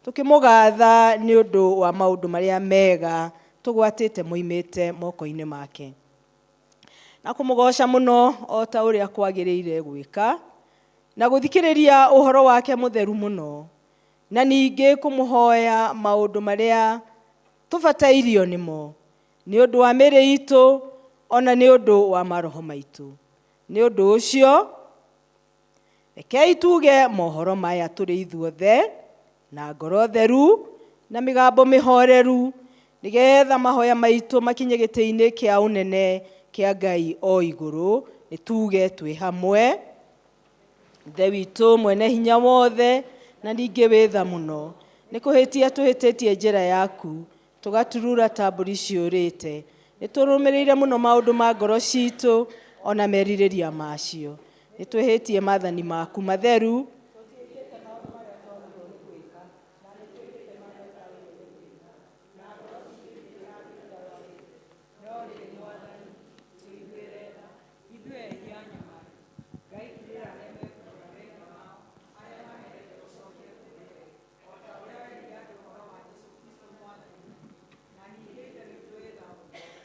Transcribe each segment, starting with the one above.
Tũkĩmũgatha nĩ ũndũ wa maũndũ marĩa mega tũgwatĩte moimĩte moko-inĩ make. Na kũmũgooca mũno o ta ũrĩa kwagĩrĩire gwĩka, na gũthikĩrĩria ũhoro wake mũtheru mũno, na ningĩ kũmũhoya maũndũ marĩa tũbatairio nĩmo, nĩ ũndũ wa mĩĩrĩ itũ, o na nĩ ũndũ wa maroho maitũ. Nĩ ũndũ ũcio, rekei tuge mohoro maya tũrĩ ithuothe, na ngoro theru, na mĩgambo mĩhoreru, nĩgetha mahoya maitũ makinye gĩtĩ-inĩ kĩa ũnene kĩa Ngai o igũrũ. Nĩ tuge twĩ hamwe. Ithe witũ mwene hinya wothe na ningĩ wĩ tha mũno, nĩ kũhĩtia tũhĩtĩtie njĩra yaku, tũgaturura ta mbũri ciũrĩte. Nĩ tũrũmĩrĩire mũno maũndũ ma ngoro citũ o na merirĩria macio. Nĩ twĩhĩtie maathani maku matheru.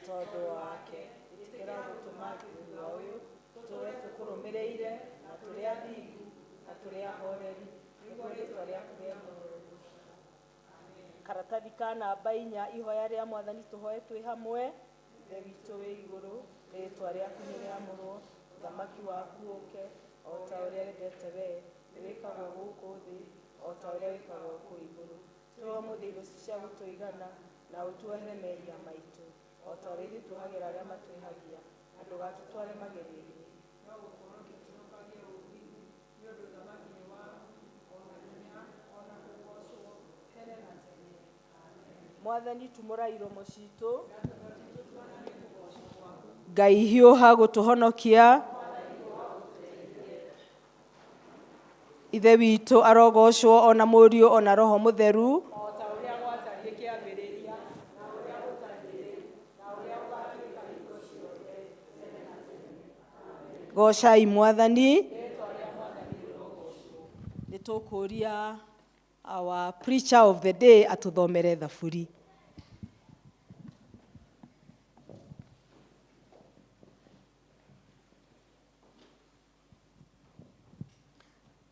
Tondũ wake, ĩtĩkĩra gũtũma thutha ũyũ tũtũũre tũkũrũmĩrĩire na tũrĩ athingu na tũrĩ ahoreri, nĩguo rĩĩtwa rĩaku rĩamũrwo. Karatathi ka namba inya, ihoya rĩa Mwathani tũhoe twĩ hamwe. Ithe witũ wĩ igũrũ, rĩĩtwa rĩaku nĩ rĩamũrwo, ũthamaki waku ũke, o ta ũrĩa wendete wee, wĩkagwo gũkũ thĩ o ta ũrĩa wĩkagwo kũu igũrũ. Tũhe ũmũthĩ irio cia gũtũigana, na ũtuohere mehia maitũ, o ta ũrĩa ithuĩ tuohagĩra arĩa matwĩhagia, na ndũgatũtware magerio-inĩ, no ũtũhonokie tũcokagie ũũru-inĩ, nĩ ũndũ ũthamaki nĩ waku, o na hinya, o na kũgoocwo, tene na tene. Amen. Mwathani, tumũra iromo citũ, Ngai hiũha gũtũhonokia. Ithe witũ arogocwo o na Mũriũ o na Roho Mũtheru. O ta ũrĩa gwatariĩ kĩambĩrĩria, na ũrĩa gũtariĩ rĩu, na ũrĩa gũgaatuĩka hingo ciothe, tene na tene. Amen. Goocai Mwathani. Rĩĩtwa rĩa Mwathani rĩrogoocwo. Nĩ tũkũũria our preacher of the day atũthomere thaburi.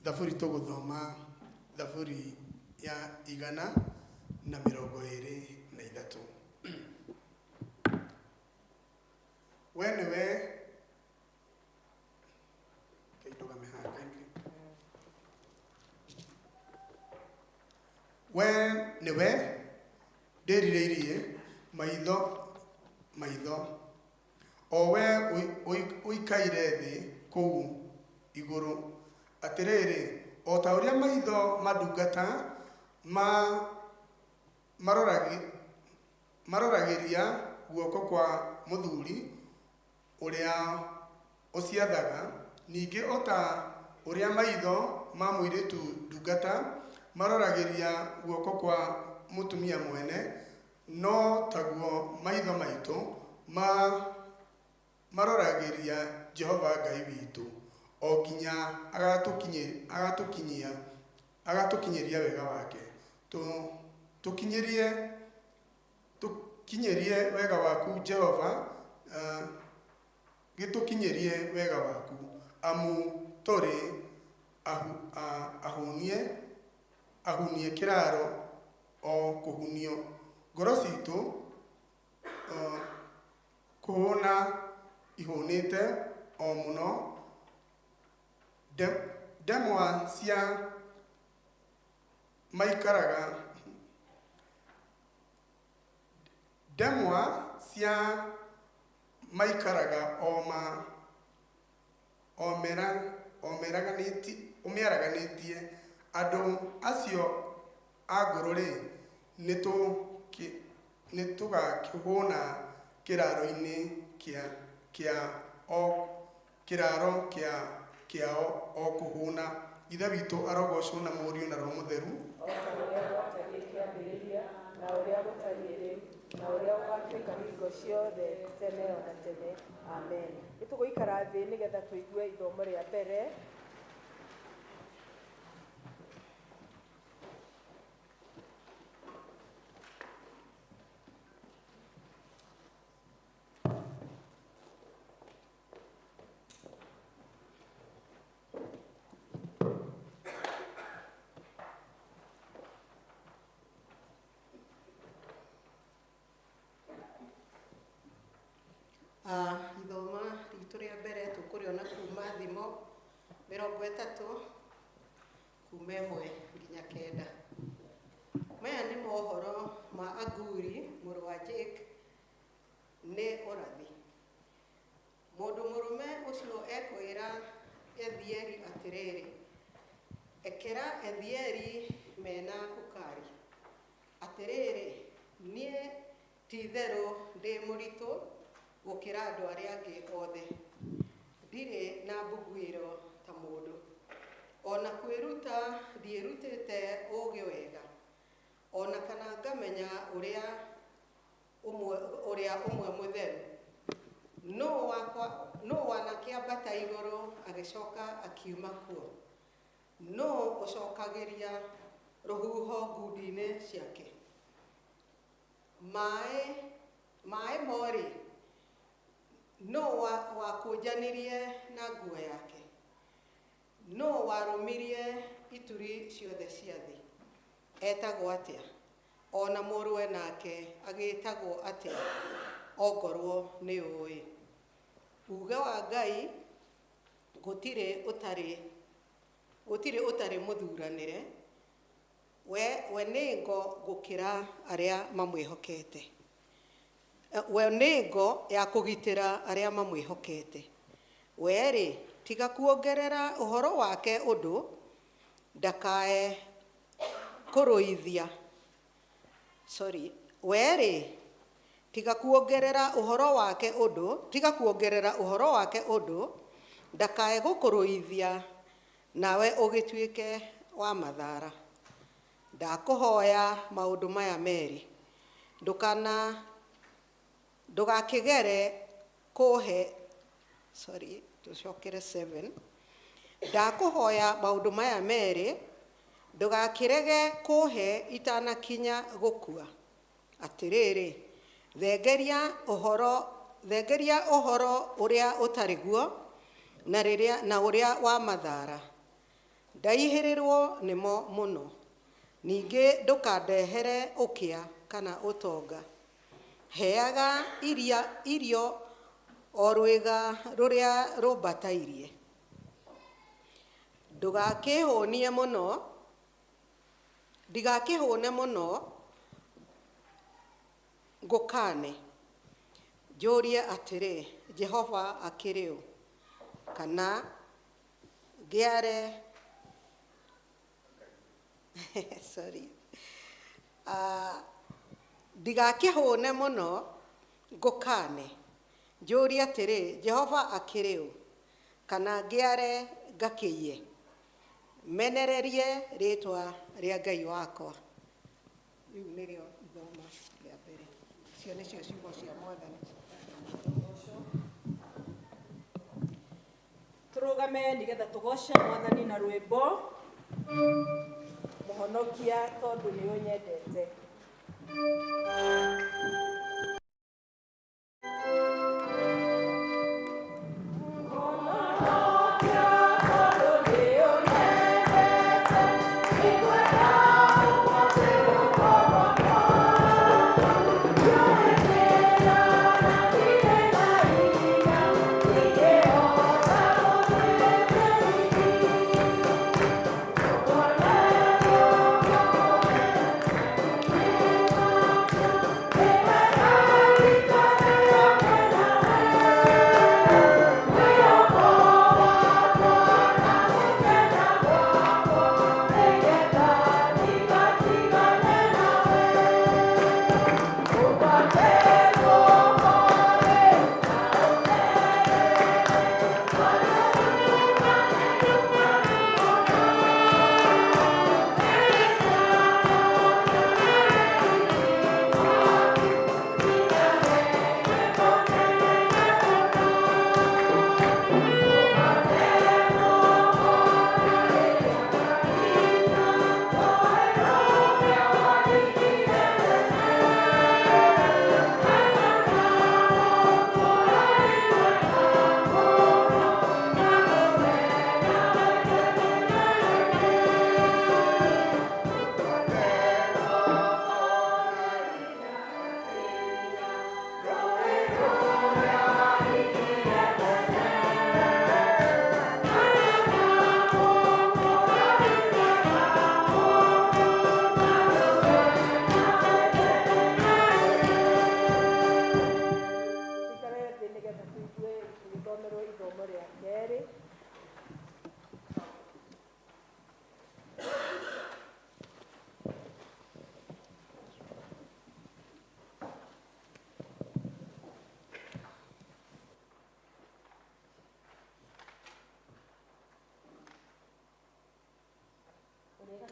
Thaburi tũgũthoma Thaburi ya 123. We nĩwe Reke ndũgame haha kindly. We nĩwe ndĩrirĩirie maitho maitho O wee ũikaire thĩ kũu igũrũ. Atĩrĩrĩ, o ta ũrĩa maitho ma ndungata maroragĩria guoko kwa mũthuri ũrĩa ũciathaga, ningĩ o ta ũrĩa maitho ma mũirĩtu ndungata maroragĩria guoko kwa mũtumia mwene, No taguo maitho maitũ maroragĩria Jehova Ngai witũ, o nginya agatũkinyĩria wega wake. Tũkinyĩrie wega waku, Jehova, gĩtũkinyĩrie wega waku, amu tũrĩ ahũnie kĩraaro o kũhunio. Ngoro citũ kũhũna ihũnĩte o mũno, ndemwa cia maikaraga ndemwa cia maikaraga o ma ũmĩaraganĩtie. Andũ acio a ngũrũ-rĩ, nĩtũgakĩhũna kĩraaro-inĩ kĩao o kũhũna. Ithe witũ arogoocwo na Mũriũ na Roho Mũtheru. O ta ũrĩa gwatariĩ kĩambĩrĩria, na ũrĩa gũtariĩ rĩu, na ũrĩa gũgaatuĩka hingo ciothe, tene o na tene. Amen. Nĩ tũgũikara thĩ nĩgetha tũigue ithomo rĩa mbere. Ithoma ritũ rĩa mbere tũkũrĩona kuma Thimo 30 kuma 1 nginya 9. Maya nĩ mohoro ma Aguri mũrũ wa Jake, nĩ ũrathi. Mũndũ mũrũme ũcio ekwĩra Ethieri atĩrĩrĩ, ekera Ethieri mena Ukari atĩrĩrĩ, niĩ ti-itherũ ndĩ mũritũ gũkĩra andũ arĩa angĩ othe, ndirĩ na mbuguĩro ta mũndũ, ona kwĩruta ndiĩrutĩte ũũgĩ wega, ona kana ngamenya ũrĩa ũmwe, ũrĩa ũmwe mũtheru. Nũ wanakĩambata igũrũ agĩcoka akiuma kuo? Nũ ũcokagĩria rũhuho ngundi-inĩ ciake? Maĩ morĩ, nũ wakũnjanirie na nguo yake? Nũ warũmirie ituri ciothe cia thĩ? Etagwo atĩa? Ona mũrũwe nake agĩtagwo atĩa, ongorwo nĩ ũĩ? Uge wa Ngai gũtirĩ ũtarĩ mũthuranĩre, we nĩ ngo gũkĩra arĩa mamwĩhokete. We nĩ ngo ya kũgitĩra arĩa mamwĩhokete. We-rĩ, tiga kuongerera ũhoro wake ũndũ, ndakae kũrũithia. Sorry. We-rĩ, tiga kuongerera ũhoro wake ũndũ, tiga kuongerera ũhoro wake ũndũ, ndakae gũkũrũithia, nawe ũgĩtuĩke wa mathara. Ndakũhoya maũndũ maya merĩ, ndũgakĩgere kũhe. Sorry, tũcokere 7. Ndakũhoya maũndũ maya merĩ, ndũgakĩrege kũhe itanakinya gũkua. Atĩrĩrĩ, thengeria ũhoro ũrĩa ũtarĩ guo na rĩrĩa na ũrĩa wa mathara, ndaihĩrĩrwo nĩmo mũno. Ningĩ ndũkandehere ũkĩa kana ũtonga. Heaga iria irio o rwĩga rũrĩa rũmbatairie. Ndũgakĩhũnie mũno, ndigakĩhũne mũno ngũkane, njũrie atĩrĩ, 'Jehova akĩrĩ ũ?' Kana ngĩare, sorry, ndigakĩhũne mũno ngũkane, njũrie atĩrĩ, 'Jehova akĩrĩ ũ?' Kana ngĩare ngakĩiye, menererie rĩtwa rĩa Ngai wakwa. Rĩu nĩrĩo ithoma rĩa mbere. Icio nĩcio ciugo cia Mwathani. Tũrũgame nĩgetha tũgoce Mwathani na rwĩmbo Mũhonokia tondũ nĩ ũnyendete.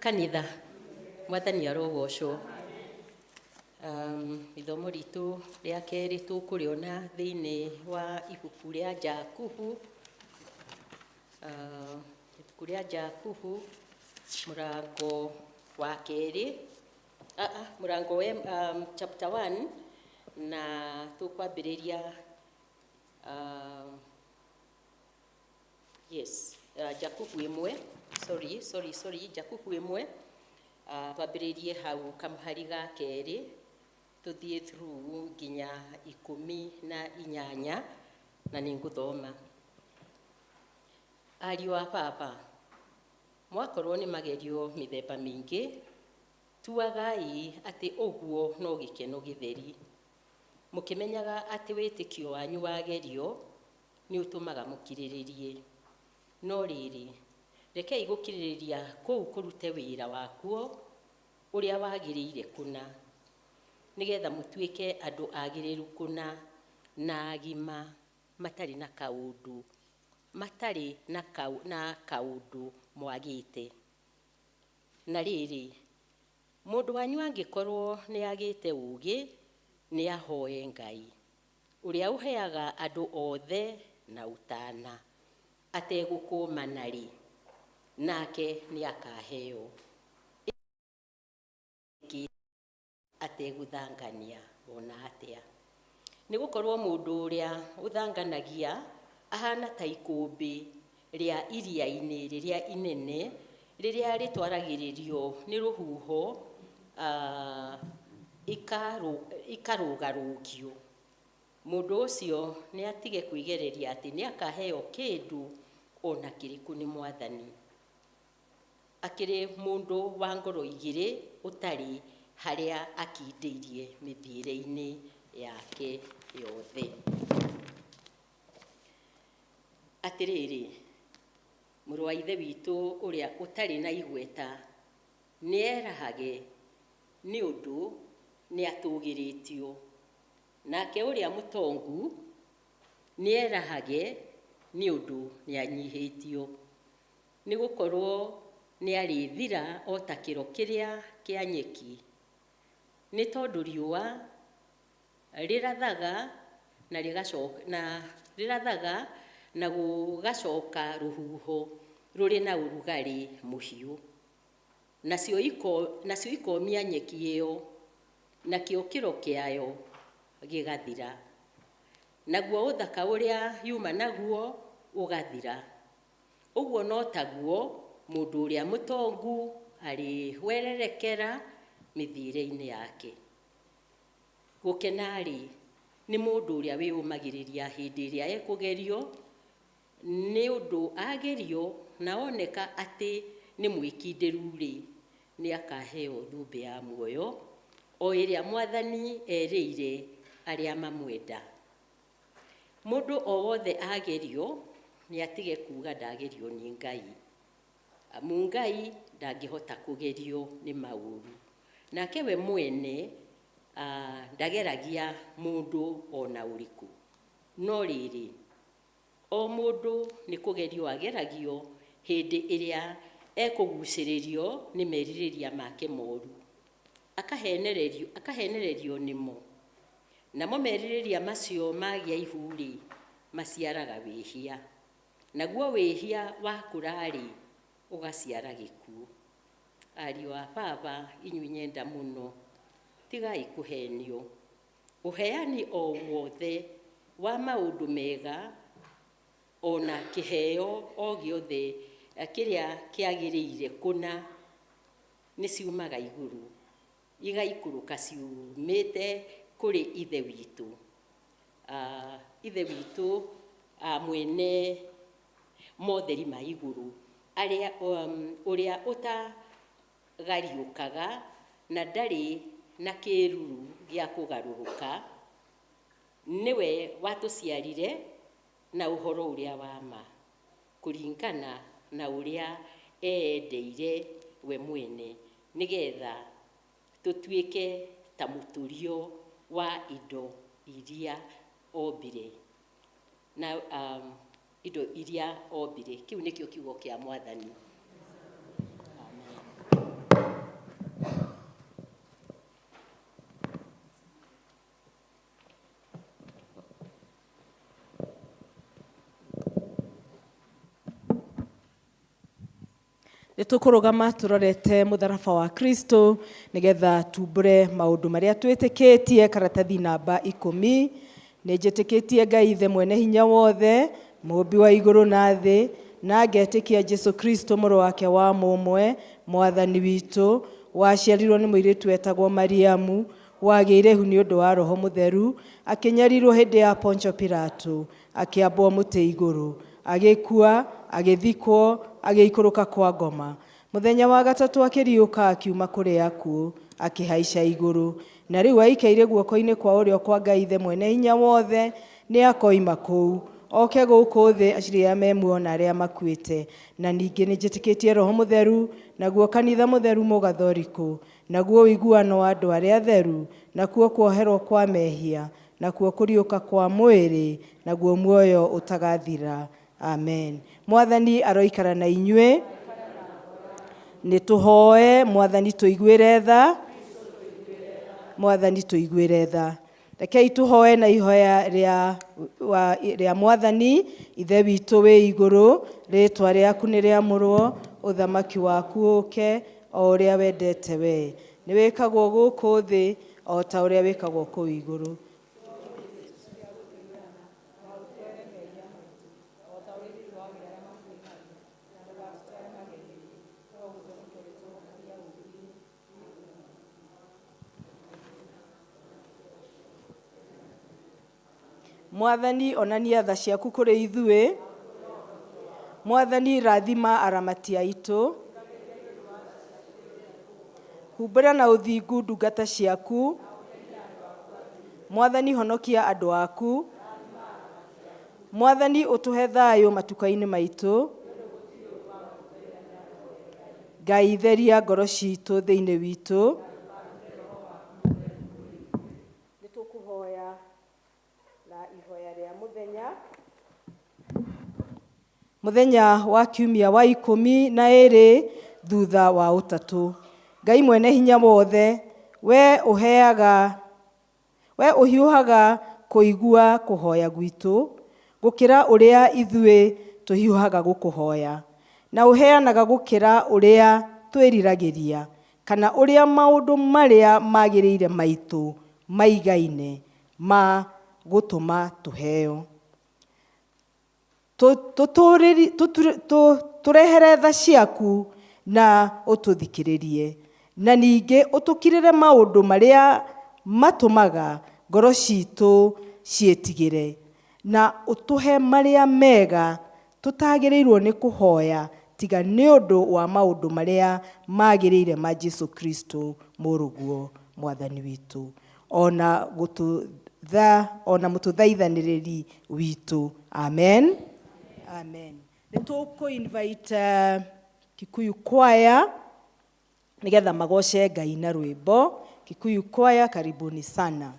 Kanitha, Mwathani arogocwo. Ithomo ritũ rĩa kerĩ tũkũrĩona thĩinĩ wa ibuku rĩa Jakubu. Ibuku rĩa Jakubu mũrango wa kerĩ, mũrango wa chapter 1, na tũkwambĩrĩria yes, Jakubu ĩmwe, sorry sorry sorry, Jakubu ĩmwe, twambĩrĩrie hau kamũhari ga kerĩ tũthiĩ through nginya 18, na nĩngũthoma. Ariũ a baba, mwakorwo nĩ magerio mĩthemba mĩingĩ, tuagai atĩ ũguo no gĩkeno gĩtheri, mũkĩmenyaga atĩ wĩtĩkio wanyu wagerio nĩ ũtũmaga mũkirĩrĩrie. No rĩrĩ, rekei gũkirĩrĩria kũu kũrute wĩra wakuo ũrĩa wagĩrĩire kũna, nĩgetha mũtuĩke andũ agĩrĩru kũna na agima, matarĩ na kaũndũ, matarĩ na kaũndũ mwagĩte. Na rĩrĩ, mũndũ wanyu angĩkorwo nĩ agĩte ũũgĩ, nĩ ahoe Ngai, ũrĩa ũheaga andũ othe na ũtana, ategũkũmana-rĩ, nake nĩ akaheo, ategũthangania ona atĩa. Nĩ gũkorwo mũndũ ũrĩa ũthanganagia ahana ta ikũmbĩ rĩa iria-inĩ rĩrĩa inene, rĩrĩa rĩtwaragĩrĩrio nĩ rũhuho, ikarũgarũngio. Mũndũ ũcio nĩ atige kwĩgereria atĩ nĩ akaheo kĩndũ ona kĩrĩkũ nĩ Mwathani. Akĩrĩ mũndũ wa ngoro igĩrĩ, ũtarĩ harĩa akindĩirie mĩthiĩre-inĩ yake yothe. Atĩrĩrĩ, mũrũ wa ithe witũ ũrĩa ũtarĩ na igweta nĩ erahage nĩ ũndũ nĩ atũgĩrĩtio, nake ũrĩa mũtongu nĩ erahage nĩ ũndũ nĩ anyihĩtio, nĩ gũkorwo nĩ arĩthira o ta kĩro kĩrĩa kĩa nyeki. Nĩ tondũ riũa rĩrathaga na rĩgacoka, na rĩrathaga na gũgacoka rũhuho rũrĩ na ũrugarĩ mũhiũ, nacio ikomia nyeki ĩyo, nakĩo kĩro kĩayo gĩgathira, naguo ũthaka ũrĩa yuma naguo ũgathira. Ũguo no taguo mũndũ ũrĩa mũtongu arĩhwererekera mĩthiĩre-inĩ yake. Gũkena-rĩ, nĩ mũndũ ũrĩa wĩyũmagĩrĩria hĩndĩ ĩrĩa ekũgerio, nĩ ũndũ agerio na oneka atĩ nĩ mwĩkindĩru-rĩ, nĩ akaheo thũmbĩ ya muoyo, o ĩrĩa Mwathani erĩire arĩa mamwenda. Mũndũ o wothe agerio, nĩ atige kuga ndagerio nĩ Ngai, amu Ngai ndangĩhota kũgerio nĩ maũru, nake we mwene ndageragia mũndũ ona ũrĩkũ. No rĩrĩ, o mũndũ nĩ kũgerio ageragio hĩndĩ ĩrĩa ekũgucĩrĩrio nĩ merirĩria make moru, akahenererio nĩmo. Namo merirĩria macio magĩa ihu-rĩ, maciaraga wĩhia, naguo wĩhia wakũra-rĩ, ũgaciara gĩkuũ. Ariũ a baba, inyuĩ nyenda mũno, tigai kũhenio. Ũheani o wothe wa maũndũ mega ona kĩheo o gĩothe kĩrĩa kĩagĩrĩire kũna nĩ ciumaga igũrũ, igaikũrũka ciumĩte kũrĩ Ithe witũ. Ithe witũ mwene motheri ma igũrũ, arĩa ũrĩa ũtagariũkaga na ndarĩ na kĩruru gĩa kũgarũrũka, nĩwe watũciarire na ũhoro ũrĩa wa ma, kũringana na ũrĩa eendeire we mwene, nĩgetha tũtuĩke ta mũtũrio wa indo iria ombire, na indo iria ombire. Kĩu nĩkĩo kiugo kĩa Mwathani. Amen. Nĩ tũkũrũgama tũrorete mũtharaba wa Kristo nĩgetha tumbũre maũndũ marĩa twĩtĩkĩtie karatathi namba 10. Nĩ njĩtĩkĩtie Ngai Ithe mwene hinya wothe, mũũmbi wa igũrũ na thĩ, na ngetĩkia Jesu Kristo mũrũ wake wa mũmwe, mwathani witũ, waciarirwo nĩ mũirĩtu wetagwo Mariamu, wagĩire ihu nĩ ũndũ wa Roho Mũtheru, akĩnyarirwo hĩndĩ ya Pontio Pilato, akĩambwo mũtĩ igũrũ, agĩkua, agĩthikwo, agĩikũrũka kwa ngoma. Mũthenya wa gatatũ akĩriũka akiuma kũrĩ akuũ, akĩhaica igũrũ, na rĩu aikaire guoko-inĩ kwa ũrĩo kwa Ngai Ithe mwene hinya wothe, nĩ akoima kũu oke gũkũ thĩ acirie arĩa me muoyo na arĩa makuĩte. Na ningĩ nĩ njĩtĩkĩtie Roho Mũtheru, naguo kanitha mũtheru mũgathorikũ, naguo ũiguano wa andũ arĩa atheru, nakuo kuoherwo kwa mehia, nakuo kũriũka kwa mwĩrĩ, naguo muoyo ũtagathira. Amen. Mwathani aroikara na inyuĩ. Nĩ tũhoe Mwathani tũiguĩre tha. Mwathani tũiguĩre tha. Rekei tũhoe na ihoya rĩa Mwathani. Ithe witũ wĩ igũrũ, rĩtwa rĩaku nĩ rĩamũrwo, ũthamaki waku ũke, o ũrĩa wendete we. Nĩ wĩkagwo gũkũ thĩ o ta ũrĩa wĩkagwo kũu igũrũ. Mwathani onania tha ciaku kũrĩ ithuĩ. Mwathani rathima aramati aitũ. Humbĩra na ũthingu ndungata ciaku. Mwathani honokia andũ aku. Mwathani ũtũhe thayũ matuka-inĩ maitũ. Ngai theria ngoro citũ thĩinĩ witũ. Nĩ tũkũhoya na ihoya rĩa mũthenya. Mũthenya wa kiumia wa 12 thutha wa ũtatũ. Ngai mwene hinya wothe, we ũheaga, we ũhiũhaga kũigua kũhoya gwitũ, gũkĩra ũrĩa ithuĩ tũhiũhaga gũkũhoya, na ũheanaga gũkĩra ũrĩa twĩriragĩria, kana ũrĩa maũndũ marĩa magĩrĩire maitũ maigaine ma gũtũma tũheo. Tũrehere tha ciaku na ũtũthikĩrĩrie, na ningĩ ũtũkirĩre maũndũ marĩa matũmaga ngoro citũ ciĩtigĩre, na ũtũhe marĩa mega tũtagĩrĩirwo nĩ kũhoya tiga nĩ ũndũ wa maũndũ marĩa magĩrĩire ma Jesu Kristo mũrũguo mwathani witũ, ona gũtũtha, ona mũtũthaithanĩrĩri witũ. Amen. Amen. Nĩ tũkũ invite Kikuyu Choir nĩgetha magoce Ngai na rwĩmbo. Kikuyu Choir, karibuni sana.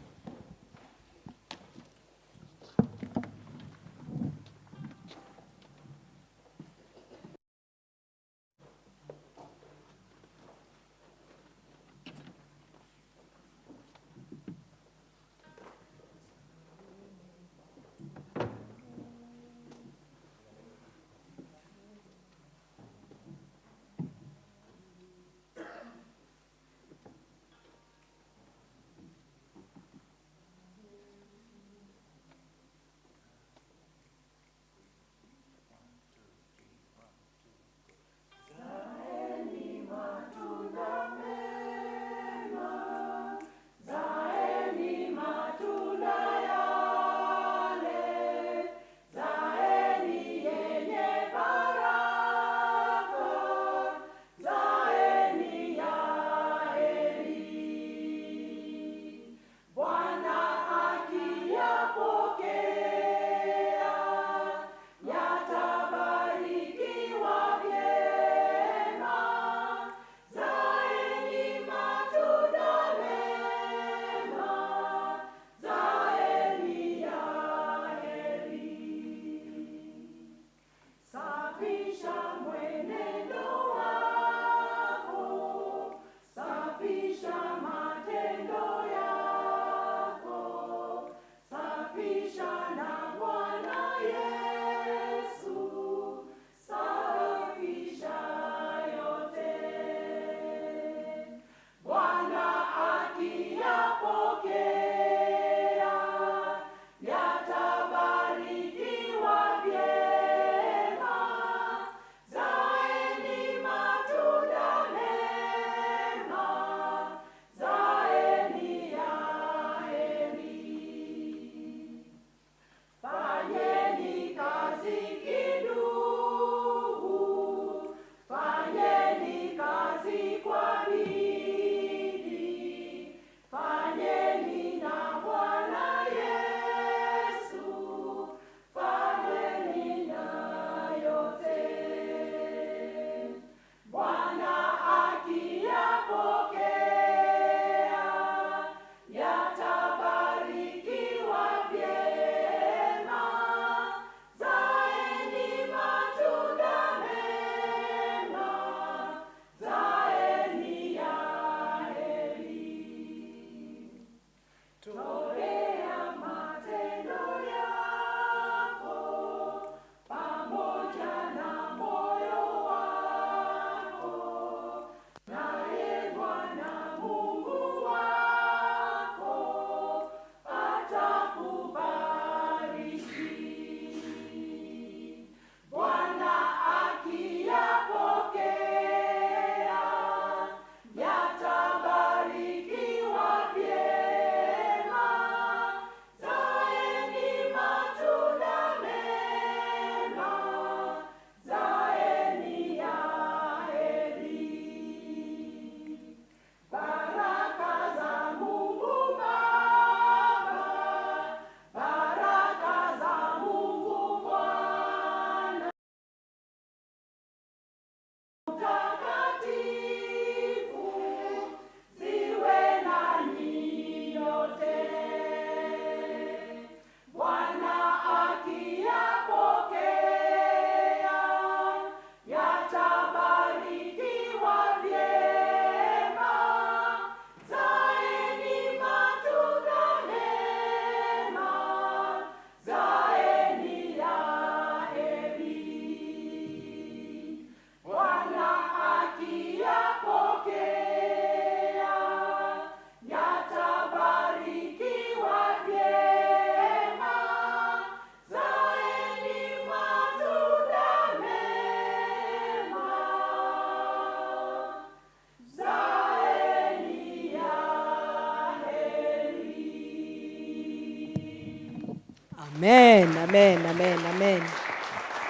Amen, amen, amen, amen.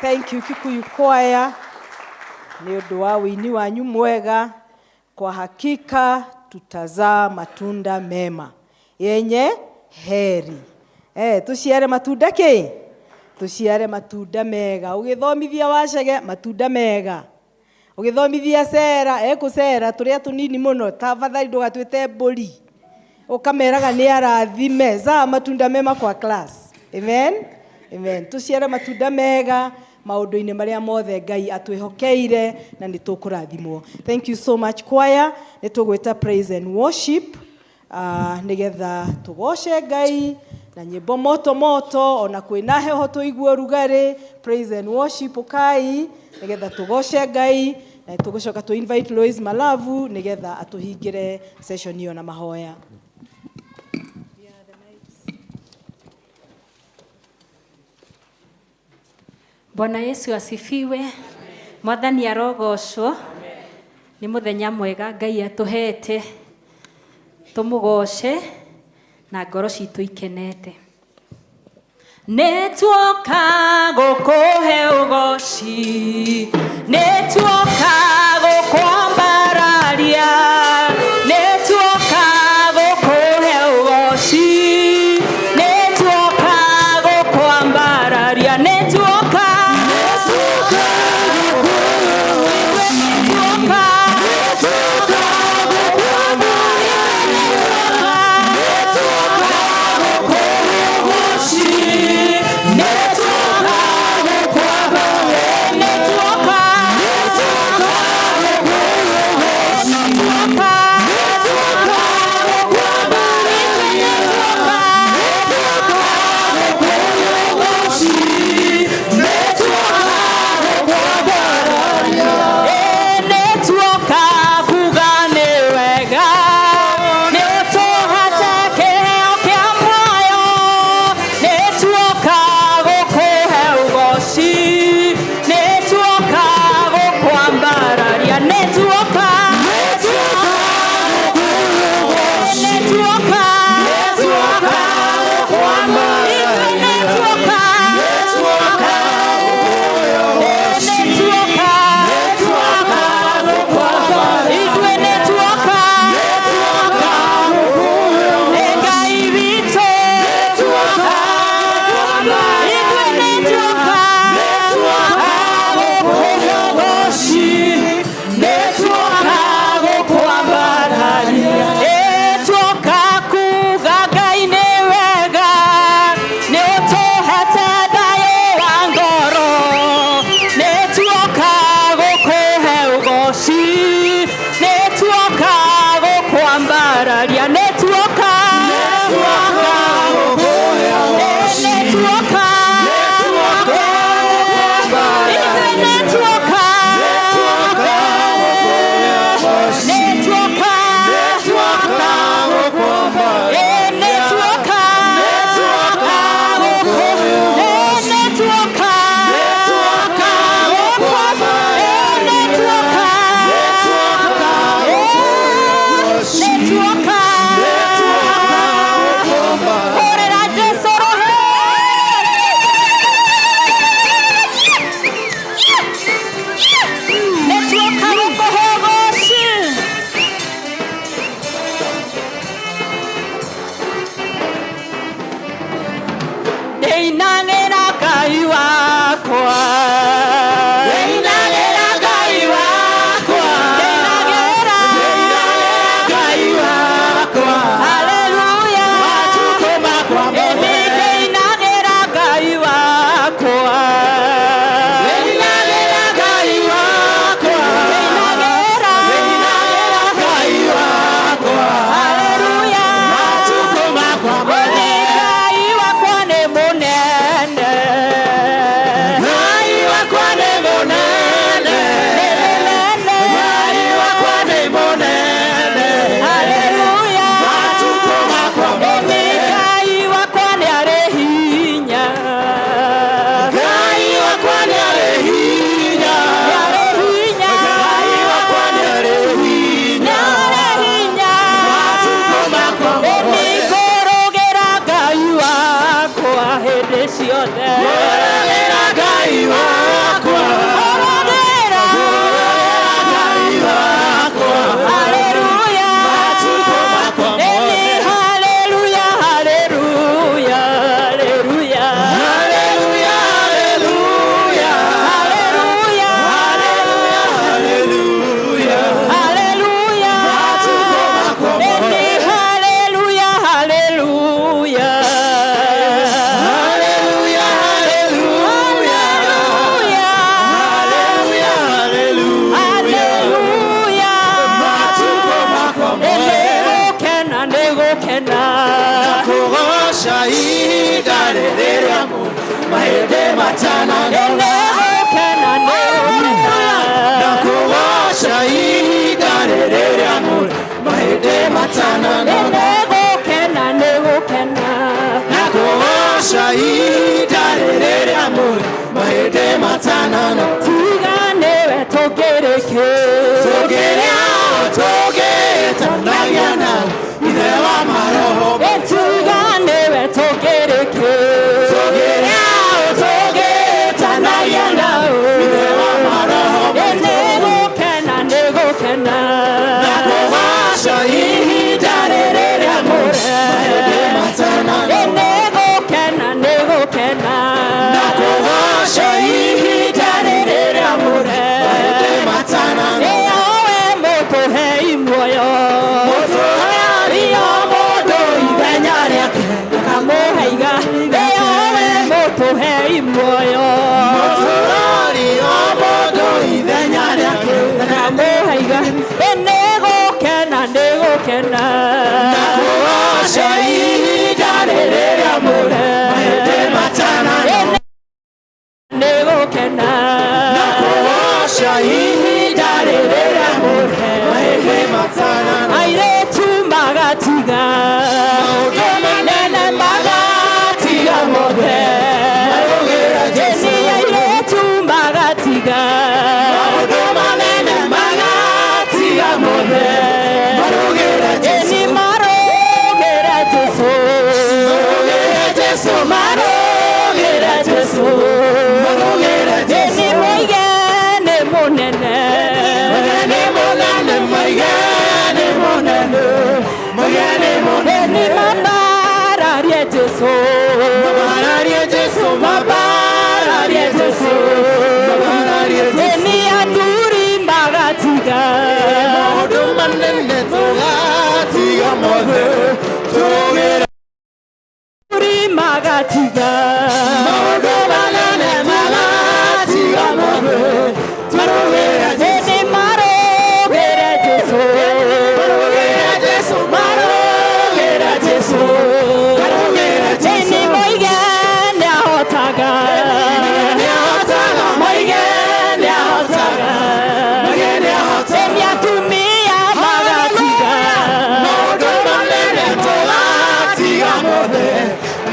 Thank you Kikuyu Choir nĩ ũndũ wa wĩini wanyu mwega. Kwa hakika tutazaa matunda mema yenye heri. Tuciare matunda kĩ? Tuciare matunda mega. Ũgĩthomithia wacege matunda mega. Ũgĩthomithia cera, ekũcera tũrĩa tũnini mũno, tafadhali ndũgatwĩte mbũri. Ũkameraga nĩ arathime, zaa matunda mema kwa class. Amen. Amen. Tuciare matunda mega maũndũ-inĩ marĩa mothe Ngai atwĩhokeire na nĩ tũkũrathimwo. Thank you so much choir. Nĩ tũgwĩta praise and worship nĩgetha tũgoce Ngai na nyĩmbo moto moto ona kwĩna heho tũigue ũrugarĩ. Praise and worship ũkai nĩgetha tũgoce Ngai na tũgũcoka tũ invite Lois Malavu nĩgetha atũhingĩre session ĩyo na mahoya. Bwana Yesu asifiwe. Mwathani arogocwo. Nĩ mũthenya mwega Ngai atũhete tũmũgoce na ngoro citũ ikenete. Nĩ tuoka gũkũhe ũgoci, nĩ tuoka gũkwambararia, nĩ tuoka gũkũhe ũgoci, nĩ tuoka gũkwambararia, nĩ tuoka, nĩ tuoka, Nĩtuoka kuga nĩ wega, nĩũtũhete kĩheo kĩa muoyo, nĩtuoka gũkũhe ũgoci, nĩtuoka gũkwambararia, nĩtuoka, nĩtuoka, ithuĩ nĩtuoka, nĩtuoka, ithuĩ nĩtuoka, Ngai witũ, ithuĩ nĩtuoka, gũkũhe ũgoci, nĩtuoka gũkwambararia, nĩtuoka kuga Ngai nĩ wega, nĩũtũhete thayũ wa ngoro, nĩtuoka gũkũhe ũgoci, nĩtuoka gũkwambararia, nĩtuoka, nĩtuoka, ithuĩ nĩtuoka, nĩtuoka, nĩtuoka, nĩtuoka, nĩtuoka, hũrĩra Jesũ rũhĩ. Nĩtuoka gũkũhe ũgoci. Ndĩinagĩra Ngai wakwa, ndĩinagĩra Ngai wakwa, ndĩinagĩra Ngai wakwa, haleluya, matukũ makwa mothe, ndĩinagĩra Ngai wakwa, ndĩinagĩra Ngai wakwa, ndĩinagĩra, ndĩinagĩra Ngai wakwa, haleluya, matukũ makwa mothe, Ngai wakwa nĩ mũnene, Ngai wakwa nĩ mũnene, nĩ mũnene, Ngai wakwa nĩ mũnene, haleluya, matukũ makwa mothe, Ngai wakwa nĩ arĩ hinya, Ngai wakwa nĩ arĩ hinya, nĩ arĩ hinya, Ngai wakwa nĩ arĩ hinya, nĩ arĩ hinya, matukũ makwa mothe, ngũrũgĩra Ngai wakwa hĩndĩ Ndũrĩrĩ ciothe. Ngũrũgĩra Ngai wakwa. Ngũrũgĩra. Ngũrũgĩra Ngai wakwa. Haleluya. Matukũ makwa Ĩni mothe. haleluya, haleluya, haleluya. Haleluya, haleluya. Haleluya. Haleluya, haleluya. Haleluya. Matukũ makwa Ĩni mothe. haleluya, haleluya. Haleluya, haleluya. Haleluya. Haleluya, haleluya. Haleluya. Matukũ makwa mothe. Nĩgũkena, nĩgũkena. Kũgooca ihinda rĩrĩa mahĩndĩ matananoga. Nĩgũkena, nĩgũkena. Na kũgooca ihinda rĩrĩa mahĩndĩ matananoga. Nĩgũkena, nĩgũkena. Na kũgooca ihinda rĩrĩa mahĩndĩ matananoga. Tiga nĩwe tũngĩrĩkĩ. Tũngĩrĩa tũngĩtanagia na Ithe wa maroho. Tiga nĩwe tũngĩrĩkĩ. Tũngĩrĩa tũngĩtanagia na Ithe wa maroho. Nĩgũkena, nĩgũkena. Na kũgooca ihinda rĩrĩa mahĩndĩ matananoga. Nĩgũkena, nĩgũkena. Na kũgooca ihinda rĩrĩa mahĩndĩ matananoga. Ĩyowe mũtũhei muoyo. Mũtũhei o mũndũ ithenya rĩake. Akamũheiga. Ĩyowe mũtũhei muoyo. Mũtũhei o mũndũ ithenya rĩake. Akamũheiga. Nĩgũkena, nĩgũkena. Na kũgooca ihinda rĩrĩa mahĩndĩ matananoga. Nĩgũkena. Na kũgooca ihinda rĩrĩa mahĩndĩ matananoga. Airĩtu magatiga. Maũndũ manene magatiga mothe. Marũgĩra Jesũ. Ĩni airĩtu magatiga. Maũndũ manene magatiga mothe. Marũgĩra Jesũ. Ĩni marũgĩra Jesũ. Marũgĩra Jesũ. Marũgĩra Jesũ. Marũgĩra Jesũ. Ĩni moige nĩ mũnene. Mũnene mũnene moige nĩ mũnene. Moige nĩ mũnene. Ĩni mambararie Jesũ. Mambararie Jesũ. Mambararie Jesũ. Mambararie Jesũ. Ĩni athuri magatiga. Maũndũ manene tũgatiga mothe. Tũrũgĩre. Athuri magatiga. Maũndũ manene magatiga mothe. Tũrũgĩre Jesũ. Ĩni marũgĩre Jesũ. Marũgĩre Jesũ. Marũgĩre Jesũ. Marũgĩre Jesũ. Ĩni moige nĩahotaga. Nĩahotaga. Moige nĩahotaga. Moige nĩahotaga. Ĩni atumia magatiga. Maũndũ manene tũgatiga mothe.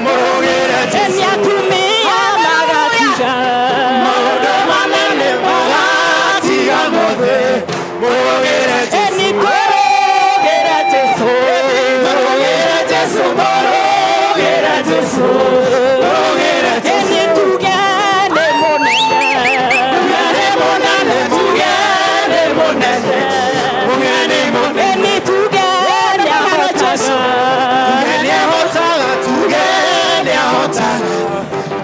Mũrũgĩre Ĩni Jesũ. atumia magatiga. Maũndũ manene magatiga mothe. Mũrũgĩre Jesũ. Ĩni kũrũgĩra Jesũ. Mũrũgĩre Jesũ. Mũrũgĩre Jesũ. Mũrũgĩre Jesũ. Ĩni tuge nĩ mũnene. Tuge nĩ mũnene. Tuge nĩ mũnene. Tuge nĩ mũnene. Ĩni tuge nĩahotaga. Tuge nĩahotaga. Tuge nĩahotaga.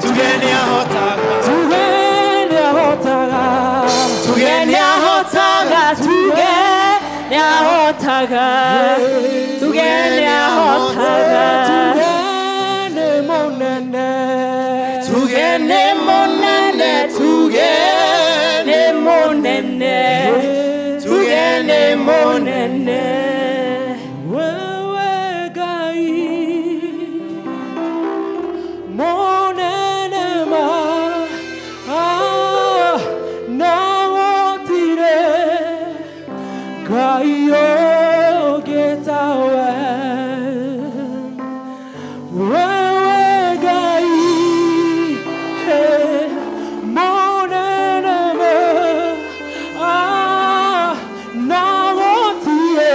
Tuge nĩahotaga. Tuge nĩahotaga. Tuge nĩahotaga. Tuge nĩahotaga. Tuge nĩahotaga. Tuge nĩ mũnene. Tuge nĩ mũnene. Tuge Nĩ mũnene. Tuge nĩ mũnene. Mũnene. Wewe Ngai mũnene ma na gũtirĩ Ngai ũngĩ tawe. Wewe Ngai mũnene ma na gũtirĩ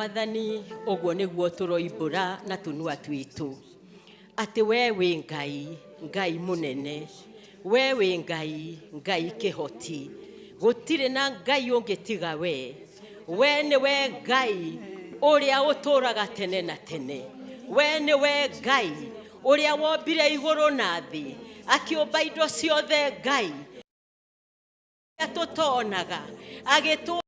Mwathani, ũguo nĩguo tũroimbũra na tũnua twitũ atĩ we wĩ Ngai, Ngai mũnene, we wĩ Ngai, Ngai kĩhoti, gũtirĩ na Ngai ũngĩ tiga we. We nĩwe Ngai ũrĩa ũtũũraga tene na tene, we nĩwe Ngai ũrĩa wombire igũrũ na thĩ, akĩũmba indo ciothe Ngai tũtonaga, agĩtũ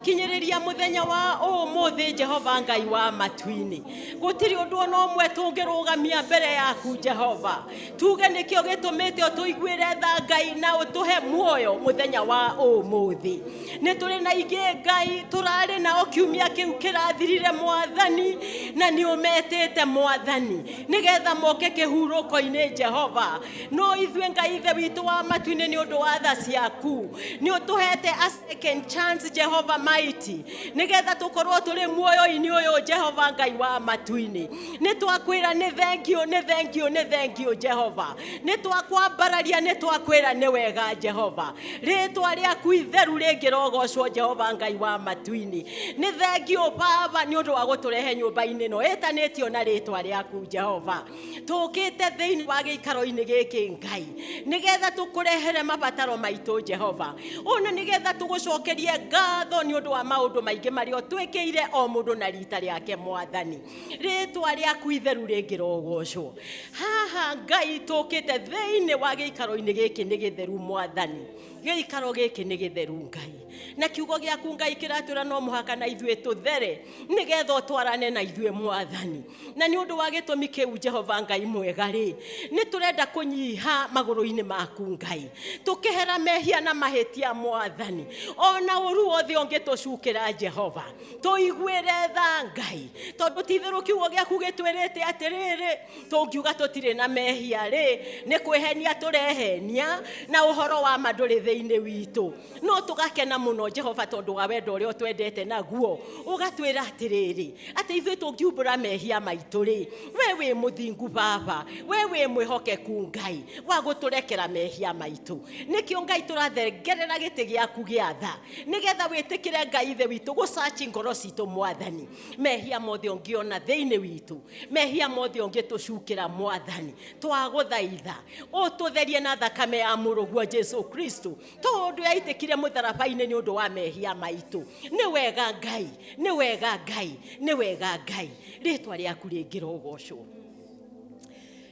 kinyĩrĩria mũthenya wa ũmũthĩ. Jehova Ngai wa matu-inĩ, gũtirĩ ũndũ ona ũmwe tũngĩrũgamia mbere yaku Jehova, tuge nĩkĩo gĩtũmĩte ũtũiguĩre tha Ngai na ũtũhe muoyo mũthenya wa ũmũthĩ. Nĩ tũrĩ na ingĩ Ngai tũrarĩ nao kiumia kĩu kĩrathirire Mwathani, na nĩ ũmetĩte Mwathani nĩgetha moke kĩhurũko-inĩ Jehova. No ithuĩ Ngai Ithe witũ wa matu-inĩ, nĩ ũndũ wa tha ciaku nĩ ũtũhete a second chance Jehova mighty, nĩgetha tũkorwo tũrĩ muoyo-inĩ ũyũ. Jehova Ngai wa matu-inĩ, nĩ twakwĩra nĩ thengiũ, nĩ thengiũ, nĩ thengiũ Jehova. Nĩ twakwambararia, nĩ twakwĩra nĩ wega Jehova. Rĩtwa rĩaku itheru rĩngĩrogocwo Jehova Ngai wa matu-inĩ. Nĩ thengiũ Baba nĩ ũndũ wa gũtũrehe nyũmba-inĩ ĩno ĩtanĩtio na rĩtwa rĩaku Jehova. Tũkĩte thĩinĩ wa gĩikaro-inĩ gĩkĩ Ngai nĩgetha tũkũrehere mabataro maitũ Jehova, ona nĩgetha tũgũcokerie ngatho nĩ ũndũ wa maũndũ maingĩ marĩa ũtwĩkĩire o mũndũ na rita rĩake Mwathani. Rĩtwa rĩaku itheru rĩngĩrogocwo. Haha Ngai tũkĩte thĩinĩ wa gĩikaro-inĩ gĩkĩ nĩ gĩtheru Mwathani, gĩikaro gĩkĩ nĩ gĩtheru Ngai, na kiugo gĩaku Ngai kĩratwĩra no mũhaka na ithuĩ tũthere nĩgetha ũtwarane na ithuĩ Mwathani. Na nĩ ũndũ wa gĩtũmi kĩu Jehova Ngai mwega rĩ, nĩ tũrenda kũnyiha magũrũ-inĩ maku Ngai, tũkĩhera mehia na mahĩtia Mwathani, ona ũru wothe ũngĩtũcukĩra Jehova, tũiguĩre tha Ngai, tondũ ti-itherũ kiugo gĩaku gĩtwĩrĩte atĩrĩrĩ, tũngiuga tũtirĩ na mehia rĩ, nĩ kwĩhenia tũrehenia na ũhoro wa ma ndũrĩ thĩinĩ witũ. No tũgakena mũno Jehova tondũ wa wendo ũrĩa ũtwendete naguo, ũgatwĩra atĩrĩrĩ, atĩ ithuĩ tũngiumbũra mehia maitũ rĩ, we wĩ mũthingu Baba, we wĩ mwĩhokeku Ngai wa gũtũrekera mehia maitũ. Nĩkĩo Ngai tũrathengerera gĩtĩ gĩaku gĩa tha, nĩgetha wĩtĩkĩre Ngai Ithe witũ gũcaci ngoro citũ Mwathani. Mehia mothe ũngĩona thĩinĩ witũ, mehia mothe ũngĩtũcukĩra Mwathani, twagũthaitha ũtũtherie na thakame ya mũrũguo Jesu Kristo, tondũ yaitĩkire mũtharaba-inĩ nĩ ũndũ wa mehia maitũ. Nĩ wega Ngai, nĩ wega Ngai, nĩ wega Ngai. Rĩtwa rĩaku rĩngĩrogocwo.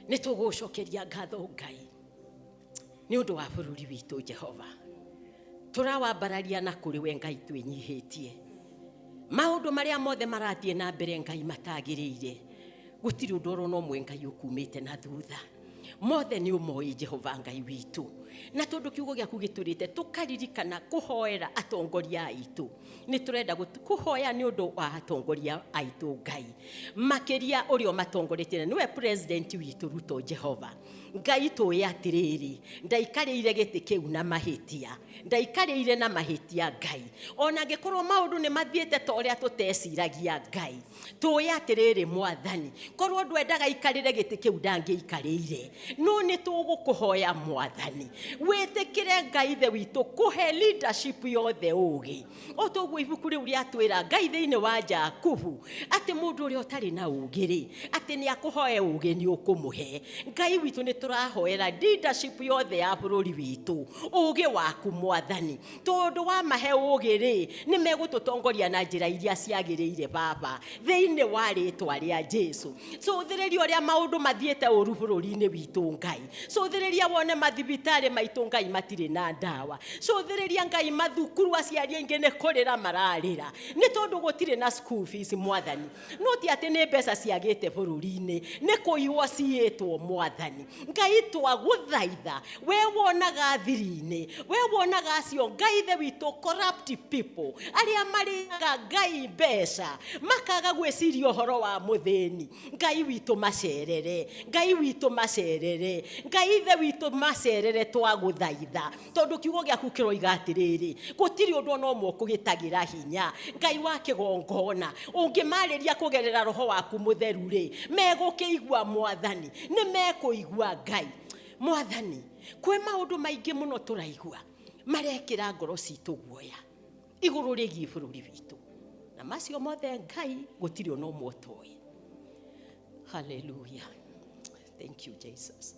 Nĩ tũgũcokeria ngatho Ngai nĩ ũndũ wa bũrũri witũ Jehova. Tũrawambararia na kũrĩ we Ngai twĩnyihĩtie. Maũndũ marĩa mothe marathiĩ na mbere Ngai matagĩrĩire, gũtirĩ ũndũ oro na ũmwe Ngai ũkumĩte na thutha. Mothe nĩ ũmoĩ Jehova Ngai witũ. Na tondũ kiugo gĩaku gĩtũrĩte tũkaririkana kũhoera atongoria aitũ, nĩ tũrenda kũhoya nĩ ũndũ wa atongoria aitũ Ngai, makĩria ũrĩa ũmatongoretie na nĩwe president witũ Ruto. Jehova Ngai, tũĩ atĩrĩrĩ, ndaikarĩire gĩtĩ kĩu na mahĩtia, ndaikarĩire na mahĩtia Ngai. Ona angĩkorwo maũndũ nĩ mathiĩte ta ũrĩa tũteciragia Ngai, tũĩ atĩrĩrĩ Mwathani, korwo ndwendaga ikarĩre gĩtĩ kĩu ndangĩikarĩire. No nĩ tũgũkũhoya Mwathani wĩtĩkĩre Ngai Ithe witũ kũhe leadership yothe ũgĩ, o toguo ibuku rĩu rĩatwĩra Ngai thĩinĩ wa Jakubu atĩ mũndũ ũrĩa ũtarĩ na ũgĩ rĩ, atĩ nĩ akũhoe ũgĩ nĩ ũkũmũhe. Ngai witũ, nĩ tũrahoera leadership yothe ya bũrũri witũ ũgĩ waku Mwathani, tondũ wamahe ũgĩ rĩ, nĩ megũtũtongoria na njĩra iria ciagĩrĩire Baba, thĩinĩ wa rĩtwa rĩa Jesu. Cũthĩrĩria ũrĩa maũndũ mathiĩte ũru bũrũri-inĩ witũ Ngai. Cũthĩrĩria wone mathibitarĩ maitũ Ngai matirĩ na ndawa. Cũthĩrĩria Ngai mathukuru, aciari aingĩ nĩ kũrĩra mararĩra nĩ tondũ gũtirĩ na school fees Mwathani. No ti atĩ nĩ mbeca ciagĩte bũrũri-inĩ, nĩ kũiywo ciĩtwo Mwathani. Ngai twagũthaitha, we wonaga thiri-inĩ, we wonaga acio Ngai ithe witũ corrupt people arĩa marĩaga Ngai mbeca makaga gwĩciria ũhoro wa mũthĩni. Ngai witũ macerere, Ngai witũ macerere, Ngai ithe witũ macerere, twagũthaitha, tondũ kiugo gĩaku kĩroiga atĩrĩrĩ, gũtirĩ ũndũ ona ũmwe ũkũgĩtagĩra hinya. Ngai wa kĩgongona, ũngĩmarĩria kũgerera roho waku mũtheru rĩ, megũkĩigua Mwathani, nĩ mekũigua Ngai. Mwathani, kwĩ maũndũ maingĩ mũno tũraigua marekĩra ngoro citũ guoya igũrũ rĩgiĩ bũrũri witũ, na macio mothe Ngai gũtirĩ ona ũmwe ũtoĩ. Haleluya, thank you Jesus.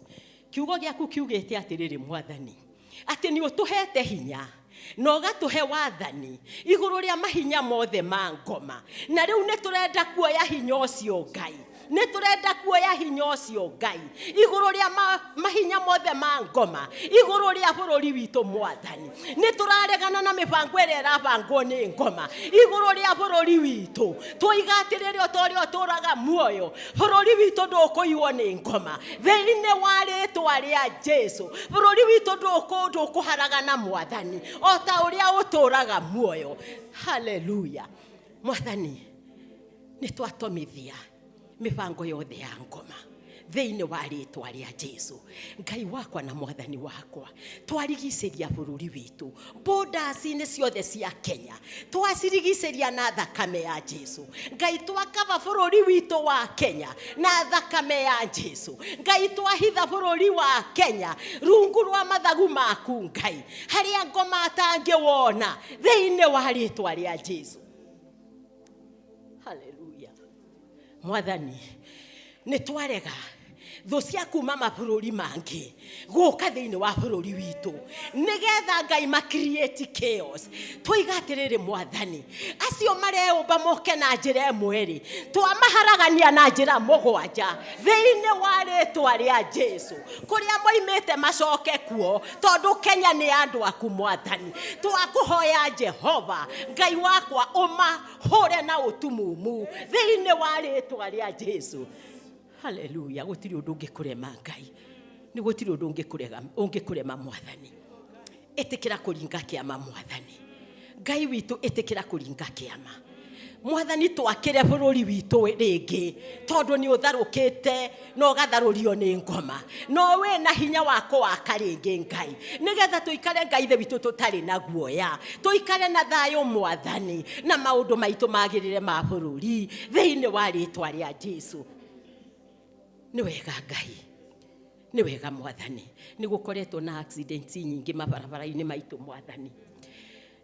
Kiugo gĩaku kiugĩte atĩrĩrĩ Mwathani, atĩ nĩ ũtũhete hinya na ũgatũhe wathani igũrũ rĩa mahinya mothe ma ngoma, na rĩu nĩ tũrenda kuoya hinya ũcio Ngai, nĩ tũrenda kuoya hinya ũcio Ngai igũrũ rĩa mahinya mothe ma ngoma igũrũ rĩa bũrũri witũ Mwathani. Nĩ tũraregana na mĩbango ĩrĩa ĩrabangwo nĩ ngoma igũrũ rĩa bũrũri witũ. Twoiga atĩrĩrĩ, o ta ũrĩa ũtũũraga muoyo, bũrũri witũ ndũkũiywo nĩ ngoma thĩinĩ wa rĩtwa rĩa Jesu. Bũrũri witũ ndũkũharagana Mwathani, o ta ũrĩa ũtũũraga muoyo. Haleluya. Mwathani, nĩ twatomithia mĩbango yothe ya ngoma thĩinĩ wa rĩtwa rĩa Jesu. Ngai wakwa na Mwathani wakwa, twarigicĩria bũrũri witũ, borders-inĩ ciothe cia Kenya twacirigicĩria na thakame ya Jesu. Ngai, twakaba bũrũri witũ wa Kenya na thakame ya Jesu. Ngai, twahitha bũrũri wa Kenya rungu rwa mathagu maku Ngai, harĩa ngoma atangĩwona thĩinĩ wa rĩtwa rĩa Jesu. Haleluya. Mwathani, nĩ twarega thũ cia kuma mabũrũri mangĩ gũka thĩinĩ wa bũrũri witũ nĩgetha Ngai ma create chaos. Twoiga atĩrĩrĩ Mwathani, acio mareũmba moke na njĩra ĩmwe rĩ, twamaharagania na njĩra mũgwanja thĩinĩ wa rĩtwa rĩa Jesu. Kũrĩa moimĩte macoke kuo, tondũ Kenya nĩ andũ aku Mwathani. Twakũhoya Jehova Ngai wakwa, ũmahũre na ũtumumu thĩinĩ wa rĩtwa rĩa Jesu. Haleluya. Gũtirĩ ũndũ ũngĩkũrema Ngai, nĩ gũtirĩ ũndũ ũngĩkũrema Mwathani. Ĩtĩkĩra kũringa kĩama Mwathani Ngai witũ, ĩtĩkĩra kũringa kĩama Mwathani. Twakĩre bũrũri witũ rĩngĩ, tondũ nĩ ũtharũkĩte na ũgatharũrio nĩ ngoma, no wĩ na hinya wa kũwaka rĩngĩ Ngai, nĩgetha tũikare Ngai ithe witũ tũtarĩ na guoya, tũikare na thayũ Mwathani, na maũndũ maitũ magĩrĩre ma bũrũri thĩinĩ wa rĩtwa rĩa Jesu. Nĩ wega Ngai, nĩ wega Mwathani. Nĩ gũkoretwo na accidents nyingĩ mabarabara-inĩ maitũ Mwathani.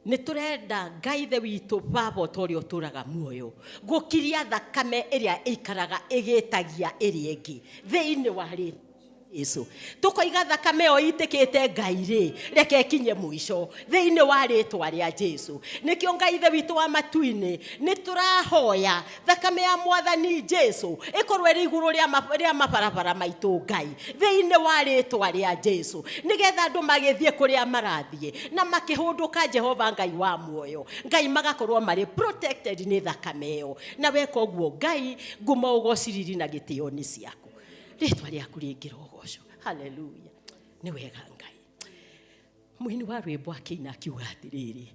Nĩ tũrenda Ngai ithe witũ, Baba, ũta ũrĩa ũtũraga muoyo, gũkiria thakame ĩrĩa ĩikaraga ĩgĩtagia ĩrĩa ĩngĩ thĩinĩ wa rĩtwa Jesu. Tũkoiga thakame ĩyo itĩkĩte Ngai rĩ, reke ĩkinye mũico thĩinĩ wa rĩtwa rĩa Jesu. Nĩkĩo Ngai ithe witũ wa matu-inĩ, nĩ tũrahoya thakame ya Mwathani Jesu ĩkorwo ĩrĩ igũrũ rĩa mabarabara maitũ Ngai, thĩinĩ wa rĩtwa rĩa Jesu, nĩgetha andũ magĩthiĩ kũrĩa marathiĩ na makĩhũndũka, Jehova Ngai wa muoyo, Ngai magakorwo marĩ protected nĩ thakame ĩyo. Na weka ũguo Ngai, ngumo, ũgociriri na gĩtĩo nĩ ciaku, rĩtwa rĩaku rĩngĩrogocwo. Haleluya. Nĩ wega Ngai. Mũini wa rwĩmbo akĩina akiuga atĩrĩrĩ,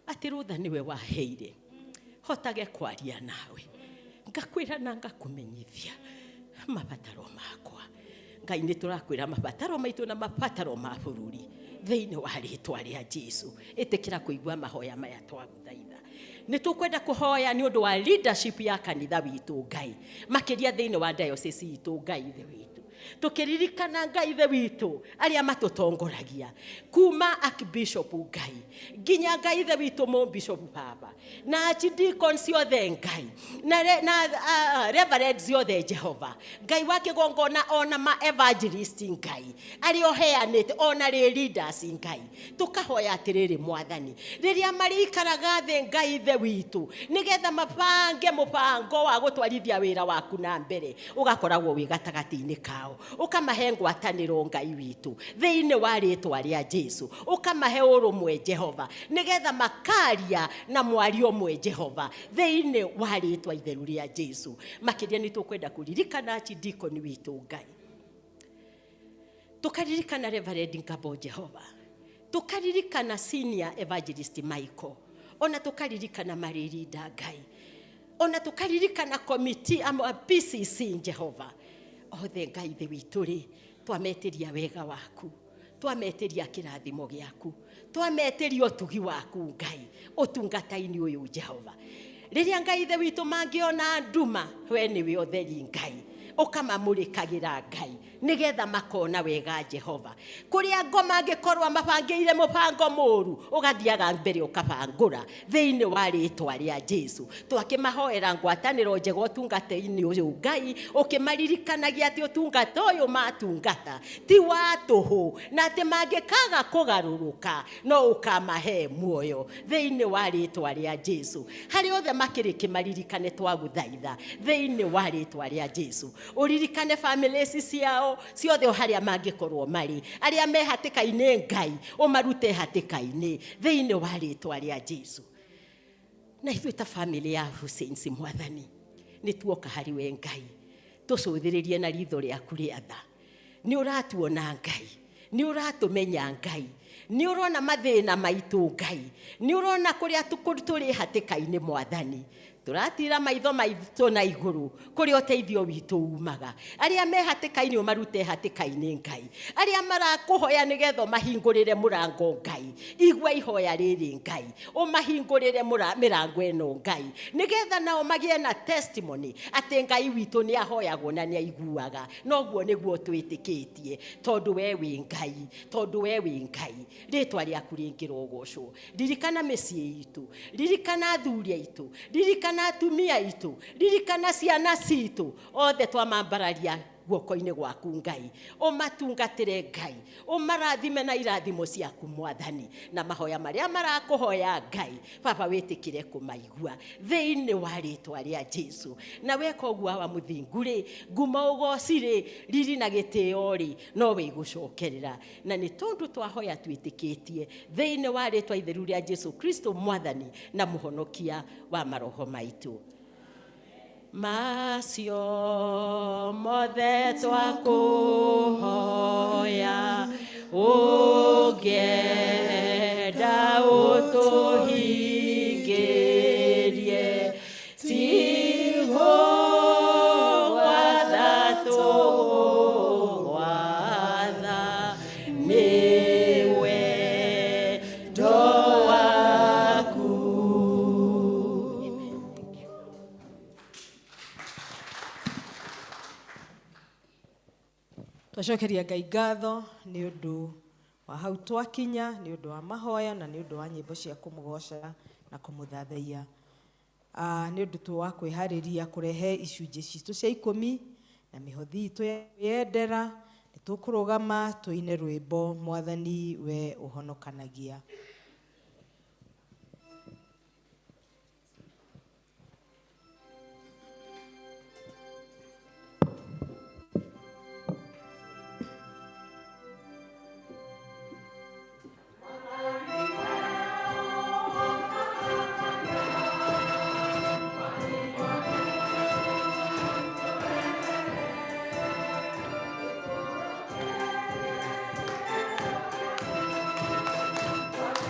atĩ rũtha nĩwe waheire hotage kwaria nawe, ngakwĩra na ngakũmenyithia mabataro makwa. Ngai, nĩ tũrakwĩra mabataro maitũ na mabataro ma bũrũri thĩinĩ wa rĩtwa rĩa Jesu. Ĩtĩkĩra kũigua mahoya maya, twagũthaitha. Nĩ tũkwenda kũhoya nĩ ũndũ wa leadership ya kanitha witũ Ngai, makĩria thĩinĩ wa diocese itũ Ngai ithe witũ, tũkĩririkana Ngai ithe witũ arĩa matũtongoragia kuma archbishop Ngai nginya Ngai ithe witũ mũbishop baba na archdeacon ciothe Ngai na reverend ciothe, Jehova Ngai wa kĩgongona, ona ma evangelist Ngai arĩa ũheanĩte, ona rĩ leaders Ngai. Tũkahoya atĩrĩrĩ Mwathani, rĩrĩa marĩikaraga thĩ Ngai ithe witũ nĩgetha mabange mũbango wa gũtwarithia wĩra waku na mbere, ũgakoragwo wĩ gatagatĩ-inĩ kao, ũkamahe ngwatanĩro Ngai witũ thĩinĩ wa rĩtwa rĩa Jesu, ũkamahe ũrũmwe Jehova, nĩgetha makaria na mwario ũmwe Jehova, thĩinĩ wa rĩtwa itheru rĩa Jesu. Makĩria nĩ tũkwenda kũririkana archdeacon witũ Ngai. Tũkaririkana Reverend Ngabo Jehova, tũkaririkana Senior Evangelist Michael, ona tũkaririkana Maririnda Ngai, ona tũkaririkana committee ama PCC Jehova. Othe Ngai ithe witũ rĩ, twametĩria wega waku, twametĩria kĩrathimo gĩaku, twametĩria ũtugi waku Ngai ũtungata-inĩ ũyũ Jehova. Rĩrĩa Ngai ithe witũ mangĩona nduma, we nĩwe ũtheri Ngai, ũkamamũrĩkagĩra Ngai nĩgetha makona wega Jehova. Kũrĩa ngo mangĩkorwo mabangĩire mũbango mũru, ũgathiaga mbere ũkabangũra thĩinĩ wa rĩtwa rĩa Jesu. Twakĩmahoera ngwatanĩro njega ũtungata-inĩ ũyũ Ngai, ũkĩmaririkanagia atĩ ũtungata ũyũ matungata ti wa tũhũ, na atĩ mangĩkaga kũgarũrũka no ũkamahe muoyo thĩinĩ wa rĩtwa rĩa Jesu. Harĩ othe makĩrĩ kĩmaririkane twagũthaitha thĩinĩ wa rĩtwa rĩa Jesu. Ũririkane famĩlĩ ici ciao ciothe o harĩa mangĩkorwo marĩ, arĩa me hatĩka-inĩ Ngai ũmarute hatĩka-inĩ thĩinĩ wa rĩtwa rĩa Jesu. Na ithuĩ ta famĩlĩ ya Husseins Mwathani, nĩ tuoka harĩ we Ngai, tũcũthĩrĩrie na ritho rĩaku rĩa tha. Nĩ ũratuona Ngai, nĩ ũratũmenya Ngai, nĩ ũrona mathĩna maitũ Ngai, nĩ ũrona kũrĩa tũrĩ hatĩka-inĩ Mwathani. Tũratira maitho maitũ na igũrũ kũrĩa ũteithio witũ umaga. Arĩa me hatĩka-inĩ ũmarute hatĩka-inĩ Ngai, arĩa marakũhoya nĩgetha ũmahingũrĩre mũrango Ngai, igua ihoya rĩrĩ Ngai, ũmahingũrĩre mĩrango ĩno Ngai, nĩgetha nao magĩe na testimony atĩ Ngai witũ nĩ ahoyagwo na nĩ aiguaga. Noguo nĩguo twĩtĩkĩtie, tondũ we wĩ Ngai, tondũ we wĩ Ngai, rĩtwa rĩaku rĩngĩrogocwo. Ririkana mĩciĩ itũ, ririkana athuri aitũ, ririkana atumia aitũ, ririkana ciana citũ, othe twamambararia guoko-inĩ gwaku Ngai. Ũmatungatĩre Ngai, ũmarathime na irathimo ciaku Mwathani, na mahoya marĩa marakũhoya Ngai, Baba wĩtĩkĩre kũmaigua thĩinĩ wa rĩtwa rĩa Jesu. Na weka ũguo Awa mũthingu rĩ, ngumo ũgoci rĩ, riri na gĩtĩo rĩ, no wĩgũcokerera. Na nĩ tondũ twahoya twĩtĩkĩtie thĩinĩ wa rĩtwa itheru rĩa Jesu Kristo Mwathani na Mũhonokia wa maroho maitũ. Macio mothe twakũhoya, ũngĩenda ũtũhingĩrie, ti gũgwatha tũgũgwatha, nĩ wendo waku. Twacokeria Ngai ngatho nĩ ũndũ wa hau twakinya, nĩ ũndũ wa mahoya na nĩ ũndũ wa nyĩmbo cia kũmũgoca na kũmũthathaiya. Nĩ ũndũ tu wa kwĩharĩria kũrehe icunjĩ citũ cia ikũmi na mĩhothi itũ ya kwĩyendera. Nĩ tũkũrũgama tũine rwĩmbo Mwathani we ũhonokanagia. Thank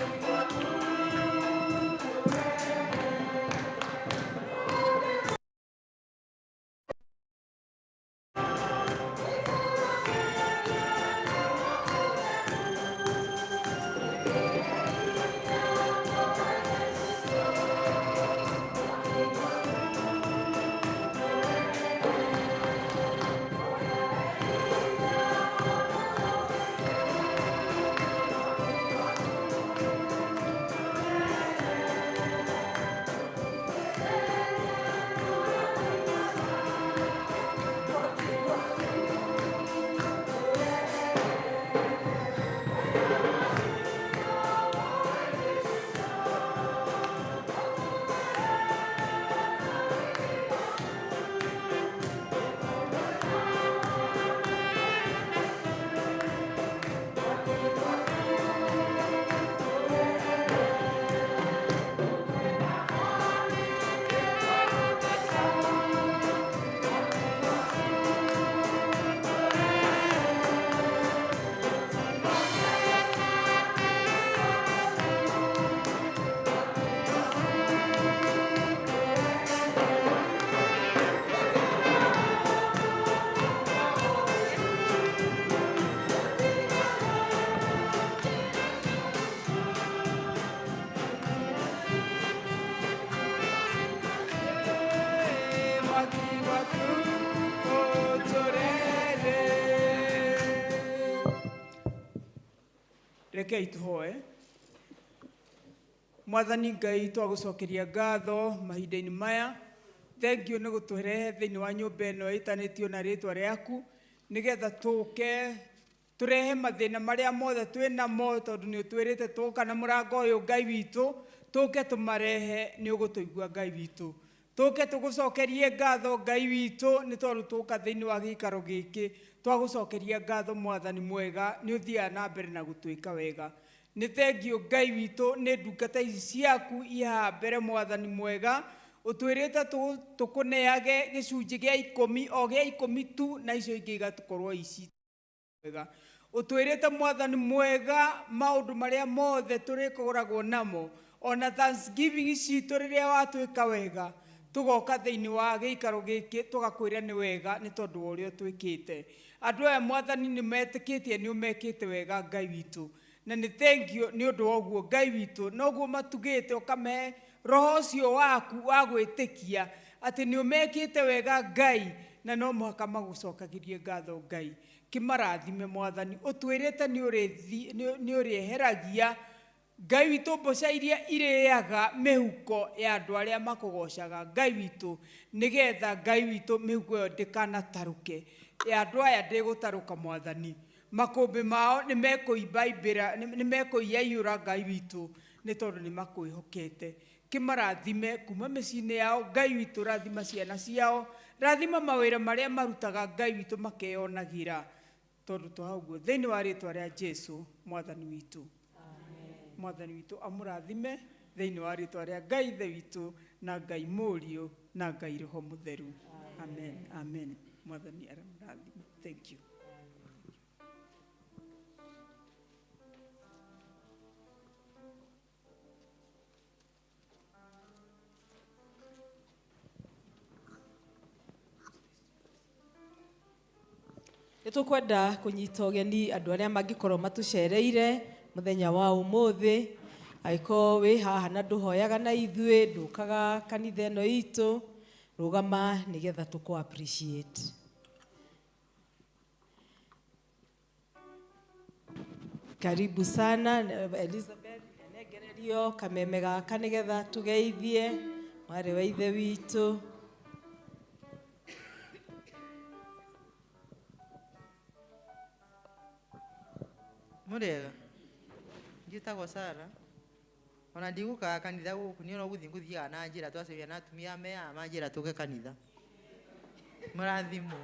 Ũthamaki waku ũtũrere. Rekei tuhoe. Mwathani Ngai, twagũcokeria ngatho mahinda-inĩ maya. Thengiũ nĩ gũtũrehe thĩinĩ wa nyũmba ĩno ĩtanĩtio na rĩtwa rĩaku, nĩgetha tũke tũrehe mathĩna marĩa mothe twĩ namo, tondũ nĩ ũtwĩrĩte tũka na mũrango ũyũ Ngai witũ, tũke tũmarehe, nĩ ũgũtũigua Ngai witũ. Tũke tũgũcokerie ngatho Ngai witũ, nĩ tondũ tũka thĩinĩ wa gĩikaro gĩkĩ twagũcokeria ngatho. Mwathani mwega, nĩ ũthiaga na mbere na gũtwĩka wega. Nĩ thengiũ Ngai witũ nĩ ndungata ici ciaku i haha mbere. Mwathani mwega, ũtwĩrĩte tũkũneage gĩcunjĩ gĩa ikũmi, o gĩa ikũmi tu, na icio ingĩ igatũkorwo ici wega. Ũtwĩrĩte, Mwathani mwega, maũndũ marĩa mothe tũrĩkoragwo namo, ona thanksgiving citũ, rĩrĩa watwĩka wega tũgoka thĩinĩ wa gĩikaro gĩkĩ tũgakwĩra nĩ wega, nĩ tondũ wa ũrĩa ũtwĩkĩte. Andũ aya, Mwathani, nĩ metĩkĩtie nĩ ũmekĩte wega, Ngai witũ, na nĩ thengiũ nĩ ũndũ wa ũguo, Ngai witũ. Noguo matugĩte ũkamehe roho ũcio waku wa gwĩtĩkia atĩ nĩ ũmekĩte wega, Ngai, na no mũhaka magũcokagĩrie ngatho. Ngai, kĩmarathime. Mwathani, ũtwĩrĩte nĩ ũrĩeheragia, Ngai witũ, mboca iria irĩaga mĩhuko ya andũ arĩa makũgocaga, Ngai witũ, nĩgetha, Ngai witũ, mĩhuko ĩyo ndĩkanatarũke. Ya andũ aya ndĩgũtarũka, Mwathani. Makũmbĩ mao nĩ mekũimbaimbĩra, nĩ mekũiyaiyũra, Ngai witũ, nĩ tondũ nĩ makwĩhokete. Kĩmarathime kuma mĩciĩ-inĩ yao, Ngai witũ. Rathima ciana ciao, rathima mawĩra marĩa marutaga, Ngai witũ, makeyonagĩra, tondũ twaha ũguo thĩinĩ wa rĩtwa rĩa Jesu Mwathani witũ. Mwathani witũ amũrathime thĩinĩ wa rĩtwa rĩa Ngai Ithe witũ, na Ngai Mũriũ, na Ngai Roho Mũtheru. Amen, amen. Mwathani aramũrathima. Thank you. Nĩ tũkwenda kũnyita ũgeni andũ arĩa mangĩkorwo matũcereire mũthenya wa ũmũthĩ. Angĩkorwo wĩ haha na ndũhoyaga na ithuĩ, ndũkaga kanitha ĩno itũ, rũgama nĩgetha tũkũ appreciate. Karibu sana. Elizabeth, nengererio kameme gaka nĩgetha tũgeithie mwarĩ wa ithe witũ. Mũrĩega. Njĩtagwo Sara, ona ndigũkaga kanitha gũkũ niĩ, no gũthiĩ ngũthiaga na njĩra twacemania na atumia me haha manjĩra tũke kanitha. Mũrathimwo.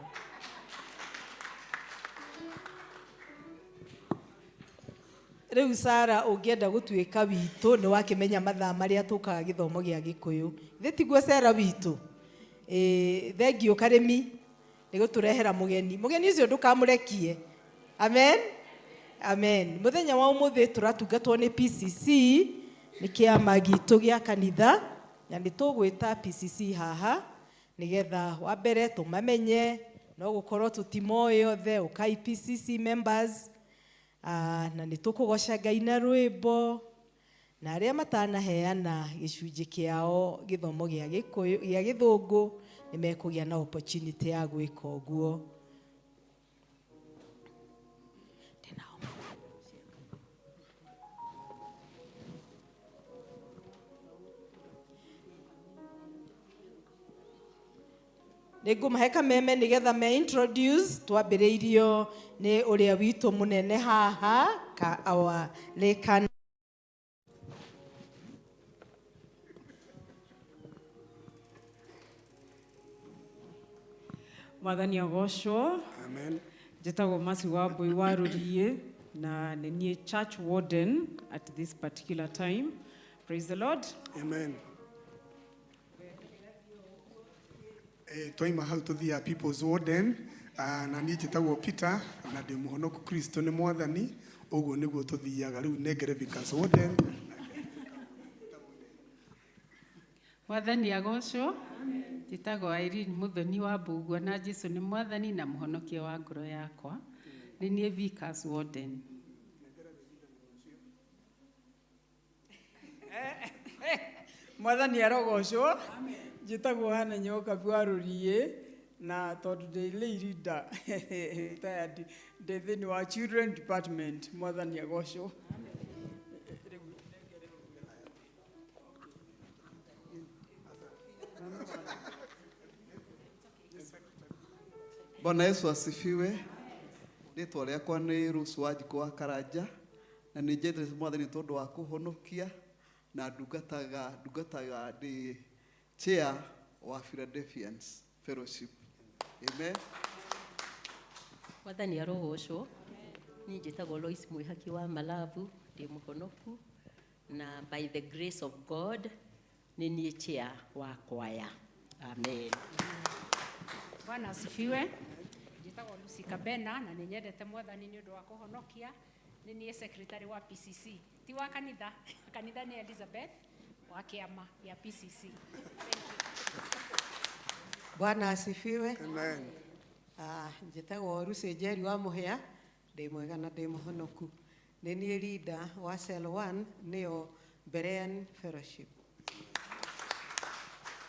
Rĩu Sara, ũngĩenda gũtuĩka witũ, nĩ wakĩmenya mathaa marĩa tũkaga gĩthomo gĩa Gĩkũyũ, thĩ tiguo Sara witũ? Ĩĩ, thengiũ karĩmi nĩ gũtũrehera mũgeni. Mũgeni ũcio ndũkamũrekie. Amen, amen. Mũthenya wa ũmũthĩ tũratungatwo nĩ PCC, nĩ kĩama gitũ gĩa kanitha, na nĩ tũgwĩta PCC haha nĩgetha wa mbere tũmamenye, no gũkorwo tũtimoĩ othe. Ũkai PCC members. Na nĩ tũkũgoca Ngai na rwĩmbo, na arĩa matanaheana gĩcunjĩ kĩao gĩthomo gĩa Gĩkũyũ, gĩa Gĩthũngũ, nĩ mekũgĩa na opportunity ya gwĩka ũguo. Nĩ ngũmahe kameme nĩgetha me introduce. Twambĩrĩirio nĩ ũrĩa witũ mũnene haha, ka our Lekan. Mwathani agocwo. Amen. Njĩtagwo Masi wa Mbui wa Rũriĩ, na nĩ niĩ church warden at this particular time. Praise the Lord. Amen. Twaima hau tũthiaga people's warden, na niĩ njĩtagwo Peter na ndĩ mũhonoku, Kristo nĩ Mwathani. Ũguo nĩguo tũthiaga. Rĩu nengere Vicar's warden. Mwathani agocwo. Njĩtagwo Irene Muthoni wa Mbugua, na Jesu nĩ Mwathani na Mũhonokia wa ngoro yakwa. Nĩ niĩ Vicar's warden. Mwathani arogocwo. Njĩtagwo Hana Nyokabi wa Rũriĩ na tondũ ndĩ lay leader retired, ndĩ thĩinĩ wa children department. Mwathani agocwo. Bwana Yesu asifiwe. Rĩtwa rĩakwa nĩ Rose Wanjikũ wa Karanja na nĩ njendete Mwathani tondũ wa kũhonokia na ndungataga ndĩ chair wa Philadelphians Fellowship. Amen. Mwathani arogocwo. Niĩ njĩtagwo Lois Mwĩhaki wa Malavu, ndĩ mũhonoku na by the grace of God nĩ niĩ chair wa kwaya. Amen. Bwana asifiwe. Njĩtagwo Lucy Kabena na nĩ nyendete Mwathani nĩ ũndũ wa kũhonokia. Nĩ niĩ secretary wa PCC. Ti wa kanitha, kanitha nĩ Elizabeth wa kĩama gĩa PCC. Bwana asifiwe. Amen. Ah, njĩtagwo Lucy Njeri wa Mũhĩa, ndĩ mwega na ndĩ mũhonoku. Nĩ niĩ leader wa Cell 1 nĩyo Berean Fellowship.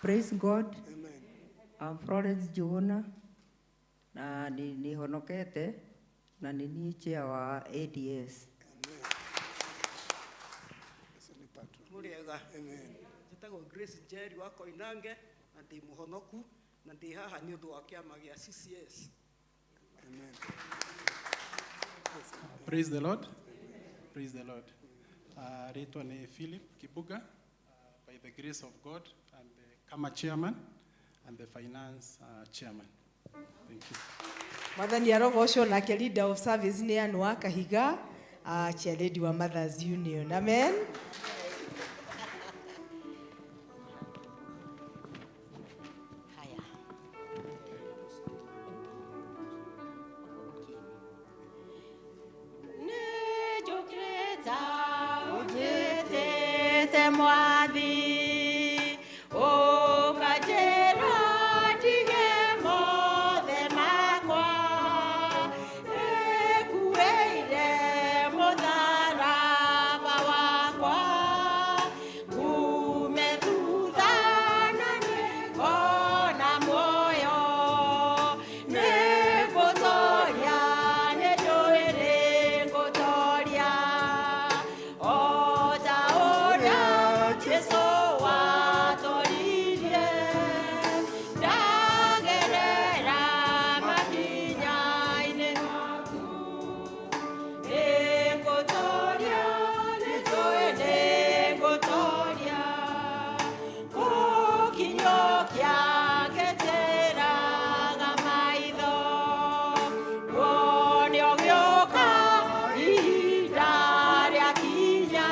Praise God. Amen. I'm Florence Njuguna na nĩ honokete na nĩ niĩ chair wa ADS. Mũrĩega. Njĩtagwo Grace Njeri wa Koinange na ndĩ mũhonoku na ndĩ haha nĩ ũndũ wa kĩama gĩa CCS. Praise the Lord. Praise the Lord. Rĩtwa nĩ Philip Kibuga. By the grace of God, I'm the Kama chairman and the finance chairman. Thank you. Mwathani arogocwo. Nake leader of service nĩ Ann wa Kahiga, chair lady wa Mothers Union. Amen. Haya. Nĩnjũkĩte ũnjĩtĩte Mwathi, ũkanjĩra ndige mothe makwa, nĩkuĩire mũtharaba wakwa, ngume thutha na nĩngona muoyo, nĩngũtoria, nĩnjũĩ nĩngũtoria, o ta ũrĩa Jesũ watoririe, ndagerera makinya-inĩ maku, nĩngũtoria, nĩnjũĩ nĩngũtoria, gũkinyũkia ngetĩraga maitho, nguone ũgĩũka ihinda rĩakinya,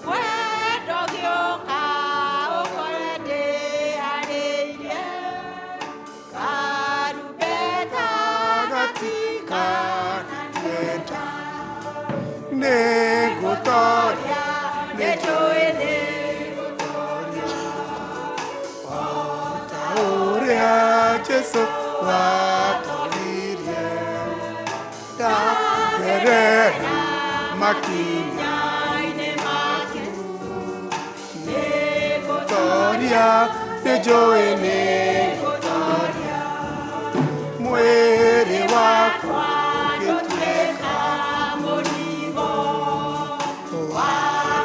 wendo ũgĩũka ũkore ndĩharĩirie, karumbeta Gatikanatueta nĩngũtoria, nĩnjũĩ nĩngũtoria, o ta ũrĩa Jesũ watoririe, ndagerera makinya-inĩ maku, nĩngũtoria, nĩnjũĩ nĩngũtoria, mwĩrĩ wakwa ũngĩtuĩka mũrigo wa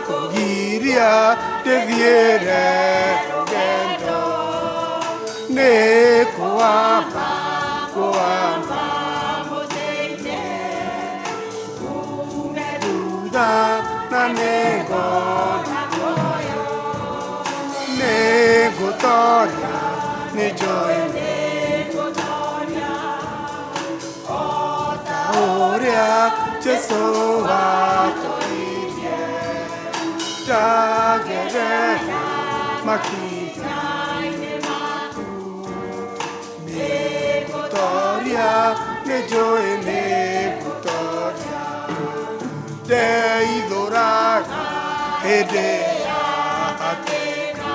kũgiria ndĩthiĩre rũgendo, nĩ kũwamba kũwamba mũtĩ-inĩ, ngume thutha na nĩngona muoyo, nĩngũtoria, nĩnjũĩ nĩngũtoria, o ta ũrĩa Jesũ watoririe, ndagerera makinya-inĩ maku, nĩngũtoria, nĩnjũĩ nĩngũtoria, ndeithũraga hĩndĩ ya hatĩka,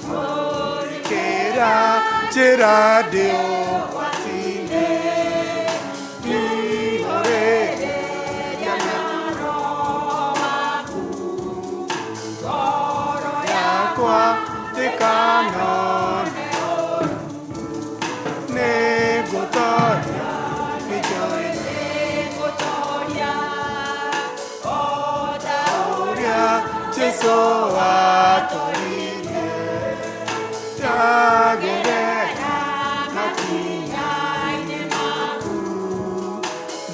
mũrĩkĩra njĩra ndĩ ũgwati-inĩ, ndihũrĩrĩria na roho waku, ngoro yakwa. Ndikanone nĩngũtoria nĩnjũĩ ũrĩa Jesũ atoririe ndagerera makinya-inĩ maku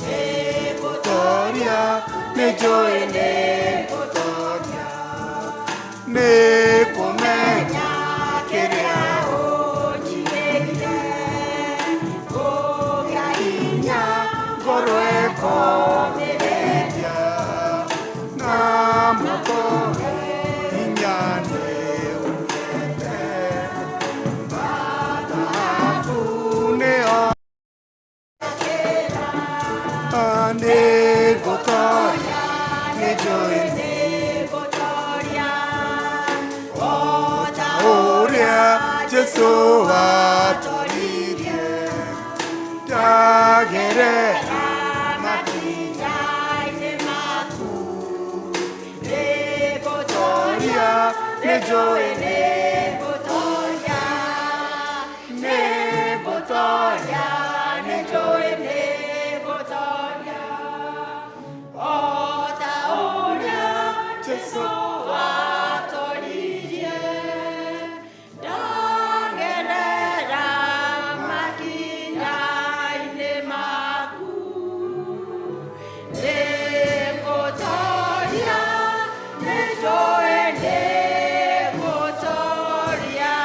nĩngũtoria nĩnjũĩ nĩngũtoria nĩkũmenya kĩrĩa ũnjigĩire kũgĩa hinya ngoro ĩkũmĩrĩria na moko hinya nĩũgĩte thahabu nĩyo nĩngũtoria nĩnjũĩ ũrĩa Jesũ atoririe ndagerera makinya-inĩ maku nĩngũtoria nĩnjũĩ nĩngũtoria nĩngũtoria nĩnjũĩ nĩngũtoria o ta ũrĩa Jesũ atoririe ndagerera makinya-inĩ maku nĩngũtoria nĩnjũĩ nĩngũtoria.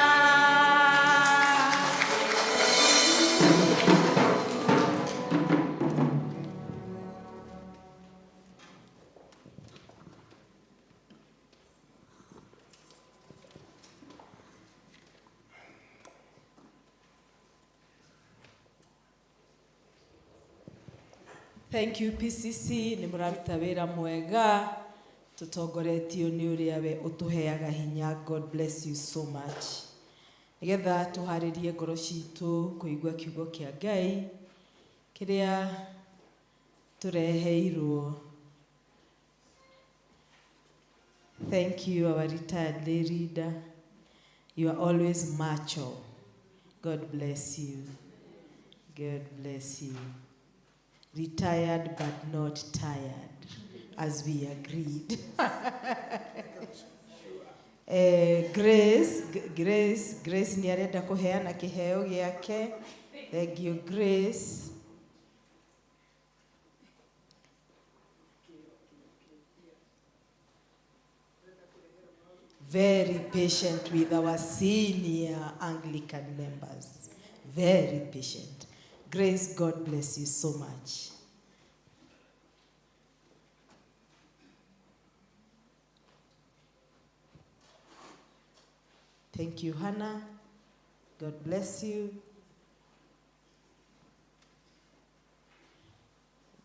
Thank you PCC nĩ mũraruta wĩra mwega tũtongoretio nĩ ũrĩa we ũtũheaga hinya. God bless you so much. Nĩgetha tũharĩrie ngoro citũ kũigua kiugo kĩa Ngai kĩrĩa tũreheirwo. Thank you, our retired lay leader. You are always macho. God bless you. God bless you. Retired but not tired, as we agreed. Grace, Grace, Grace nĩ arenda kũheana kĩheo gĩake. Thank you, Grace. Very patient with our senior Anglican members. Very patient. Grace, God bless you so much. Thank you, Hannah. God bless you.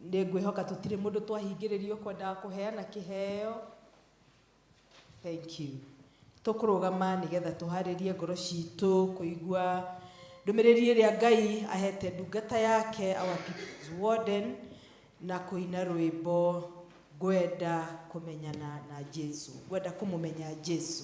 Nĩ ngwĩhoka tũtirĩ mũndũ twahingĩrĩrio kwendaga kũheana kĩheo. Thank you. Tũkũrũgama nĩgetha tũharĩrie ngoro citũ kũigua ndũmĩrĩri ĩrĩa Ngai ahete ndungata yake, our people's warden, na kũina rwĩmbo ngwenda kũmenyana na Jesu, ngwenda kũmũmenya Jesu.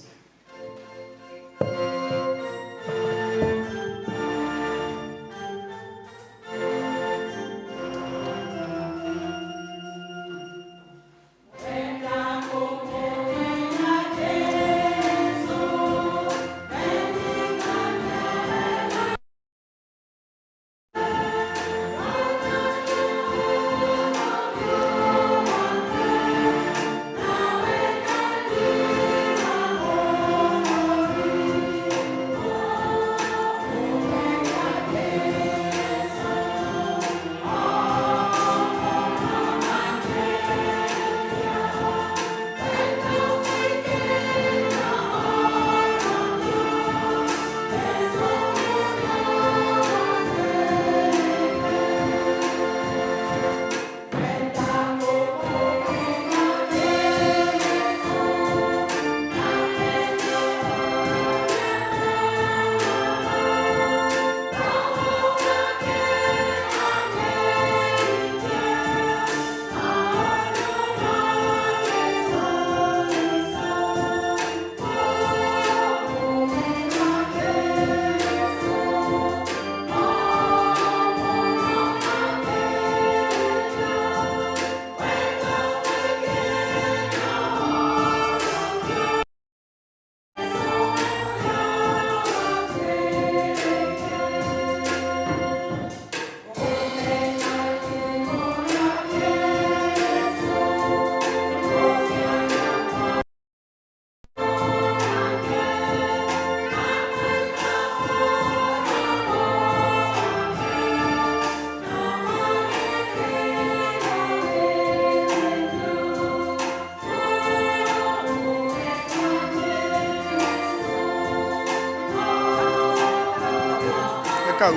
kau.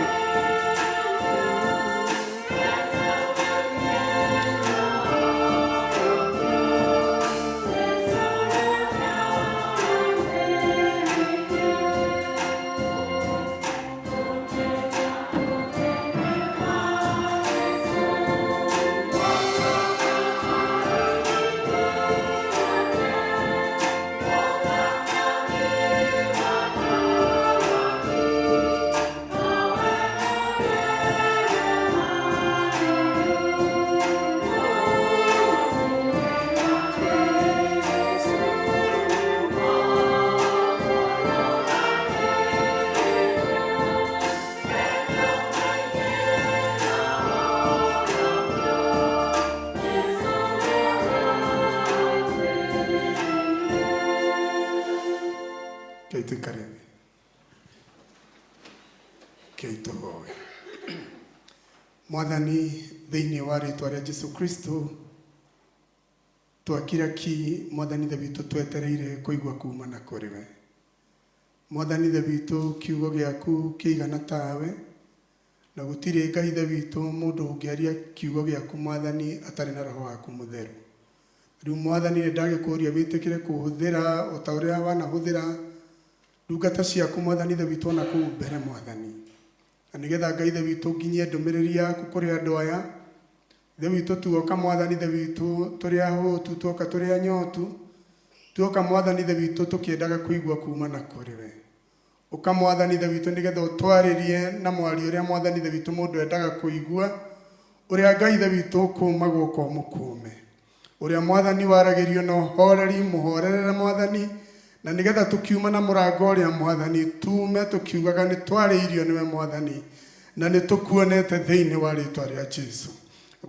Kei tũikare thĩ. Kei tũhoe. Mwathani, thĩinĩ wa rĩtwa rĩa Jesu Kristo, twakira ki Mwathani Ithe witũ twetereire kũigua kuma na kũrĩ we. Mwathani Ithe witũ, kiugo gĩaku kĩigana tawe, na gũtirĩ Ngai Ithe witũ mũndũ ũngĩaria kiugo gĩaku Mwathani atarĩ na Roho waku mũtheru. Rĩu Mwathani nĩ ndagĩkũria wĩtĩkĩre kũhũthĩra o ta ũrĩa wanahũthĩra ndungata ciaku Mwathani Ithe witũ ona kũu mbere Mwathani. Na nĩgetha Ngai Ithe witũ nginyie ndũmĩrĩri yaku kũrĩ andũ aya. Ithe witũ tuoka Mwathani Ithe witũ tũrĩ ahũtu, tuoka tũrĩ anyotu, tuoka Mwathani Ithe witũ tũkĩendaga kũigua kuma na kũrĩ we. Ũka Mwathani Ithe witũ nĩgetha ũtwarĩrie na mwario ũrĩa Mwathani Ithe witũ mũndũ endaga kũigua, ũrĩa Ngai Ithe witũ ũkũmagwo ũkomũkũme. Ũrĩa Mwathani waragĩrio na ũhoreri, mũhorerere Mwathani, na nĩgetha tũkiuma na mũrango ũrĩa Mwathani, tume tũkiugaga nĩ twarĩirio nĩwe Mwathani, na nĩ tũkuonete thĩinĩ wa rĩtwa rĩa Jesu.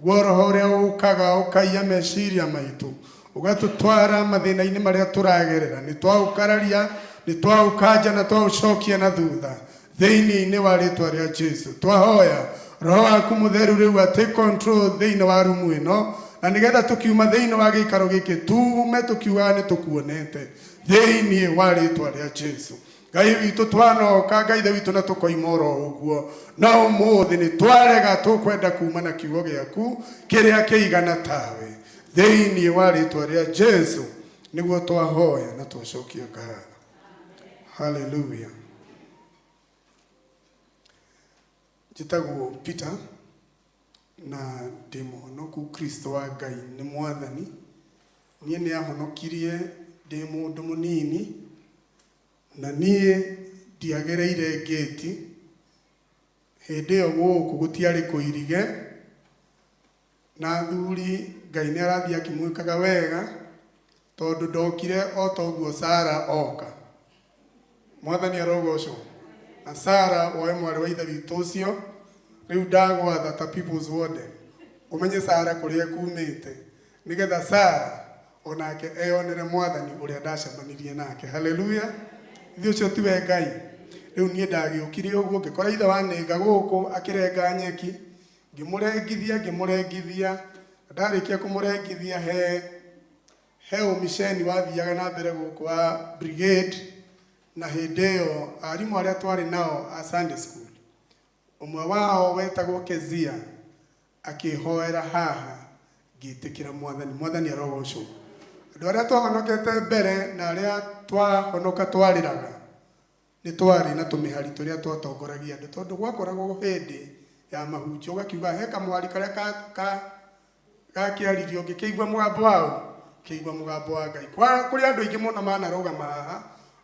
Guo roho ũrĩa ũkaga ũkaiya meciria maitũ, ũgatũtwara mathĩna-inĩ marĩa tũragerera, nĩ twaũkararia, nĩ twaũkanja na twaũcokia na thutha thĩinĩ-inĩ wa rĩtwa rĩa Jesu. Twahoya roho waku mũtheru rĩu a take control thĩinĩ wa rumu ĩno, na nĩgetha tũkiuma thĩinĩ wa gĩikaro gĩkĩ tume tũkiugaga nĩ tũkuonete thĩinĩ wa rĩtwa rĩa Jesu. Ngai witũ twanoka Ngai Ithe witũ na tũkoima oro ũguo, no ũmũthĩ nĩ twarega tũkwenda kuma na kiugo gĩaku kĩrĩa kĩigana tawe thĩinĩ wa rĩtwa rĩa Jesu nĩguo twahoya na twacokia ngatho. Haleluya. Njĩtagwo Peter na ndĩ mũhonoku Kristo wa Ngai nĩ Mwathani. Niĩ nĩ ahonokirie ndĩ mũndũ mũnini, na niĩ ndiagereire ngĩti. Hĩndĩ ĩyo gũkũ gũtiarĩ kũirige, na athuri Ngai nĩ arathiĩ akĩmwĩkaga wega, tondũ ndokire o ta ũguo Sara oka. Mwathani arogocwo. Na Sara woe mwarĩ wa ithe witũ ũcio, rĩu ndagwatha ta People's Warden, ũmenye Sara kũrĩa kumĩte, nĩgetha Sara onake eyonere Mwathani ũrĩa ndacemanirie nake. Haleluya. Ithuĩ ũcio tiwe Ngai. Rĩu niĩ ndagĩũkire ũguo ngĩkora ithe wa nĩnga gũkũ akĩrenga nyeki, ngĩmũrengithia ngĩmũrengithia, ndarĩkia kũmũrengithia he ũmiceni wathiaga na mbere gũkũ wa brigade, na hĩndĩ ĩyo arimũ arĩa twarĩ nao a Sunday school, ũmwe wao wetagwo Kezia akĩhoera haha, ngĩtĩkĩra Mwathani. Mwathani arogocwo. Andũ arĩa twahonokete mbere na arĩa twahonoka twarĩraga, nĩ twarĩ na tũmĩhari tũrĩa twatongoragia andũ, tondũ gwakoragwo hĩndĩ ya mahunjio ũgakiuga he kamũhari karĩa gakĩaririo, ngĩkĩigua mũgambo wao, kĩigua mũgambo wa Ngai. Kũrĩ andũ aingĩ mũno manarũgama haha,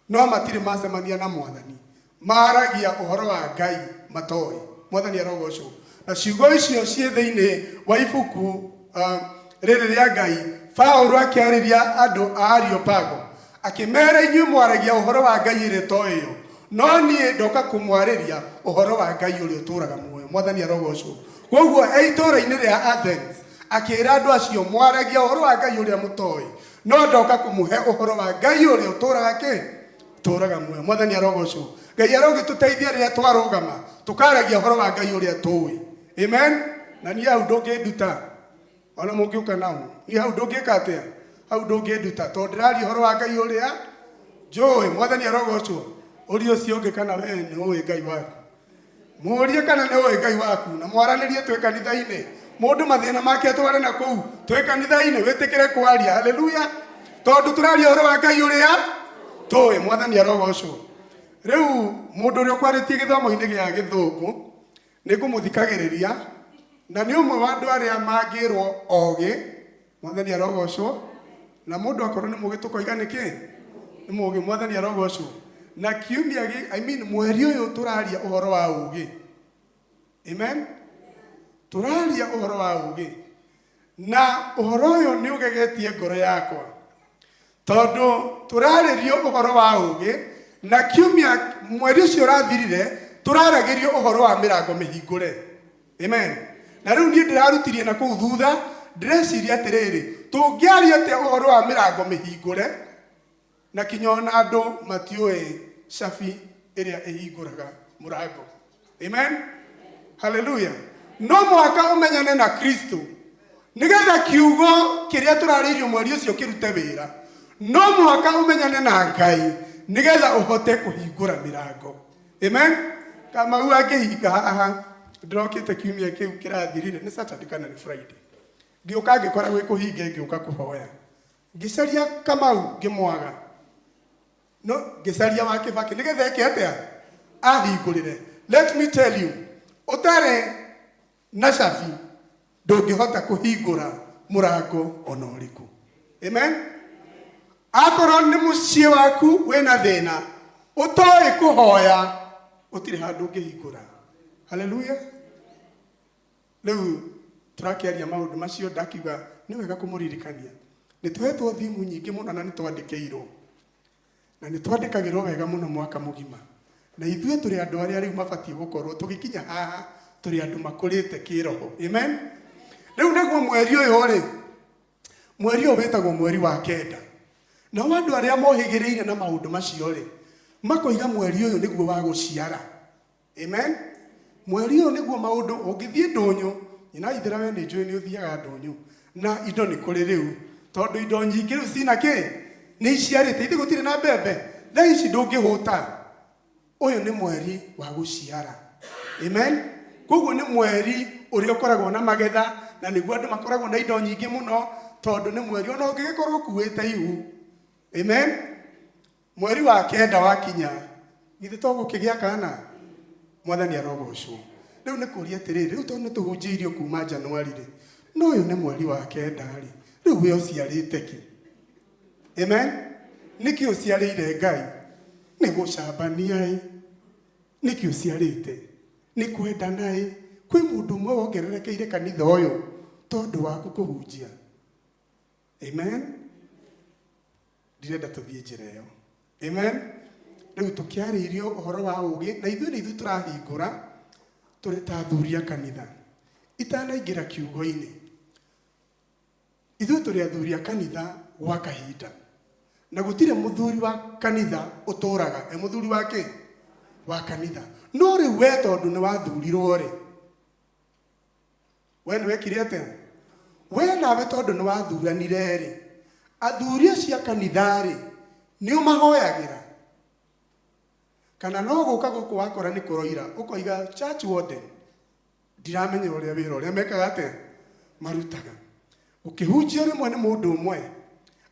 no matirĩ macemania na Mwathani, maragia ũhoro wa Ngai matoĩ. Mwathani arogocwo. Na ciugo icio ciĩ thĩinĩ wa ibuku rĩrĩ rĩa Ngai, Paũlũ akĩarĩria andũ a Areopago akĩmera, inyuĩ mwaragia ũhoro wa Ngai ĩrĩa ĩtoĩyo, no niĩ ndoka kũmwarĩria ũhoro wa Ngai ũrĩa ũtũũraga muoyo. Mwathani arogocwo. Koguo e itũũra-inĩ rĩa Athens akĩra andũ acio, mwaragia ũhoro wa Ngai ũrĩa mũtoĩ, no ndoka kũmũhe ũhoro wa Ngai ũrĩa ũtũũraga kĩ? Ũtũũraga muoyo. Mwathani arogocwo. Ngai arogĩtũteithia rĩrĩa twarũgama tũkaragia ũhoro wa Ngai ũrĩa tũĩ. Amen. Na niĩ hau ndũngĩnduta, ona mũngĩũka nao, niĩ hau ndũngĩka atĩa? Hau ndũngĩnduta, tondũ ndĩraria ũhoro wa Ngai ũrĩa njũĩ. Mwathani arogocwo. Ũria ũcio ũngĩ kana we nĩ ũĩ Ngai waku. Mũrie kana nĩ ũĩ Ngai waku na mwaranĩrie twĩ kanitha-inĩ. Mũndũ mathĩna make atware na kũu twĩ kanitha-inĩ, wĩtĩkĩre kwaria. Haleluya! Tondũ tũraria ũhoro wa Ngai ũrĩa tũĩ. Mwathani arogocwo. Rĩu mũndũ ũrĩa ũkwarĩtie gĩthomo-inĩ gĩa gĩthũngũ nĩ ngũmũthikagĩrĩria na nĩ ũmwe wa andũ arĩa mangĩrwo ogĩ. Mwathani arogocwo. Na mũndũ akorwo nĩ mũgĩ tũkoiga nĩ kĩ? Nĩ mũgĩ. Mwathani arogocwo. Na kiumia gĩ, I mean mweri ũyũ tũraria ũhoro wa ũgĩ. Amen. Tũraria ũhoro wa ũgĩ. Na ũhoro ũyũ nĩ ũgegetie ngoro yakwa. Tondũ tũrarĩrio ũhoro wa ũgĩ na kiumia mweri ũcio ũrathirire tũraragĩrio ũhoro wa mĩrango mĩhingũre. Amen. Na rĩu niĩ ndĩrarutirie na kũu thutha ndĩreciria atĩrĩrĩ, tũngĩaria atĩa ũhoro wa mĩrango mĩhingũre na kinya ona andũ matiũĩ cabi ĩrĩa ĩhingũraga mũrango. Amen. Haleluya. No mũhaka ũmenyane na Kristo nĩgetha kiugo kĩrĩa tũrarĩirio mweri ũcio kĩrute wĩra. No mũhaka ũmenyane na Ngai nĩgetha ũhote kũhingũra mĩrango. Amen. Kamau angĩhinga haha ndĩrokĩte kiumia kĩu kĩrathirire nĩ Saturday kana nĩ Friday. Ngĩũka ngĩkora gwĩ kũhinge ngĩũka kũhoya. Ngĩcaria Kamau ngĩmwaga. No ngĩcaria wa Kĩbakĩ nĩgetha eke atĩa? Ahingũrĩre. Let me tell you, ũtarĩ na cabi ndũngĩhota kũhingũra mũrango ona ũrĩkũ. Amen. Akorwo nĩ mũciĩ waku wĩna thĩna ũtoĩ kũhoya gũtirĩ handũ ũngĩhingũra. Haleluya. Rĩu tũrakĩaria maũndũ macio ndakiuga nĩ wega kũmũririkania. Nĩ tũhetwo thimu nyingĩ mũno na nĩ twandĩkĩirwo. Na nĩ twandĩkagĩrwo wega mũno mwaka mũgima. Na ithuĩ tũrĩ andũ arĩa rĩu mabatiĩ gũkorwo tũgĩkinya haha tũrĩ andũ makũrĩte kĩroho. Amen. Rĩu naguo mweri ũyũ rĩ, mweri ũyũ wĩtagwo mweri wa kenda. Nao andũ arĩa mohĩgĩrĩire na maũndũ macio rĩ, makoiga mweri ũyũ nĩguo wa gũciara. Amen. Mweri ũyũ nĩguo maũndũ ũngĩthiĩ ndũnyũ, nyina ithera we nĩ njũĩ nĩ ũthiaga ndũnyũ na indo nĩ kũrĩ rĩu tondũ indo nyingĩ rĩu cina kĩ nĩ iciarĩte ithe gũtirĩ na mbembe thaa ici ndũngĩhũta. Ũyũ nĩ mweri wa gũciara. Amen. Koguo nĩ mweri ũrĩa ũkoragwo na magetha na nĩguo andũ makoragwo na indo nyingĩ mũno tondũ nĩ mweri ona ũngĩgĩkorwo ũkuĩte ihu. Amen. Mweri wa kenda wakinya, githĩ to gũkĩgĩa kana? Mwathani arogocwo. Rĩu nĩ kũria atĩrĩrĩ, rĩu tondũ nĩ tũhunjĩirio kuma Januari rĩ, no ũyũ nĩ mweri wa kenda rĩ, rĩu we ũciarĩte kĩ? Amen. Nĩkĩ ũciarĩire Ngai? Nĩ gũcambania ĩ? Nĩkĩ ũciarĩte? Nĩ kwendana ĩ? Kwĩ mũndũ ũmwe wongererekeire kanitha ũyũ tondũ waku kũhunjia? Amen. Ndirenda tũthiĩ njĩra ĩyo. Amen. Rĩu tũkĩarĩirio ũhoro wa ũgĩ na ithuĩ nĩ ithuĩ tũrahingũra tũrĩ ta athuri a kanitha. Itanaingĩra kiugo-inĩ, ithuĩ tũrĩ athuri a kanitha gwa kahinda na gũtirĩ mũthuri wa kanitha ũtũraga e mũthuri wa kĩ? Wa kanitha. No rĩu we tondũ nĩ wathurirwo rĩ, We nĩ wekire atĩa? We nawe tondũ nĩ wathuranire-rĩ, athuri acio a kanitha-rĩ, nĩ ũmahoyagĩra? Kana no gũka gũkũ wakora nĩ kũroira, ũkoiga church warden, ndiramenya ũrĩa wĩra ũrĩa mekaga atĩa? Marutaga. Ũkĩhunjio rĩmwe nĩ mũndũ ũmwe,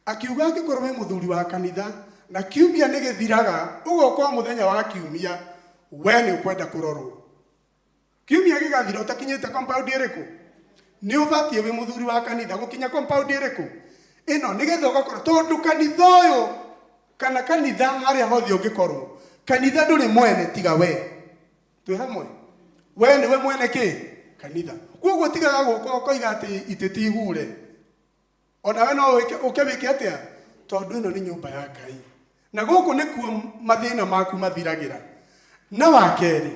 akiuga angĩkorwo wĩ mũthuri wa kanitha na kiumia nĩ gĩthiraga, ũgoka o mũthenya wa kiumia, we nĩ ũkwenda kũrorwo. Kiumia gĩgathira ũtakinyĩte compound ĩrĩkũ? Nĩ ũbatiĩ wĩ mũthuri wa kanitha gũkinya compound ĩrĩkũ? Ĩno nĩgetha ũgakorwo tondũ kanitha ũyũ kana kanitha harĩa hothe ũngĩkorwo kanitha ndũrĩ mwene tiga we. Twĩ hamwe? We nĩwe mwene kĩ? Kanitha. Koguo tigaga gũka ũkoiga atĩ itĩ ti hure. Onawe no wĩke ũke wĩke atĩa? Tondũ ĩno nĩ nyũmba ya Ngai. Na gũkũ nĩkuo mathĩna maku mathiragĩra. Na wa kerĩ,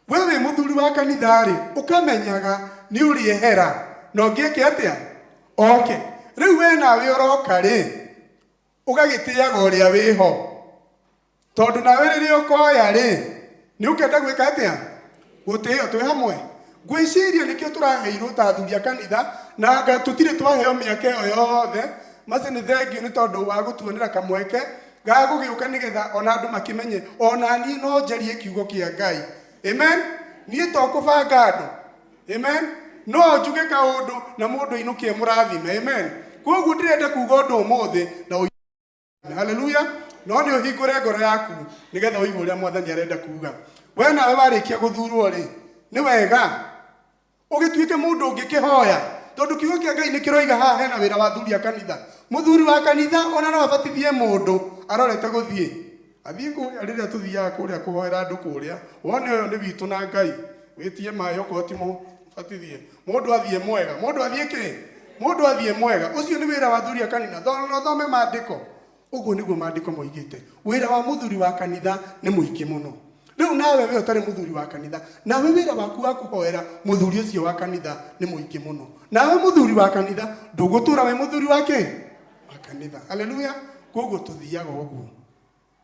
we wĩ mũthuri wa kanitha-rĩ, ũkamenyaga nĩ ũrĩehera na ũngĩ eke atĩa? Oke. Rĩu we nawe ũroka-rĩ, ũgagĩtĩaga ũrĩa wĩho. Tondũ nawe rĩrĩa ũkoya-rĩ, nĩ ũkenda gwĩka atĩa? Gũtĩo. Twĩ hamwe? Ngwĩciria nĩkĩo tũraheirwo ta athuri a kanitha, na anga tũtirĩ twaheo mĩaka ĩyo yothe. Maci nĩ thengiũ nĩ tondũ wa gũtuonera kamweke ga gũgĩũka nĩgetha ona andũ makĩmenye ona niĩ no njarie kiugo kĩa Ngai. Amen. Niĩ to kũbanga andũ. Amen. No njuge kaũndũ na mũndũ ainũkie mũrathime. Amen. Koguo ndĩrenda kuga ũndũ ũmũthĩ na Haleluya. No nĩ ũhingũre ngoro yaku nĩgetha ũigue ũrĩa mwathani arenda kuga. We nawe warĩkia gũthurwo rĩ, nĩ wega ũgĩtuĩke mũndũ ũngĩkĩhoya tondũ kiugo kĩa Ngai nĩ kĩroiga haha hena wĩra wa athuri a kanitha. Mũthuri wa kanitha ona no abatithie mũndũ arorete gũthiĩ athiĩ kũrĩa rĩrĩa tũthiaga kũrĩa kũhoera andũ kũrĩa wone ũyũ nĩ witũ na Ngai wĩtie maĩ okorwo ti mũbatithie mũndũ athiĩ mwega mũndũ athiĩ kĩ mũndũ athiĩ mwega ũcio nĩ wĩra wa athuri a kanitha no thome maandĩko ũguo nĩguo maandĩko moigĩte wĩra wa mũthuri wa kanitha nĩ mũingĩ mũno rĩu nawe we ũtarĩ mũthuri wa kanitha nawe wĩra waku wa kũhoera mũthuri ũcio wa kanitha nĩ mũingĩ mũno nawe mũthuri wa kanitha ndũgũtũra wĩ mũthuri wa kĩ wa kanitha haleluya koguo tũthiaga ũguo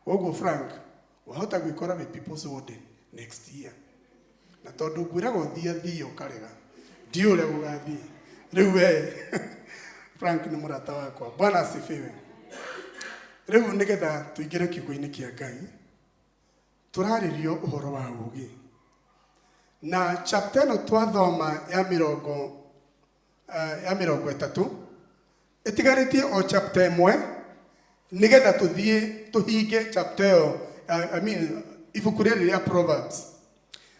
koguo Frank wahota gwĩkora wĩ people's warden next year na tondũ ngwĩraga ũthiĩ athiĩ ũkarega ndiũ ũrĩa gũgathiĩ rĩu we Frank nĩ mũrata wakwa bwana asifiwe rĩu nĩgetha tũingĩre kiugo-inĩ kĩa Ngai tũrarĩrio ũhoro wa ũũgĩ na chapter ĩno twathoma ya mĩrongo ya mĩrongo ĩtatũ ĩtigarĩtie o chapter ĩmwe nĩgetha tũthiĩ tũhinge chapter ĩyo I mean, ibuku rĩrĩ rĩa Proverbs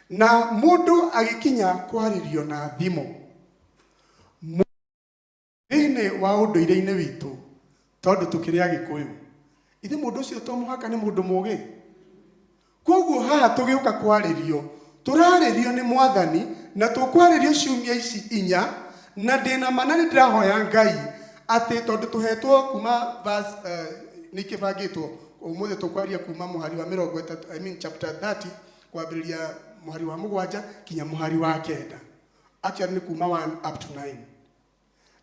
na mũndũ agĩkinya kwarĩrio na thimo thĩinĩ wa ũndũire-inĩ witũ tondũ tũkĩrĩ agĩkũyũ ithe mũndũ ũcio to mũhaka nĩ mũndũ mũgĩ koguo haha tũgĩũka kwarĩrio tũrarĩrio nĩ mwathani na tũkwarĩrio ciumia ici inya na ndĩna ma na nĩ ndĩrahoya ngai atĩ tondũ tũhetwo kuma verse nĩ kĩbangĩtwo ũmũthĩ tũkwaria kuma mũhari wa mĩrongo ĩtatũ I mean chapter 30 kwambĩrĩria mũhari wa mũgwanja kinya mũhari wa kenda actually nĩ kuma 1 up to 9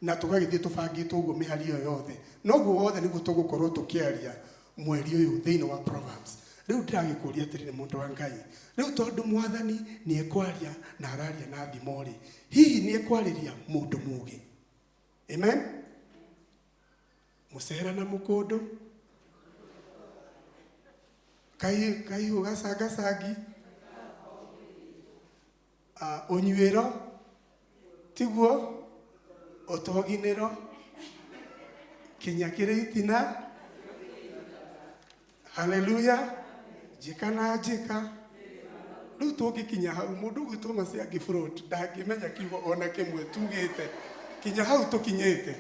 na tũgagĩthiĩ tũbangĩtwo ũguo mĩhari ĩyo yothe noguo wothe nĩguo tũgũkorwo tũkĩaria mweri ũyũ thĩinĩ wa Proverbs rĩu ndĩragĩkũria atĩrĩrĩ mũndũ wa Ngai rĩu tondũ mwathani nĩ ekwaria na araria na thimo rĩ hihi nĩ ekwarĩria mũndũ mũgĩ amen mũcera na mũkũndũ kaihũ gacangacangi ũnyuĩro tiguo ũtoginĩro kinya kĩrĩ itina haleluya njĩka na njĩka rĩu tũngĩkinya hau mũndũ ũgwĩtwo Maciangĩ Float ndangĩmenya kiugo ona kĩmwe tugĩte kinya hau tũkinyĩte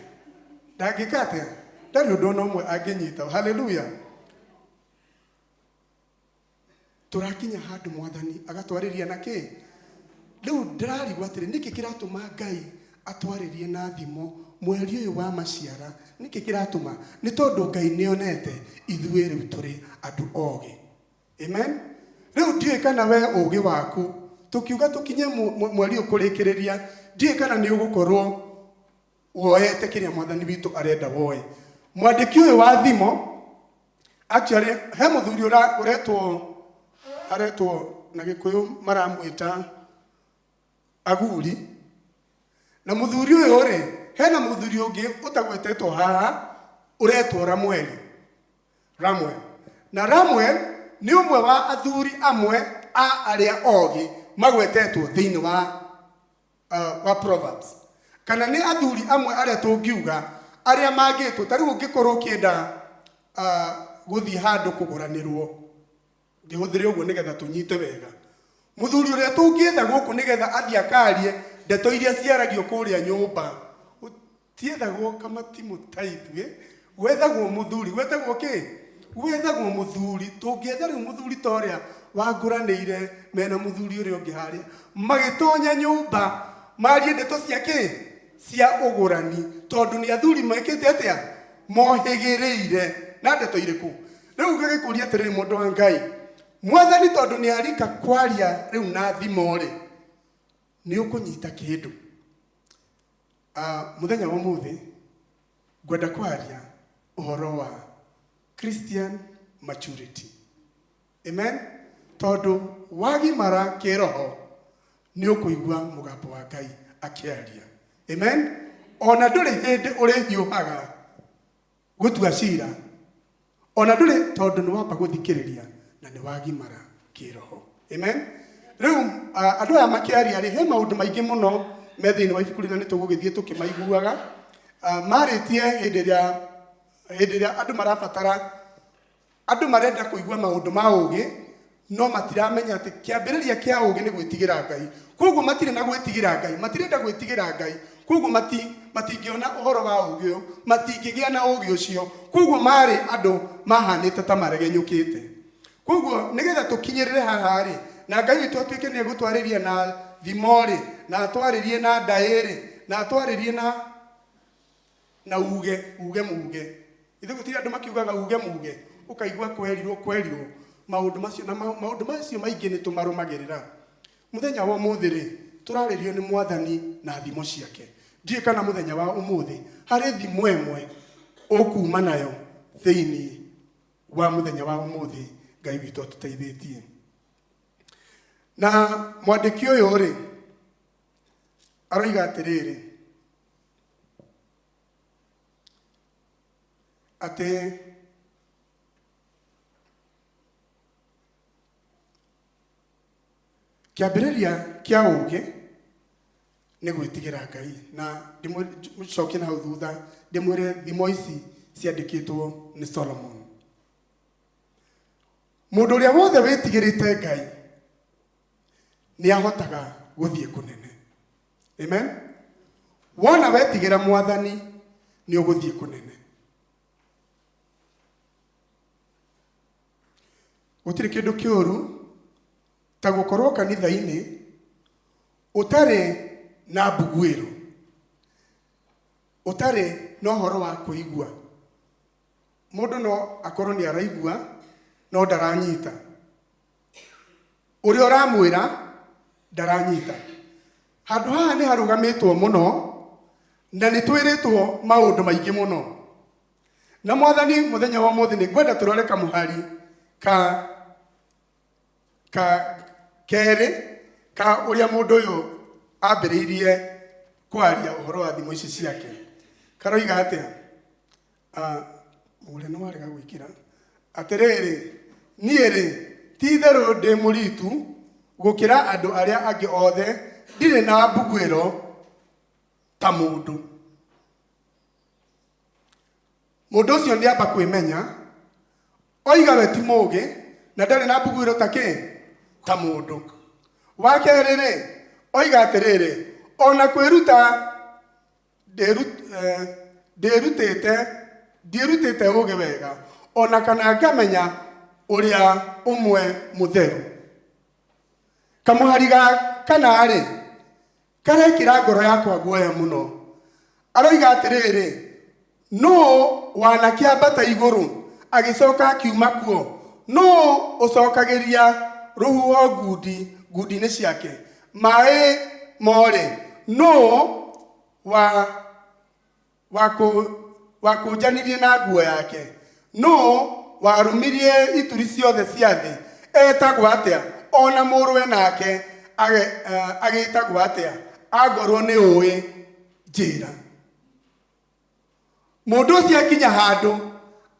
ndangĩka atĩa ndarĩ ũndũ ona ũmwe angĩnyita haleluya tũrakinya handũ mwathani agatwarĩria na kĩ rĩu ndĩrarigwo atĩrĩ nĩkĩ kĩratũma ngai atwarĩrie na thimo mweri ũyũ wa maciara nĩkĩ kĩratũma nĩ tondũ ngai nĩonete ithuĩ rĩu tũrĩ andũ ogĩ amen rĩu ndiũĩ kana we ũgĩ waku tũkiuga tũkinye mweri ũyũ kũrĩkĩrĩria ndiũĩ kana nĩ ũgũkorwo woete kĩrĩa mwathani witũ arenda woe mwandĩki ũyũ wa thimo actually he mũthuri ũretwo aretwo na gĩkũyũ maramwĩta aguri na mũthuri ũyũ rĩ hena mũthuri ũngĩ ũtagwetetwo haha ũretwo Ramueli Ramuel na Ramuel nĩ ũmwe wa athuri amwe a arĩa ogĩ magwetetwo thĩinĩ wa wa Proverbs kana nĩ athuri amwe arĩa tũngiuga arĩa mangĩtwo ta rĩu ũngĩkorwo ũkĩenda gũthiĩ handũ kũgũranĩrwo ngĩhũthĩre ũguo nĩgetha tũnyite wega mũthuri ũrĩa tũngĩetha gũkũ nĩgetha athiĩ akarie ndeto iria ciaragio kũrĩa nyũmba tiethagwo kamatimũ ta ithuĩ gwethagwo mũthuri gwethagwo kĩ gwethagwo mũthuri tũngĩetha rĩu mũthuri ta ũrĩa wangũranĩire mena mũthuri ũrĩa ũngĩ harĩa magĩtonya nyũmba marie ndeto cia kĩ cia ũgũrani tondũ nĩ athuri mekĩte atĩa mohĩgĩrĩire na ndeto irĩkũ rĩu ngagĩkũria atĩrĩrĩ mũndũ wa Ngai mwathani tondũ nĩ arika kwaria rĩu na thimo rĩ nĩ ũkũnyita kĩndũ Mũthenya wa ũmũthĩ ngwenda kwaria ũhoro wa Christian maturity. Amen. Tondũ wagimara kĩroho nĩ ũkũigua mũgambo wa Ngai akĩaria. Amen. Ona ndũrĩ hĩndĩ ũrĩhiũhaga gũtua cira ona ndũrĩ tondũ nĩ wamba gũthikĩrĩria na nĩ wagimara kĩroho. Amen. Rĩu andũ aya makĩaria rĩ, he maũndũ maingĩ mũno me thĩinĩ wa ibuku rĩrĩ na nĩ tũgũgĩthiĩ tũkĩmaiguaga. Marĩtie hĩndĩ ĩrĩa hĩndĩ ĩrĩa andũ marabatara andũ marenda kũigua maũndũ ma ũũgĩ no matiramenya atĩ kĩambĩrĩria kĩa ũũgĩ nĩ gwĩtigĩra Ngai. Kwoguo matirĩ na gwĩtigĩra Ngai, matirenda gwĩtigĩra Ngai, kwoguo mati, matingĩona ũhoro wa ũũgĩ ũyũ, matingĩgĩa na ũũgĩ ũcio. Kwoguo marĩ andũ mahanĩte ta maregenyũkĩte. Kwoguo nĩgetha tũkinyĩrĩre haha-rĩ, na Ngai witũ atuĩke nĩ egũtwarĩria na thimo-rĩ, na atwarĩrie na ndaĩ-rĩ, na atwarĩrie na na uge uge muge ithe gũtirĩ andũ makiugaga uge muge ũkaigua kwerirwo kwerirwo maũndũ macio na maũndũ macio maingĩ nĩ tũmarũmagĩrĩra mũthenya wa ũmũthĩ rĩ tũrarĩrio nĩ mwathani na thimo ciake ndiũĩ kana mũthenya wa ũmũthĩ harĩ thimo ĩmwe ũkuma nayo thĩinĩ wa mũthenya wa ũmũthĩ ngai witũ atũteithĩtie na mwandĩki ũyũ rĩ aroiga atĩrĩrĩ atĩ kĩambĩrĩria kĩa ũũgĩ nĩ gwĩtigĩra Ngai na ndĩmũcokie na hau thutha ndĩmwĩre thimo ici ciandĩkĩtwo nĩ Solomon. Mũndũ ũrĩa wothe wĩtigĩrĩte Ngai nĩ ahotaga gũthiĩ kũnene. Amen. Wona wetigĩra mwathani nĩ ũgũthiĩ kũnene. Gũtirĩ kĩndũ kĩũru ta gũkorwo kanitha-inĩ ũtarĩ na mbuguĩro, ũtarĩ na ũhoro wa kũigua. Mũndũ no akorwo nĩ araigua no ndaranyita. Ũrĩa ũramwĩra ndaranyita. Handũ haha nĩ harũgamĩtwo mũno na nĩ twĩrĩtwo maũndũ maingĩ mũno. Na mwathani mũthenya wa ũmũthĩ nĩ ngwenda tũrore kamũhari ka ka kerĩ ka ũrĩa mũndũ ũyũ ambĩrĩirie kwaria ũhoro wa thimũ ici ciake. Karoiga atĩa? Ah, mũrĩa nĩ warega gwĩkĩra. Atĩrĩrĩ, niĩ-rĩ, ti-itherũ ndĩ mũriitu gũkĩra andũ arĩa angĩ othe, ndirĩ na mbuguĩro ta mũndũ. Mũndũ ũcio nĩamba kwĩmenya, oiga we ti mũũgĩ na ndarĩ na mbuguĩro ta kĩ? Ta mũndũ. Wa kerĩ-rĩ, oiga atĩrĩrĩ, o na kwĩruta ndĩrutĩte ndiĩrutĩte ũũgĩ wega, o na kana ngamenya ũrĩa ũmwe mũtheru. Kamũhari ga kana-rĩ, karekĩra ngoro yakwa guoya mũno. Aroiga atĩrĩrĩ, nũũ wanakĩambata igũrũ agĩcoka akiuma kuo? Nũũ ũcokagĩria rũhuho ngundi ngundi-inĩ ciake? Maĩ morĩ, nũũ wa wakũnjanirie na nguo yake? Nũũ warũmirie ituri ciothe cia thĩ? Etagwo atĩa? O na mũrũwe nake agĩtagwo atĩa? Angorwo nĩ ũĩ, njĩra. Mũndũ ũcio akinya handũ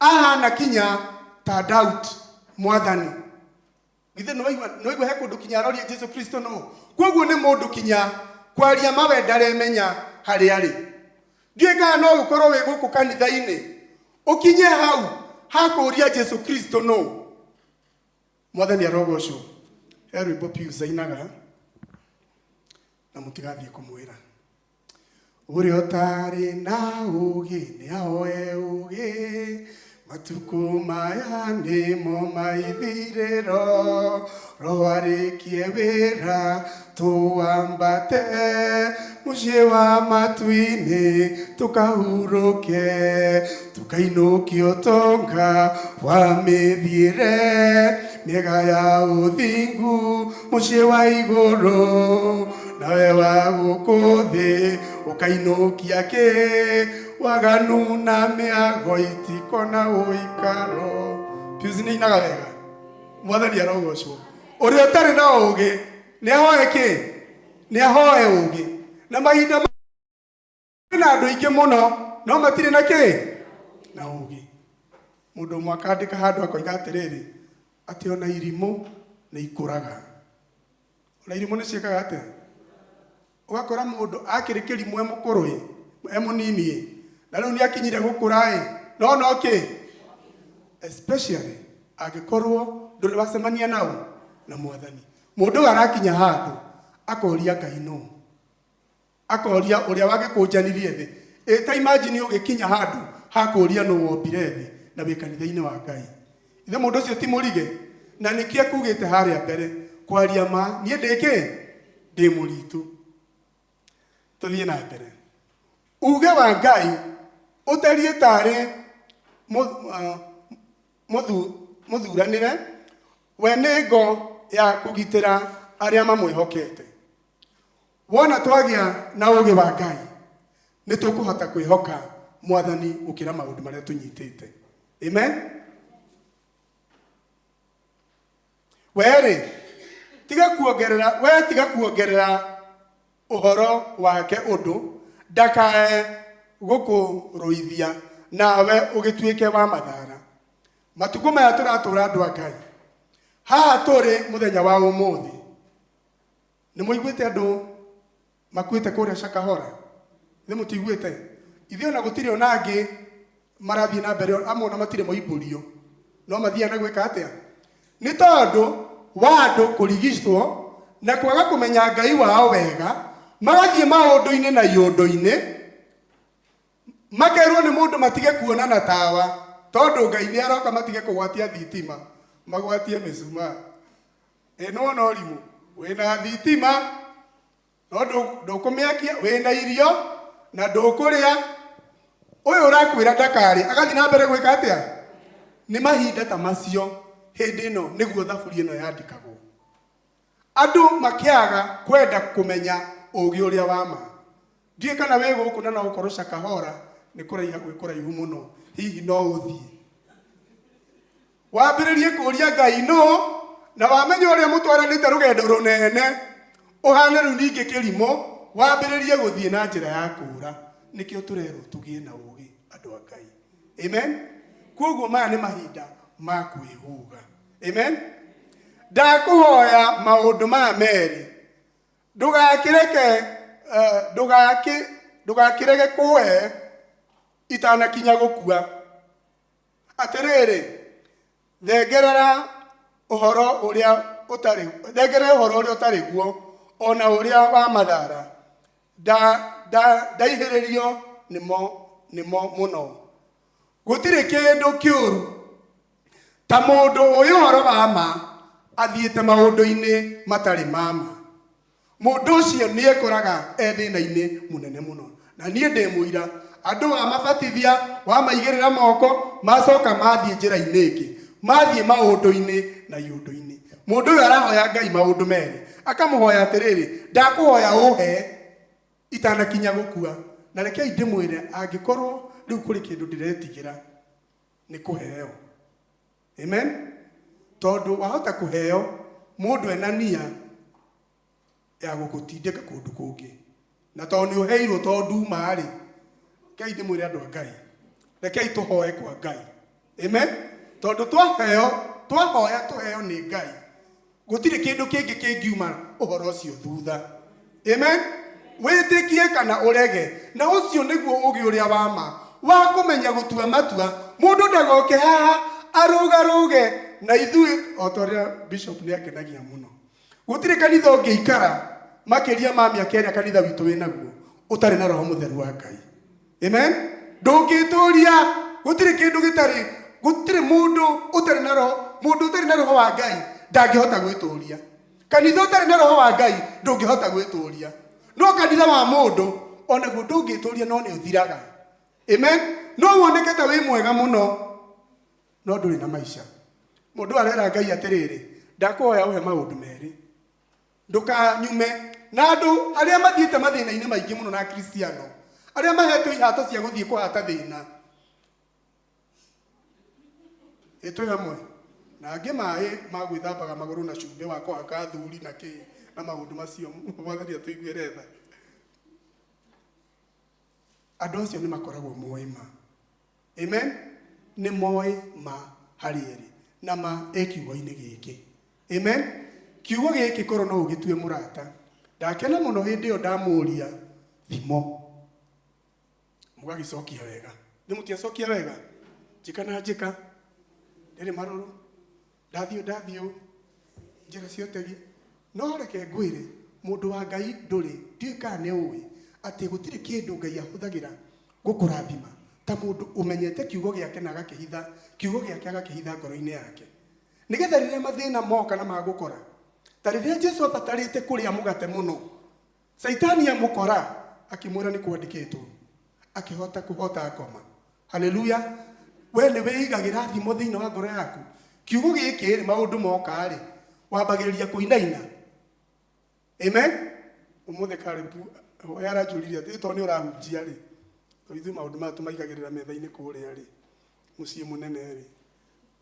ahana kinya ta doubt mwathani. Githĩ nĩwaigua nĩwaigua he kũndũ kinya aroria Jesu Kristo nũ? Kwoguo nĩ mũndũ kinya kwaria mawe ndaremenya harĩa arĩ. Ndiũĩ kana no ũkorwo wĩ gũkũ kanitha-inĩ ũkinye hau hakũria Jesu Kristo nũ. Mwathani arogocwo. He rwĩmbo Pius ainaga na mũtigathiĩ kũmwĩra. Ũrĩa ũtarĩ na ũũgĩ nĩ ahoe ũũgĩ, matukũ maya nĩmo ma ithirĩro, Roho arĩkie wĩra tũambate mũciĩ wa matu-inĩ tũkahurũke, tũkainũkio ũtonga wa mĩthiĩre mĩega ya ũthingu mũciĩ wa igũrũ. Nawe wa gũkũ thĩ ũkainũkia kĩ waganu na mĩago itikona ũikaro. Pius nĩ ainaga wega. Mwathani arogocwo. Ũrĩa ũtarĩ na ũũgĩ nĩ ahoe kĩ? Nĩ ahoe ũũgĩ. Na mahinda na andũ aingĩ mũno no matirĩ na kĩ? Na ũũgĩ. Mũndũ ũmwe akandĩka handũ akoiga atĩrĩrĩ, atĩ ona irimũ nĩ ikũraga. Ona irimũ nĩ ciĩkaga atĩa? Ũgakora mũndũ akĩrĩ kĩrimũ e mũkũrũ ĩ, e mũnini ĩ, na rĩu nĩ akinyire gũkũra ĩ, no no kĩ? Especially angĩkorwo ndũrĩ wacemania nao na mwathani. Mũndũ ũyũ arakinya handũ akoria Ngai nũ, akoria ũrĩa wagĩkũnjanirie thĩ. Ĩ ta imagine ũgĩkinya handũ ha kũũria nũ wombire thĩ na wĩ kanitha-inĩ wa Ngai. Ithe mũndũ ũcio ti mũrige? Na nĩkĩo ekugĩte harĩa mbere, kwaria ma, niĩ ndĩ kĩ? Ndĩ mũritũ. Tũthiĩ na mbere. Uge wa Ngai ũtariĩ tarĩ mũthuranĩre, we nĩ ngo ya kũgitĩra arĩa mamwĩhokete. Wona twagĩa na ũũgĩ wa Ngai, nĩ tũkũhota kwĩhoka mwathani gũkĩra maũndũ marĩa tũnyitĩte. Amen. We-rĩ, tiga kuongerera, we tiga kuongerera ũhoro wake ũndũ, ndakae gũkũrũithia, nawe ũgĩtuĩke wa mathara. Matukũ maya tũratũra andũ a Ngai, haha tũrĩ mũthenya wa ũmũthĩ, nĩ mũiguĩte andũ makuĩte kũrĩa Shakahola? Ithuĩ mũtiguĩte? Ithuĩ ona gũtirĩ ona angĩ marathiĩ na mbere, amwe ona matirĩ moimbũrio, no mathiaga na gwĩka atĩa? Nĩ tondũ wa andũ kũrigicwo na kwaga kũmenya Ngai wao wega, magathiĩ maũndũ-inĩ na iũndũ-inĩ, makerwo nĩ mũndũ matige kuonana tawa, tondũ Ngai nĩ aroka matige kũgwatia thitima, magwatie mĩcumaa. Ĩ nĩwona ũrimũ? Wĩna thitima, no ndũkũmĩakia, wĩna irio na ndũkũrĩa. Ũyũ ũrakwĩra ndakarĩ, agathiĩ na mbere gwĩka atĩa? Nĩ mahinda ta macio, hĩndĩ ĩno nĩguo thaburi ĩno yandĩkagwo. Andũ makĩaga kwenda kũmenya ũũgĩ ũrĩa wa ma. Ndiũĩ kana wĩ gũkũ na no ũkorwo Shakahola nĩ kũraiha gwĩ kũraihu mũno, hihi no ũthiĩ. Wambĩrĩrie kũũria Ngai nũ, na wamenya ũrĩa mũtwaranĩte rũgendo rũnene, ũhane rĩu ningĩ kĩrimũ, wambĩrĩrie gũthiĩ na njĩra ya kũũra. Nĩkĩo tũrerwo tũgĩe na ũũgĩ andũ a Ngai. Amen. Kwoguo maya nĩ mahinda ma kwĩhũga. Amen. Ndakũhoya maũndũ maya merĩ, ndũgakĩreke ndũgakĩrege kũhe itanakinya gũkua. Atĩrĩrĩ, thengerera ũhoro ũrĩa ũtarĩ, thengerera ũhoro ũrĩa ũtarĩ guo, o na ũrĩa wa mathara, ndaihĩrĩrio nĩmo nĩmo mũno. Gũtirĩ kĩndũ kĩũru ta mũndũ ũĩ ũhoro wa ma athiĩte maũndũ-inĩ matarĩ ma ma. Mũndũ ũcio nĩ ekoraga e thĩna-inĩ mũnene mũno. Na niĩ ndĩ mũira, andũ wamabatithia, wamaigĩrĩra moko, macoka mathiĩ njĩra-inĩ ĩngĩ, mathiĩ maũndũ-inĩ na iũndũ-inĩ. Mũndũ ũyũ arahoya Ngai maũndũ merĩ, akamũhoya atĩrĩrĩ, ndakũhoya ũhe itanakinya gũkua. Na rekei ndĩmwĩre, angĩkorwo rĩu kũrĩ kĩndũ ndĩretigĩra, nĩ kũheo. Amen. Tondũ wahota kũheo mũndũ ena nia ya gũgũtindĩka kũndũ kũngĩ. Na tondũ nĩ ũheirwo tondũ nduma rĩ, rekei ndĩmwĩre andũ a Ngai, rekei tũhoe kwa Ngai. Amen. Tondũ twaheo, twahoya tũheo nĩ Ngai, gũtirĩ kĩndũ kĩngĩ kĩngiuma ũhoro ũcio thutha. Amen. Wĩtĩkie kana ũrege, na ũcio nĩguo ũgĩ ũrĩa wa ma wa kũmenya gũtua matua. Mũndũ ndagoke haha arũgarũge na ithuĩ, o ta ũrĩa bishop nĩ akenagia mũno. Gũtirĩ kanitha ũngĩikara makĩria ma mĩaka ĩrĩa kanitha witũ wĩ naguo ũtarĩ na roho mũtheru wa Ngai. Amen. Ndũngĩtũria, gũtirĩ kĩndũ gĩtarĩ, gũtirĩ mũndũ ũtarĩ na roho, mũndũ ũtarĩ na roho wa Ngai ndangĩhota gwĩtũria. Kanitha ũtarĩ na roho wa Ngai ndũngĩhota gwĩtũria. No kanitha wa mũndũ onaguo ndũngĩtũria, no nĩ ũthiraga. Amen. No woneke ta wĩ mwega mũno, no ndũrĩ na maica. Mũndũ arera Ngai atĩrĩrĩ, ndakũhoya ũhe maũndũ merĩ, ndũkanyume. Na andũ arĩa mathiĩte mathĩna-inĩ maingĩ mũno na Akristiano arĩa mahetwo ihato cia gũthiĩ kũhata thĩna, ĩ twĩ hamwe na angĩ maĩ ma gwĩthambaga magũrũ na cumbĩ wa kũhaka athuri na kĩ na maũndũ macio, Mwathani atũiguĩre tha. Andũ acio nĩ makoragwo moĩ ma. Amen. Nĩ moĩ ma harĩ erĩ na ma ĩ kiugo-inĩ gĩkĩ. Amen. Kiugo gĩkĩ korwo no ũgĩtue mũrata. Ndakena mũno hĩndĩ ĩyo ndamũria thimo. Mũgagĩcokia wega. Nĩ mũtiacokia wega? Njĩka na njĩka. Ndĩrĩ marũrũ. Ndathiũ ndathiũ. Njĩra cia ũtegi. No reke ngwĩre, mũndũ wa Ngai ndũrĩ, ndiũĩ kana nĩ ũĩ, atĩ gũtirĩ kĩndũ Ngai ahũthagĩra gũkũrathima ta mũndũ ũmenyete kiugo gĩake na agakĩhitha, kiugo gĩake agakĩhitha ngoro-inĩ yake. Nĩgetha rĩrĩa mathĩna moka na magũkora, ta rĩrĩa Jesu abatarĩte kũrĩa mũgate mũno, Caitani amũkora, akĩmwĩra nĩ kwandĩkĩtwo, akĩhota kũhota ngoma. Haleluya! We nĩ wĩigagĩra thimo thĩinĩ wa ngoro yaku. Kiugo gĩkĩ rĩ, maũndũ moka rĩ, wambagĩrĩria kũinaina. Amen. Ũmũthĩ Caleb we aranjũririe atĩ tondũ nĩ ũrahunjia rĩ, tondũ ithuĩ maũndũ maya tũmaigagĩrĩra metha-inĩ kũrĩa rĩ, mũciĩ mũnene rĩ,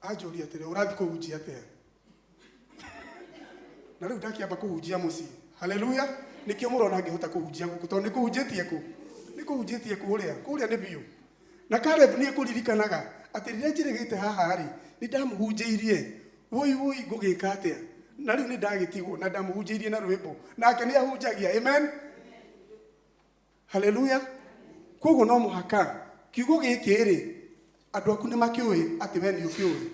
anjũria atĩrĩ, ũrathiĩ kũhunjia atĩa? Na rĩu ndakĩamba kũhunjia mũciĩ. Haleluya! Nĩkĩo mũrona ngĩhota kũhunjia gũkũ, tondũ nĩ kũhunjĩtie kũ? Nĩ kũhunjĩtie kũrĩa. Kũrĩa nĩ biũ. Na Caleb nĩ ekũririkanaga atĩ rĩrĩa njĩrĩgĩte haha rĩ, nĩ ndamũhunjĩirie. Wũi wũi ngũgĩka atĩa? Na rĩu nĩ ndagĩtigwo na ndamũhunjĩirie na rwĩmbo. Nake nĩ ahunjagia. Amen. Haleluya. Koguo no mũhaka kiugo gĩkĩ rĩ, andũ aku nĩ makĩũĩ atĩ we nĩ ũkĩũĩ.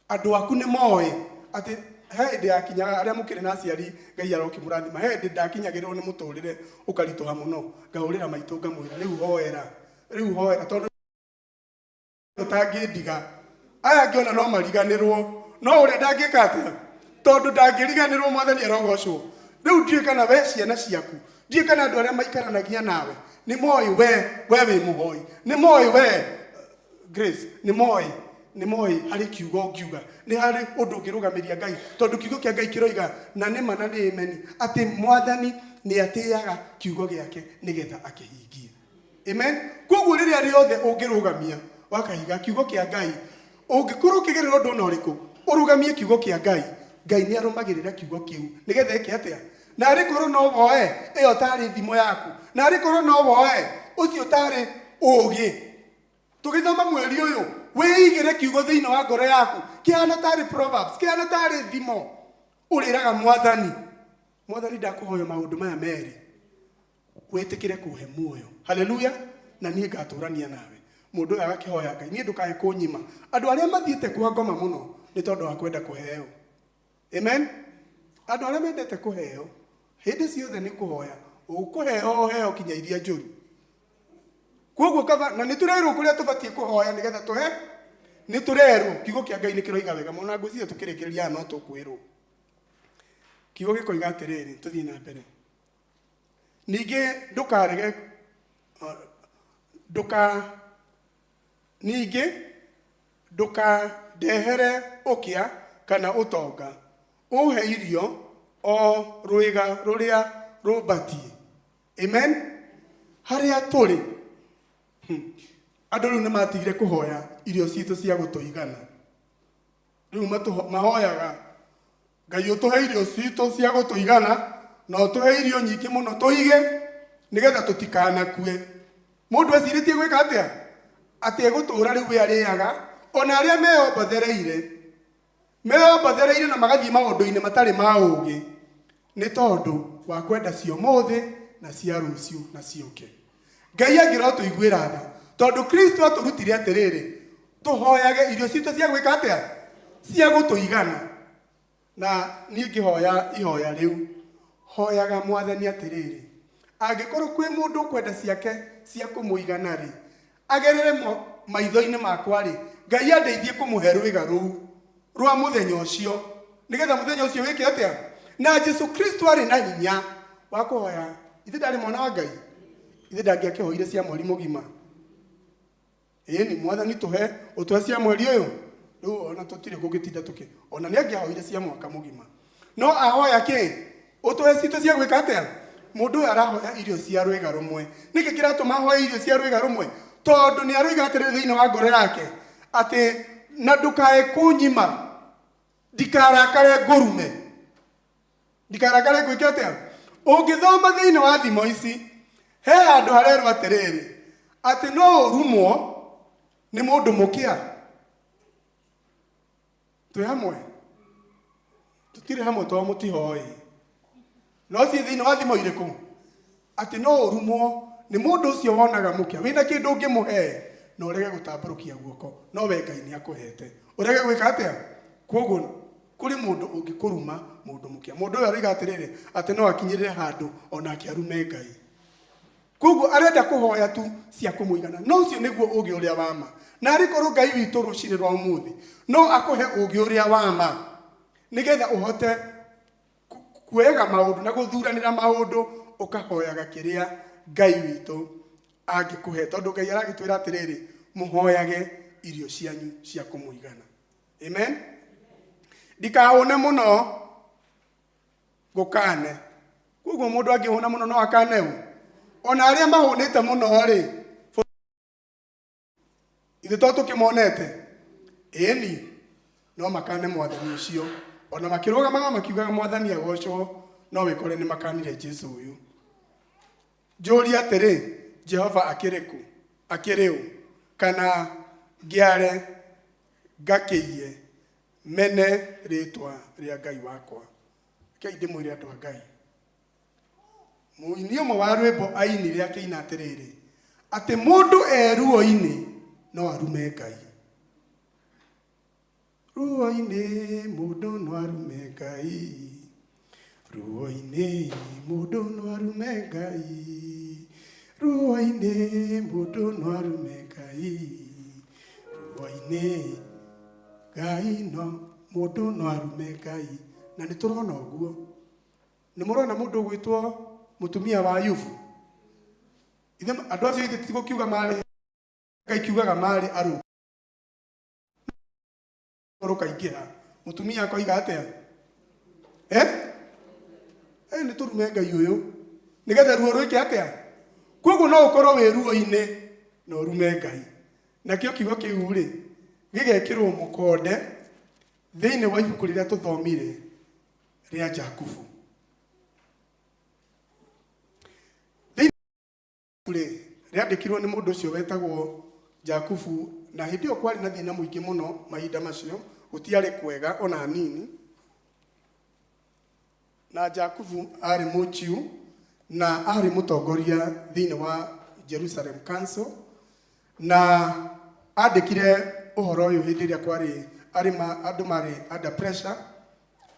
Andũ aku nĩ moĩ atĩ he hĩndĩ yakinyaga arĩa mũkĩrĩ na aciari Ngai arokĩmũrathima, he hĩndĩ ndakinyagĩrĩrwo nĩ mũtũrĩre ũkaritũha mũno, ngahũrĩra maitũ ngamwĩra rĩu hoera, rĩu hoera tondũ ũtangĩndiga. Aya angĩ ona no mariganĩrwo, no ũrĩa ndangĩka atĩa? Tondũ ndangĩriganĩrwo Mwathani arogocwo. Rĩu ndiũĩ kana we ciana ciaku, ndiũĩ kana andũ arĩa maikaranagia nawe nĩ moĩ we, we wĩ mũhoi, nĩ moĩ we Grace, nĩ moĩ, nĩ moĩ harĩ kiugo ũngiuga, nĩ harĩ ũndũ ũngĩrũgamĩria Ngai, tondũ kiugo kĩa Ngai kĩroiga na nĩ ma na nĩ ameni, atĩ Mwathani nĩ atĩaga kiugo gĩake nĩgetha akĩhingie. Amen. Koguo rĩrĩa rĩothe ũngĩrũgamia wakahiga kiugo kĩa Ngai, ũngĩkorwo ũkĩgerera ũndũ ona ũrĩkũ, ũrũgamie kiugo kĩa Ngai, Ngai nĩ arũmagĩrĩra kiugo kĩu nĩgetha eke atĩa? Na arĩ korwo no woe ĩyo tarĩ thimo yaku, na arĩ korwo no woe ũcio tarĩ ũũgĩ. Tũgĩthoma mweri ũyũ, wĩigĩre kiugo thĩinĩ wa ngoro yaku kĩhana tarĩ Proverbs, kĩhana tarĩ thimo, ũrĩraga Mwathani, Mwathani ndakũhoya maũndũ maya merĩ, wĩtĩkĩre kũhe muoyo. Haleluya! Na niĩ ngatũrania nawe. Mũndũ ũyũ agakĩhoya Ngai, niĩ ndũkae kũnyima. Andũ arĩa mathiĩte kwa ngoma mũno nĩ tondũ wa kwenda kũheo. Amen. Andũ arĩa mendete kũheo, hĩndĩ ciothe nĩ kũhoya. Ũkũheo ũheo kinya iria njũru. Koguo kaba, na nĩ tũrerwo kũrĩa tũbatiĩ kũhoya nĩgetha tũhe, nĩ tũrerwo, kiugo kĩa Ngai nĩ kĩroiga wega mũno, na ngwĩciria tũkĩrĩkĩrĩria haha no tũkwĩrwo. Kiugo gĩkoiga atĩrĩrĩ, tũthiĩ na mbere. Ningĩ ndũkarege, ndũka, ningĩ ndũkandehere ũkĩa kana ũtonga, ũhe irio o rwĩga rũrĩa rũmbatiĩ. Amen. Harĩa tũrĩ, andũ rĩu nĩ matigire kũhoya irio citũ cia gũtũigana. Rĩu mahoyaga Ngai ũtũhe irio citũ cia gũtũigana na ũtũhe irio nyingĩ mũno tũige nĩgetha tũtikanakue. Mũndũ ecirĩtie gwĩka atĩa? Atĩ egũtũra rĩu we arĩaga ona arĩa meyombothereire. Meyombothereire na magathiĩ maũndũ-inĩ matarĩ ma ũũgĩ nĩ tondũ wa kwenda cia ũmũthĩ na cia rũciũ na ciũke. Ngai angĩrotũiguĩra tha tondũ Kristo atũrutire atĩrĩrĩ, tũhoyage irio citũ cia gwĩka atĩa? Cia gũtũigana. Na niĩ ngĩhoya ihoya rĩu, hoyaga Mwathani atĩrĩrĩ, angĩkorwo kwĩ mũndũ ũkwenda ciake cia kũmũigana-rĩ, agerere maitho-inĩ makwa-rĩ, Ngai andeithie kũmũhe rwĩga rũu rwa mũthenya ũcio, nĩgetha mũthenya ũcio wĩke atĩa? Na Jesu Kristo arĩ na hinya wa kũhoya. Ithe ndarĩ mwana wa Ngai? Ithe ndangĩakĩhoire cia mweri mũgima? Ĩni, Mwathani tũhe, ũtũhe cia mweri ũyũ. Rĩu ona tũtirĩ gũgĩtinda tũkĩ, ona nĩ angĩahoire cia mwaka mũgima. No ahoya kĩ? Ũtũhe citũ cia gwĩka atĩa? Mũndũ ũyũ arahoya irio cia rwĩga rũmwe. Nĩkĩ kĩratũma ahoe irio cia rwĩga rũmwe? Tondũ nĩ aroiga atĩrĩrĩ thĩinĩ wa ngoro yake, atĩ na ndũkae kũnyima, ndikarakare ngũrume. Ndikarakare ngwĩke atĩa? Ũngĩthoma thĩinĩ wa thimo ici, he handũ harerwo atĩrĩrĩ, atĩ no ũrumwo nĩ mũndũ mũkĩa. Twĩ hamwe? Tũtirĩ hamwe tondũ mũtihoĩ. No ciĩ thĩinĩ wa thimo irĩkũ? Atĩ no ũrumwo nĩ mũndũ ũcio wonaga mũkĩa wĩna kĩndũ ũngĩmũhe na ũrege gũtambũrũkia guoko, no we Ngai nĩ akũhete. Ũrege gwĩka atĩa? Kwoguo kũrĩ mũndũ ũngĩkũruma mũndũ mũkĩa. Mũndũ ũyũ aroiga atĩrĩrĩ, atĩ no akinyĩrĩre handũ onake arume Ngai. Koguo arenda kũhoya tu cia kũmũigana. No ũcio nĩguo ũũgĩ ũrĩa wa ma. Na arĩ korwo Ngai witũ rũcinĩ rwa ũmũthĩ no akũhe ũũgĩ ũrĩa wa ma nĩgetha ũhote kuoyaga maũndũ na gũthuranĩra maũndũ ũkahoyaga kĩrĩa Ngai witũ angĩkũhe. Tondũ Ngai aragĩtwĩra atĩrĩrĩ, mũhoyage irio cianyu cia kũmũigana. Amen. Ndikahũne mũno ngũkane. Koguo mũndũ angĩhũna mũno no akane ũ? Ona arĩa mahũnĩte mũno rĩ, ithuĩ to tũkĩmonete? Ĩni, no makane mwathani ũcio. Ona makĩrũgamaga makiugaga mwathani agocwo, no wĩkore nĩ makanire Jesu ũyũ. Njũrie atĩrĩ, Jehova akĩrĩ kũ? Akĩrĩ ũ? Kana ngĩare ngakĩiye mene rĩtwa rĩa Ngai wakwa. Rekei ndĩmwĩre andũ a Ngai. Mũini ũmwe wa rwĩmbo ainire akĩina atĩrĩrĩ, atĩ mũndũ e ruo-inĩ no arume Ngai. Ruo-inĩ mũndũ no arume Ngai. Ruo-inĩ mũndũ no arume Ngai. Ruo-inĩ mũndũ no arume Ngai. Ruo-inĩ Ngai no mũndũ no arume Ngai. Na nĩ tũrona ũguo. Nĩ mũrona mũndũ ũgwĩtwo mũtumia wa Ayubu? Ithe andũ acio ithe tigũkiuga marĩ Ngai kiugaga marĩ arũ rũkaingĩha. Mũtumia akoiga atĩa? Eh? Eh, nĩ tũrume Ngai ũyũ nĩgetha ruo rwĩke atĩa? Koguo no ũkorwo wĩ ruo-inĩ na ũrume Ngai. Nakĩo kiugo kĩu rĩ gĩgekĩrwo mũkonde thĩinĩ wa ibuku rĩrĩa tũthomire rĩa Jakubu. Thĩinĩ rĩ rĩandĩkirwo nĩ mũndũ ũcio wetagwo Jakubu, na hĩndĩ ĩyo kwarĩ na thĩna mũingĩ mũno mahinda macio, gũtiarĩ kwega ona hanini. Na Jakubu arĩ mũchiu na arĩ mũtongoria thĩinĩ wa Jerusalem Council, na andĩkire ũhoro ũyũ hĩndĩ ĩrĩa kwarĩ arĩ ma, andũ marĩ under pressure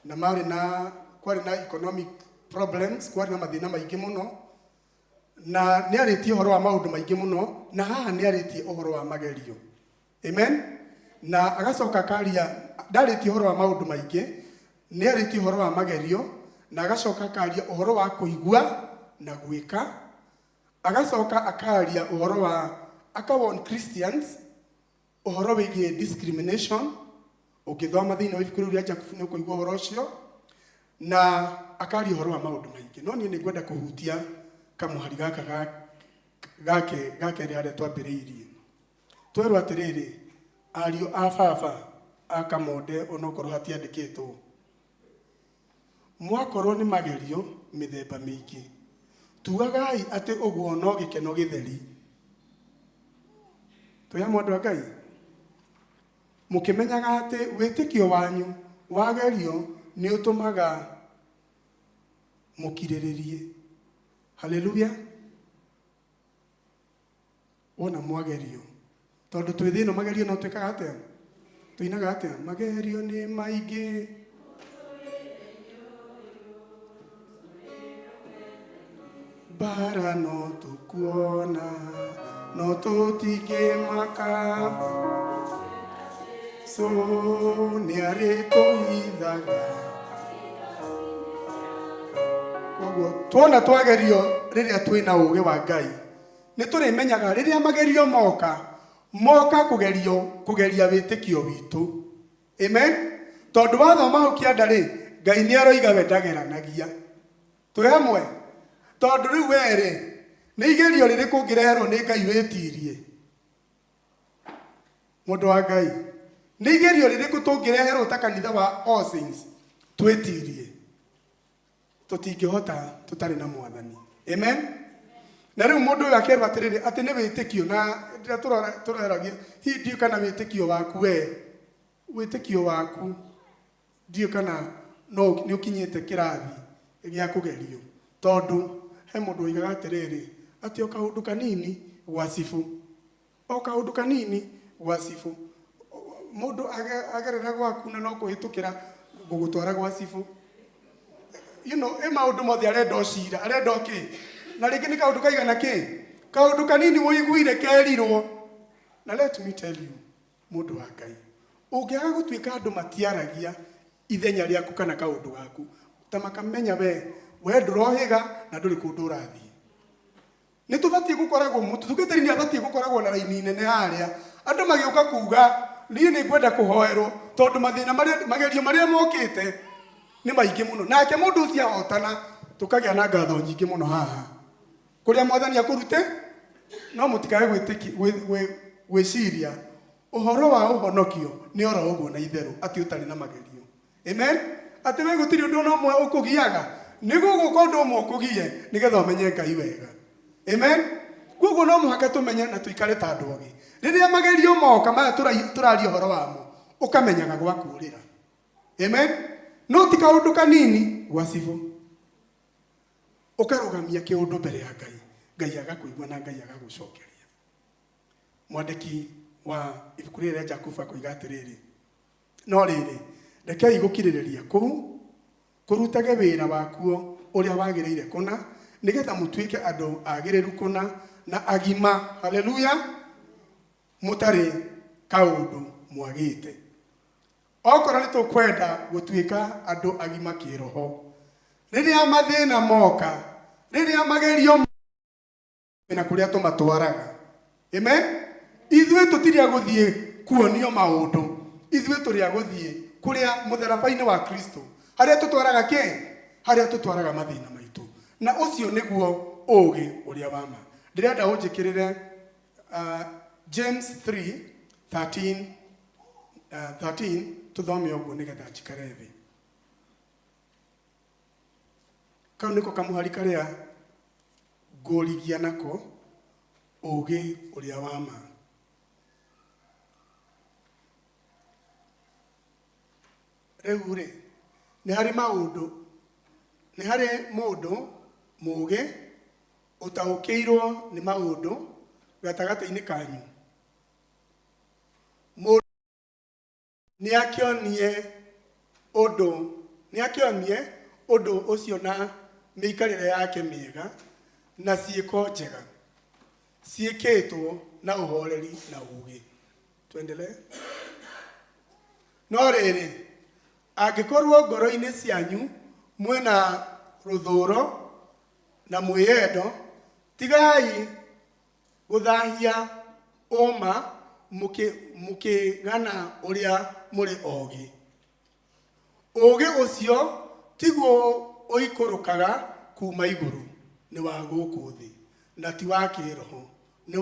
na marĩ na kwarĩ na economic problems, kwarĩ na mathĩna maingĩ mũno, na nĩ arĩtie ũhoro wa maũndũ maingĩ mũno, na haha nĩ arĩtie ũhoro wa magerio. Amen. Na agacoka akaria, ndarĩtie ũhoro wa maũndũ maingĩ, nĩ arĩtie ũhoro wa magerio, na agacoka akaria ũhoro wa kũigua na gwĩka, agacoka akaria ũhoro wa aka warn Christians ũhoro wĩgiĩ discrimination. Ũngĩthoma thĩinĩ wa ibuku rĩu rĩa Jakubu nĩ ũkũigua ũhoro ũcio, na akaria ũhoro wa maũndũ maingĩ. No niĩ nĩ ngwenda kũhutia kamũhari gaka gake ga kerĩ harĩa twambĩrĩirie. Twerwo atĩrĩrĩ, ariũ a baba a Kamonde, onokorwo hatiandĩkĩtwo, mwakorwo nĩ magerio mĩthemba mĩingĩ, tugagai atĩ ũguo no gĩkeno gĩtheri. Twĩ hamwe andũ a Ngai? Mũkĩmenyaga atĩ wĩtĩkio wanyu wagerio nĩ ũtũmaga mũkirĩrĩrie. Haleluya. Wona mwagerio, tondũ twĩ thĩ ĩno magerio no twĩkaga atĩa? Tũinaga atĩa? Magerio nĩ maingĩ. Mbara no tũkuona, no tũtingĩmaka. So nĩ arĩtũhithaga. Koguo tuona twagerio rĩrĩa twĩna ũũgĩ wa Ngai, nĩ tũrĩmenyaga rĩrĩa magerio moka, moka kũgerio kũgeria wĩtĩkio witũ. Amen. Tondũ wathoma hau kĩanda rĩ, Ngai nĩ aroiga we ndageranagia. Twĩ hamwe? Tondũ rĩu we rĩ, nĩ igerio rĩrĩkũ ũngĩreherwo nĩ Ngai wĩtirie? Mũndũ wa Ngai, nĩ igerio rĩrĩkũ tũngĩreherwo ta kanitha wa All Saints twĩtirie? Tũtingĩhota tũtarĩ na mwathani. Amen. Na rĩu mũndũ ũyũ akerwo atĩrĩrĩ, atĩ nĩ wĩtĩkio, na rĩrĩa tũroragia, hihi ndiũĩ kana wĩtĩkio waku we, wĩtĩkio waku ndiũĩ kana No nĩ ũkinyĩte kĩrathi gĩa kũgerio, tondũ he mũndũ oigaga atĩrĩrĩ, atĩ o kaũndũ kanini gwa cibũ, o kaũndũ kanini gwa cibũ, mũndũ agerera gwaku na no kũhĩtũkĩra ngũgũtwara gwa cibũ. Ĩ maũndũ mothe arenda o cira, arenda o kĩ, na rĩngĩ nĩ kaũndũ kaigana kĩ, kaũndũ kanini ũiguire kerirwo. Na let me tell you, mũndũ wa Ngai, ũngĩaga gũtuĩka andũ matiaragia ithenya rĩaku kana kaũndũ gaku, ta makamenya we ndũrohĩga na ndũrĩ kũndũ ũrathiĩ. Nĩ tũbatiĩ gũkoragwo, mũtungatĩri nĩ abatiĩ gũkoragwo na raini nene harĩa andũ magĩũka kuga niĩ nĩ ngwenda kũhoerwo, tondũ mathĩna marĩa, magerio marĩa mokĩte nĩ maingĩ mũno. Nake mũndũ ũcio ahotana, tũkagĩa na ngatho nyingĩ mũno haha kũrĩa Mwathani akũrute. No mũtikae gwĩciria ũhoro wa ũhonokio nĩ oro ũguo na itherũ, atĩ ũtarĩ na magerio. Amen. Atĩ we gũtirĩ ũndũ ona ũmwe ũkũgiaga, nĩ gũgũka ũndũ ũmwe ũkũgie nĩgetha ũmenye Ngai wega. Amen. Koguo no mũhaka tũmenye na tũikare ta andũ ogĩ. Rĩrĩa magerio moka maya tũraria ũhoro wamo, ũkamenyaga gwa kũũrĩra. Amen. No ti kaũndũ kanini gwa cibũ, ũkarũgamia kĩũndũ mbere ya Ngai, Ngai agakũigua na Ngai agagũcokeria. Mwandĩki wa ibuku rĩrĩ rĩa Jakubu akoiga atĩrĩrĩ, no rĩrĩ, rekei gũkirĩrĩria kũu kũrutage wĩra wakuo ũrĩa wagĩrĩire kũna, nĩgetha mũtuĩke andũ agĩrĩru kũna na agima, haleluya, mũtarĩ kaũndũ mwagĩte. Okorwo nĩ tũkwenda gũtuĩka andũ agima kĩroho, rĩrĩa mathĩna moka, rĩrĩa magerio na kũrĩa tũmatwaraga. Amen. Ithuĩ tũtirĩ a gũthiĩ kuonio maũndũ, ithuĩ tũrĩ a gũthiĩ kũrĩa mũtharaba-inĩ wa Kristo, harĩa tũtwaraga kĩ, harĩa tũtwaraga mathĩna maitũ, na ũcio nĩguo ũũgĩ ũrĩa wa ma. Ndĩrenda ũnjĩkĩrĩre James 3:13, 13, tũthome ũguo nĩgetha njikare thĩ. Kau nĩko kamũhari karĩa ngũrigia nako ũũgĩ ũrĩa wa ma. Rĩu rĩ, nĩ harĩ maũndũ, nĩ harĩ mũndũ mũũgĩ ũtaũkĩirwo nĩ maũndũ gatagatĩ-inĩ kanyu. Mũndũ nĩ akĩonie ũndũ, nĩ akĩonie ũndũ ũcio na mĩikarĩre yake mĩega na ciĩko njega ciĩkĩtwo na ũhoreri na ũũgĩ. Tuendelee. No rĩrĩ, angĩkorwo ngoro-inĩ cianyu mwĩna rũthũũro na mwĩyendo, tigai gũthahia ũma mũkĩgana ũrĩa mũrĩ ogĩ. Ũũgĩ ũcio tiguo ũikũrũkaga kuma igũrũ, nĩ wa gũkũ thĩ, na ti wa kĩroho, nĩ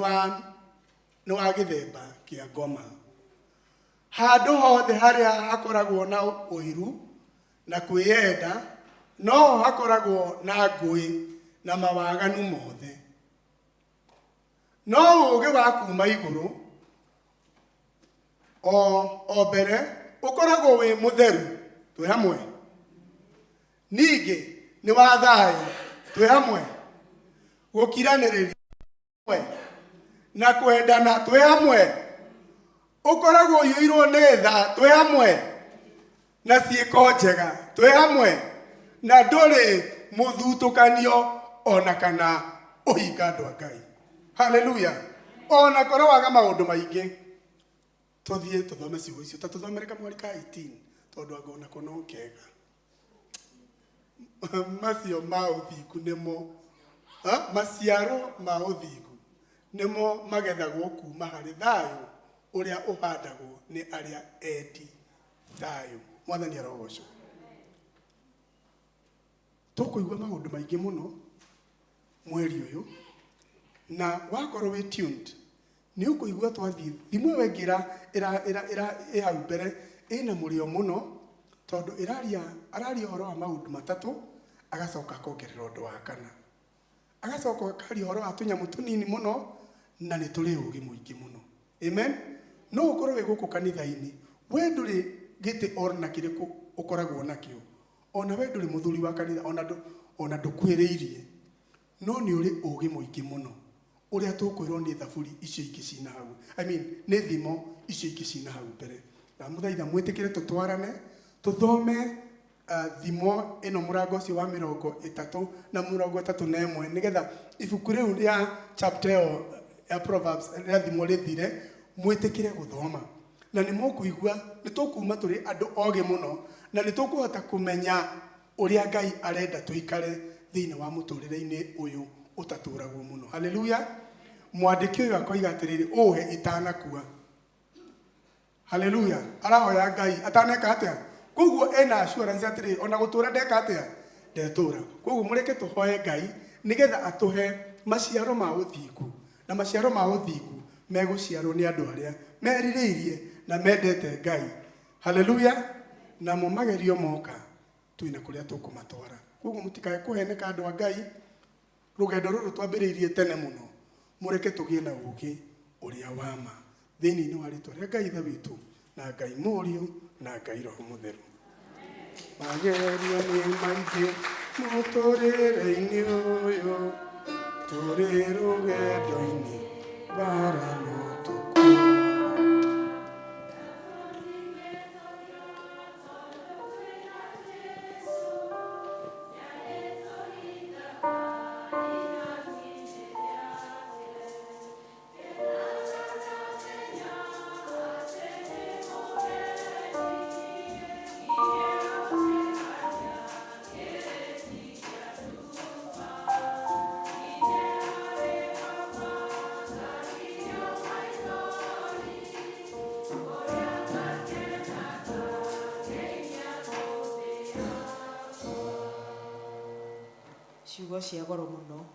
wa gĩthemba kĩa ngoma. Handũ hothe harĩa hakoragwo na ũiru na kwĩyenda, noho hakoragwo na ngũĩ na mawaganu mothe. No ũũgĩ wa kuma igũrũ o mbere ũkoragwo wĩ mũtheru, twĩ hamwe. Ningĩ nĩ wa thayũ, twĩ hamwe. Gũkiranĩrĩria na kwendana, twĩ hamwe. Ũkoragwo ũiyũirwo nĩ tha, twĩ hamwe, na ciĩko njega, twĩ hamwe, na ndũrĩ mũthutũkanio ona kana ũhinga andũ a Ngai. Haleluya. Ona korwo waga maũndũ maingĩ, tũthiĩ tũthome ciugo icio, ta tũthomere kamweri ka 18, tondũ anga onako no kega. Macio ma ũthingu nĩmo, maciaro ma ũthingu nĩmo magethagwo kuma harĩ thayũ ũrĩa ũhandagwo nĩ arĩa endi thayũ. Mwathani arogocwo. Tũkũigua maũndũ maingĩ mũno mweri ũyũ, na wakorwo wĩ tuned nĩ ũkũigua twathiĩ thimũ ĩyo ĩngĩ ĩ hau mbere ĩna mũrĩo mũno, tondũ araria ũhoro wa maũndũ matatũ, agacoka akongerera ũndũ wa kana, agacoka akaria ũhoro wa tũnyamũ tũnini mũno, na nĩ tũrĩ ũũgĩ mũingĩ mũno. Amen. No ũkorwo wĩ gũkũ kanitha-inĩ, we ndũrĩ gĩtĩ ona kĩrĩkũ ũkoragwo nakĩo. Ona we ndũrĩ mũthuri wa kanitha, ona ndũ ona ndũkuhĩrĩirie, no nĩ ũrĩ ũgĩ mũingĩ mũno ũrĩa tũkwĩrwo nĩ thaburi icio ingĩ cina hau, I mean, nĩ thimo icio ingĩ cina hau mbere. Ndamũthaitha mwĩtĩkĩre tũtwarane tũthome thimo ĩno mũrango ũcio wa 31 na 31, nĩgetha ibuku rĩu rĩa chapter ĩyo ya Proverbs, rĩa thimo, rĩthire. Mwĩtĩkĩre gũthoma na nĩ mũkũigua nĩ tũkuma tũrĩ andũ ogĩ mũno, na nĩ tũkũhota kũmenya ũrĩa Ngai arenda tũikare thĩinĩ wa mũtũrĩre-inĩ ũyũ ũtatũragwo mũno. Haleluya. Mwandĩki ũyũ akoiga atĩrĩrĩ, ũhe itanakua. Haleluya. Arahoya Ngai ataneka atĩa? Koguo ena assurance atĩrĩrĩ, ona gũtũra ndeka atĩa, ndetũra. Koguo mũreke tũhoe Ngai nĩgetha atũhe maciaro ma ũthingu, na maciaro ma ũthingu megũciarwo nĩ andũ arĩa merirĩirie na mendete Ngai. Haleluya. Namo magerio moka, twĩna kũrĩa tũkũmatwara. Koguo mũtikae kũheneka, andũ a Ngai. Rũgendo rũrũ twambĩrĩirie tene mũno. Mũreke tũgĩe na ũgĩ ũrĩa wa ma thĩinĩ wa rĩtwa rĩa Ngai Ithe witũ na Ngai Mũriũ na Ngai Roho Mũtheru. Magerio nĩ maingĩ mũtũrĩre-inĩ ũyũ, tũrĩ rũgendo-inĩ, mbara no tũkuona. Ciugo cia goro mũno,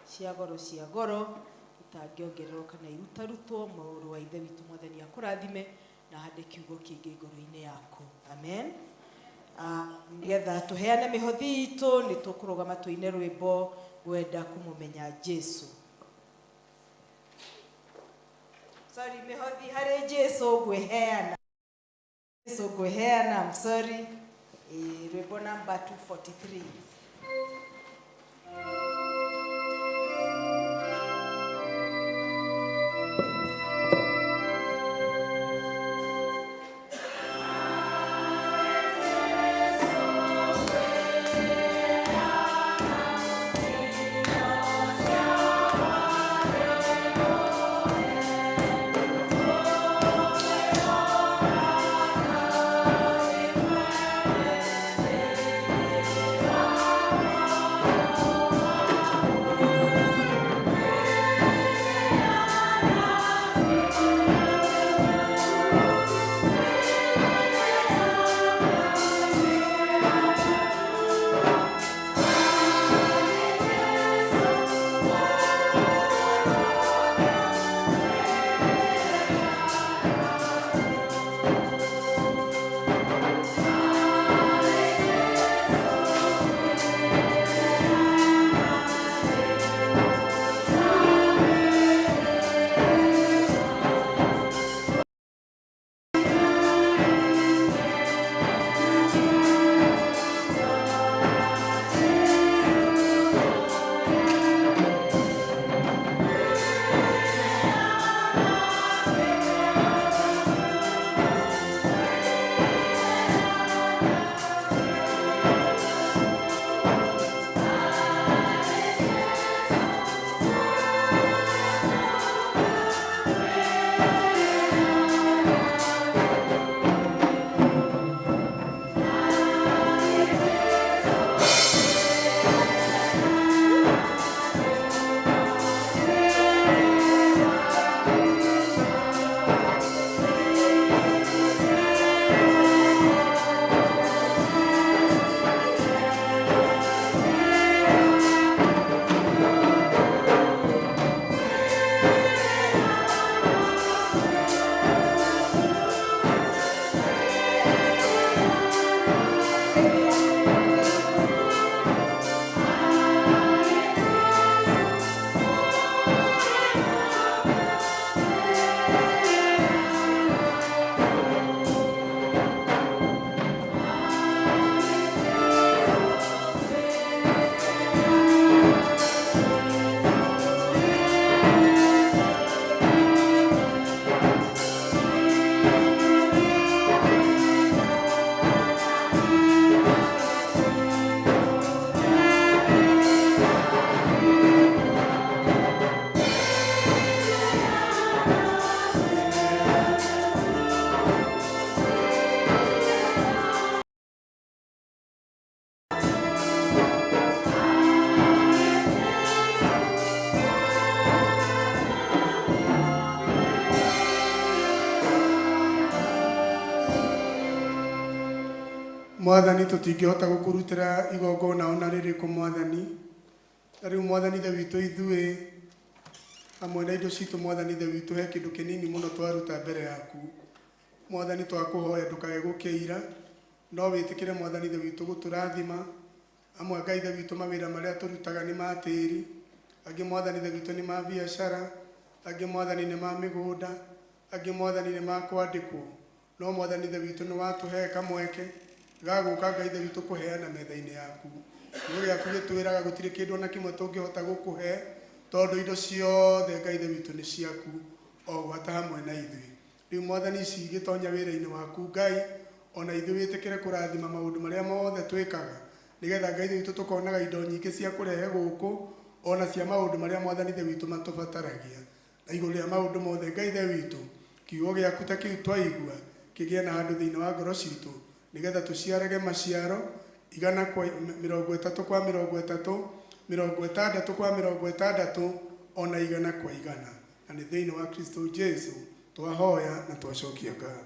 cia goro, cia goro, itangĩongererwo kana irutarutwo. Mũrũ wa Ithe witũ, Mwathani akũrathime na hande kiugo kĩngĩ ngoro-inĩ yaku. Amen. Nĩgetha tũheane mĩhothi itũ, nĩ tũkũrũgama tũine rwĩmbo "Ngwenda Kũmũmenya Jesu", sorry, "Mĩhothi Harĩ Jesu Ngwĩheana", "Jesu Ngwĩheana", I'm sorry. Rwĩmbo namba 243. Mwathani tũtingĩhota gũkũrutĩra igongona ona rĩrĩkũ Mwathani. Na rĩu Mwathani Ithe witũ ithuĩ hamwe na indo citũ Mwathani Ithe witũ he kĩndũ kĩnini mũno twaruta mbere yaku. Mwathani twakũhoya ndũkae gũkĩira, no wĩtĩkĩre Mwathani Ithe witũ gũtũrathima. Amwe Ngai Ithe witũ mawĩra marĩa tũrutaga nĩ ma tĩri, angĩ Mwathani Ithe witũ nĩ ma biacara, angĩ Mwathani nĩ ma mĩgũnda, angĩ Mwathani nĩ ma kwandĩkwo. No Mwathani Ithe witũ nĩ watũhe kamweke ga gũka Ngai Ithe witũ kũheana metha-inĩ yaku. Kiugo gĩaku gĩtwĩraga gũtirĩ kĩndũ ona kĩmwe tũngĩhota gũkũhe, tondũ indo ciothe Ngai Ithe witũ nĩ ciaku, o gwata hamwe na ithuĩ. Rĩu Mwathani ici igĩtonya wĩra-inĩ waku Ngai, ona ithuĩ wĩtĩkĩre kũrathima maũndũ marĩa mothe twĩkaga, nĩgetha Ngai Ithe witũ tũkonaga indo nyingĩ cia kũrehe gũkũ, ona cia maũndũ marĩa Mwathani Ithe witũ matũbataragia. Na igũrũ rĩa maũndũ mothe Ngai Ithe witũ, kiugo gĩaku ta kĩu twaigua, kĩgĩe na handũ thĩinĩ wa ngoro citũ, nĩgetha tũciarage maciaro, igana kwa 30 kwa 30, 60 kwa 60, ona igana kwa igana. Na nĩ thĩinĩ wa Kristo Jesu twahoya na twacokia ngatho.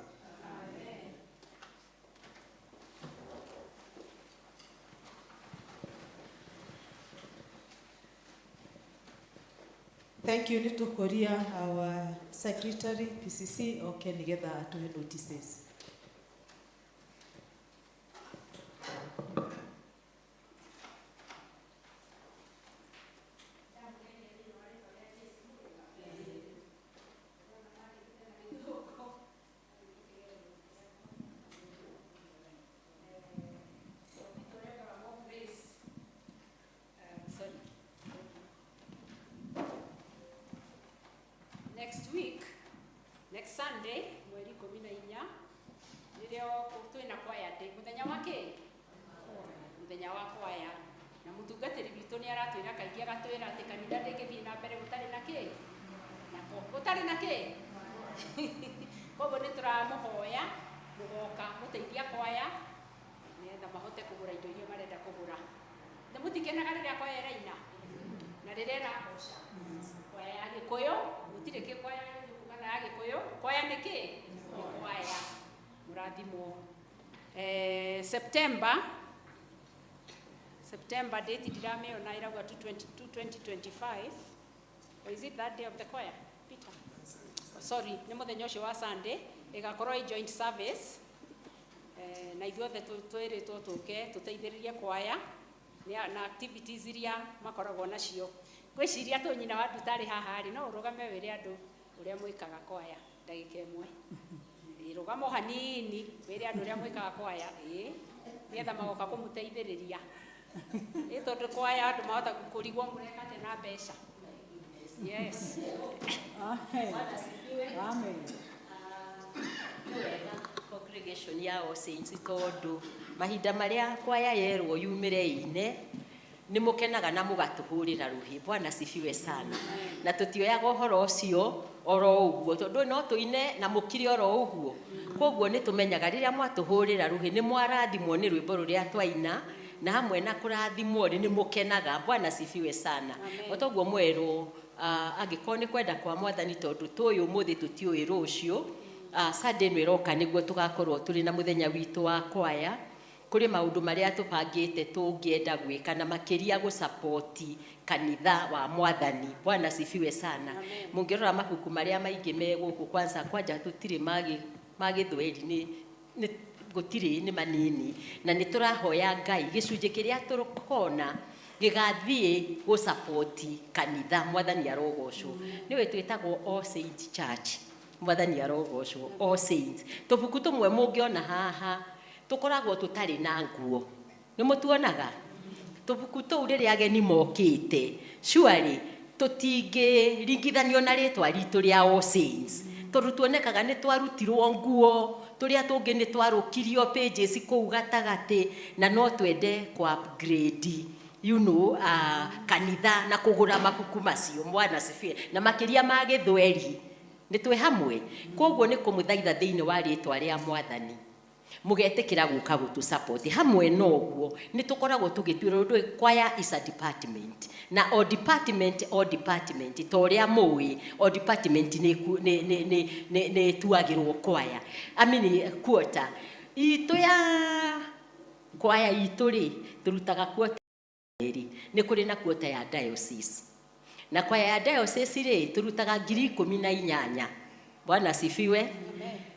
Thank you. Nĩ tũkũria our secretary PCC oke nĩgetha atũhe notices. Sorry. Next week, next Sunday, mweri 14, nĩrĩo twĩna kwaya day. Mũthenya wa kĩ? Mũthenya wa kwaya. Na mũtungatĩri witũ nĩ aratwĩra kaingĩ agatwĩra atĩ kanitha ndĩngĩthiĩ na mbere gũtarĩ na kĩ? Nako gũtarĩ na kĩ? Koguo nĩ tũramũhoya mũgoka mũteithia kwaya nĩgetha mahote kũgũra indo iria marenda kũgũra. Nĩ mũtikenaga rĩrĩa kwaya ĩraina na rĩrĩa ĩragoca? Kwaya ya Gĩkũyũ, gũtirĩ kĩ kwaya ya Gĩthũngũ kana ya Gĩkũyũ. Kwaya nĩ kĩ? Nĩ kwaya. Mũrathimwo. September, September date ndiramĩona ĩrauga 2 2025. Or is it that day of the choir? Peter? Oh, sorry, nĩ mũthenya ũcio wa Sunday ĩgakorwo ĩ joint service. Na ithuothe twĩrĩtwo tũke tũteithĩrĩrie kwaya na activities iria makoragwo nacio. Ngwĩciria tũ nyina wa nduta arĩ haha rĩ, no ũrũgame wĩre andũ ũrĩa mwĩkaga kwaya ndagĩka ĩmwe. Rũgama o hanini wĩre andũ ũrĩa mwĩkaga kwaya, ĩĩ, nĩgetha magoka kũmũteithĩrĩria. Ĩ tondũ kwaya andũ mahota kũrigwo mũreka atĩa na mbeca. Yes. Amen. Amen. Congregation ya All Saints tondũ mahinda marĩa kwaya yerwo yumĩre ine nĩ mũkenaga na mũgatũhũrĩra rũhĩ. Bwana sifiwe sana. Na tũtioyaga ũhoro ũcio oro ũguo, tondũ no tũine na mũkire oro ũguo. Koguo nĩ tũmenyaga rĩrĩa mwatũhũrĩra rũhĩ nĩ mwarathimwo nĩ rwĩmbo rũrĩa twaina, na hamwe na kũrathimwo rĩ nĩ mũkenaga. Bwana sifiwe sana. O toguo mwerwo, angĩkorwo nĩ kwenda kwa Mwathani, tondũ tũĩ ũmũthĩ tũtiũĩ rũciũ, Sunday ĩno ĩroka nĩguo tũgakorwo tũrĩ na mũthenya witũ wa kwaya. Kũrĩ maũndũ marĩa tũbangĩte tũngĩenda gwĩka na makĩria gũsapoti kanitha wa Mwathani. Bwana sifiwe sana. Mũngĩrora mabuku marĩa maingĩ me gũkũ, kwanza kwanja tũtirĩ ma Gĩthweri, nĩ gũtirĩ, nĩ manini, na nĩ tũrahoya Ngai gĩcunjĩ kĩrĩa tũkona gĩgathiĩ gũsapoti kanitha. Mwathani arogocwo. Nĩwe twĩtagwo All Saints Church. Mwathani arogocwo. All Saints. Tũbuku tũmwe mũngĩona haha tũkoragwo tũtarĩ na nguo. Nĩ mũtuonaga? Tũbuku tũu rĩrĩa ageni mokĩte, surely tũtingĩringithanio na rĩtwa ritũ rĩa All Saints, tondũ tuonekaga nĩ twarutirwo nguo, tũrĩa tũngĩ nĩ twarũkirio pages kũu gatagatĩ, na no twende kũ upgrade kanitha na kũgũra mabuku macio. Bwana sifiwe. Na makĩria ma Gĩthweri nĩ twĩ hamwe. Koguo nĩ kũmũthaitha thĩinĩ wa rĩtwa rĩa Mwathani mũgetĩkĩra gũka gũtũ support. Hamwe na ũguo nĩ tũkoragwo tũgĩtuĩra ũndũ choir is a department, na o department, o department ta ũrĩa mũĩ, o department nĩ ĩtuagĩrwo choir, I mean quota itũ ya Kwaya itũ rĩ, tũrutaga kuota ĩrĩ. Nĩ kũrĩ na kuota ya diocese. Na kwaya ya diocese rĩ, tũrutaga 18,000. Bwana asifiwe.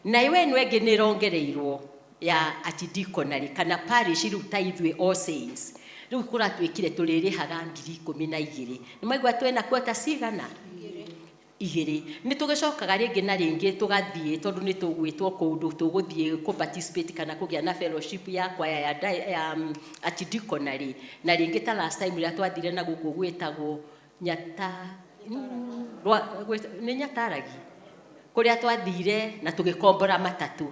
Na iwe ĩno ĩngĩ nĩ ĩrongereirwo ya archdeaconry kana parish rĩu ta ithuĩ All Saints. Rĩu kũratuĩkire tũrĩrĩhaga 12,000. Nĩ mwaigua twĩna kuota cigana? Igĩrĩ. Nĩ tũgĩcokaga rĩngĩ na rĩngĩ tũgathiĩ tondũ nĩ tũgwĩtwo kũndũ tũgũthiĩ kũ participate kana kũgĩa na fellowship ya kwaya ya archdeaconry. Na rĩngĩ ta last time rĩrĩa twathire na gũkũ gwĩtagwo Nyata, nĩ Nyataragi kũrĩa twathire na tũgĩkombora matatũ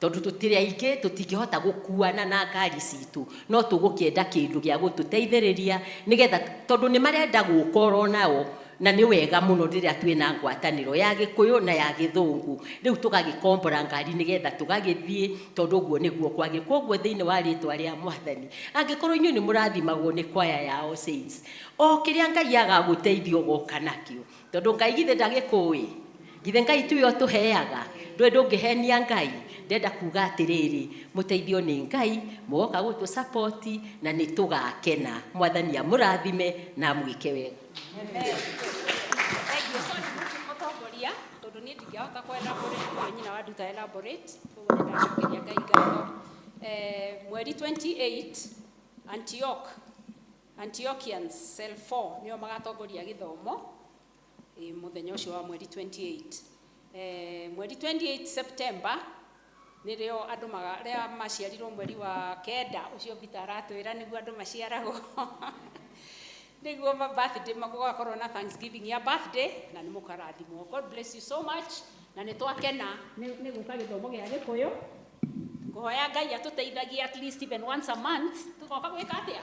tondũ tũtirĩ aingĩ, tũtingĩhota gũkuana na ngari citũ, no tũgũkĩenda kĩndũ gĩa gũtũteithĩrĩria nĩgetha, tondũ nĩ marenda gũka oro nao, na nĩ wega mũno rĩrĩa twĩna ngwatanĩro ya Gĩkũyũ na ya Gĩthũngũ. Rĩu tũgagĩkombora ngari nĩgetha tũgagĩthiĩ, tondũ ũguo nĩguo kwagĩrĩire. Kwoguo thĩinĩ wa rĩtwa rĩa Mwathani, angĩkorwo inyuĩ nĩ mũrathimagwo nĩ kwaya ya All Saints, o kĩrĩa Ngai agagũteithia ũgoka nakĩo, tondũ Ngai githĩ ndagĩkũĩ? Githĩ Ngai tiwe ũtũheaga? Ndũĩ ndũngĩhenia Ngai? Ndĩrenda kuga atĩrĩrĩ, mũteithio nĩ Ngai, mũgoka gũtũ support na nĩ tũgakena. Mwathani amũrathime na amwĩke wega. Amen. Thank you. So, mũtongoria, tondũ niĩ ndingĩahota kũ elaborate ũguo nyina wa Nduta elaborate, koguo nĩ ndacokeria Ngai ngatho. Mweri 28, Antioch, Antiochians cell 4 nĩo magatongoria gĩthomo mũthenya ũcio wa mweri 28. Mweri 28 September nĩrĩo andũ arĩa maciarirwo mweri wa kenda ũcio Peter aratwĩra nĩguo andũ maciaragwo. Nĩguo birthday gũgakorwo na Thanksgiving ya birthday na nĩ mũkarathimwo. God bless you so much. Na nĩ twakena nĩ gũka gĩthomo gĩa Gĩkũyũ. Ngũhoya Ngai atũteithagie at least even once a month. Tũgoka gwĩka atĩa?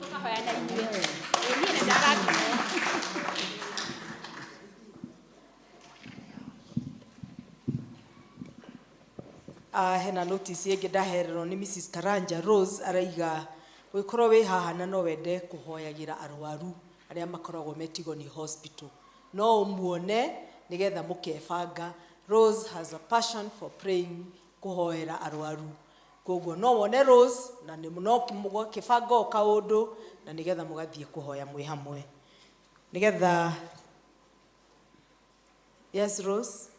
Tũkahoya na inyuĩ. Ĩĩ, niĩ nĩ ndarathimwo. Hena notice ĩngĩ ndahererwo nĩ Mrs. Karanja Rose, araiga ũngĩkorwo wĩ haha na no wende kũhoyagĩra arwaru arĩa makoragwo me Tigoni Hospital, no ũmuone nĩgetha mũkebanga. Rose has a passion for praying, kũhoera arwaru, koguo no wone Rose na nĩ no mũgakĩbanga o kaũndũ na nĩgetha mũgathiĩ kũhoya mwĩ hamwe nĩgetha. Yes, Rose.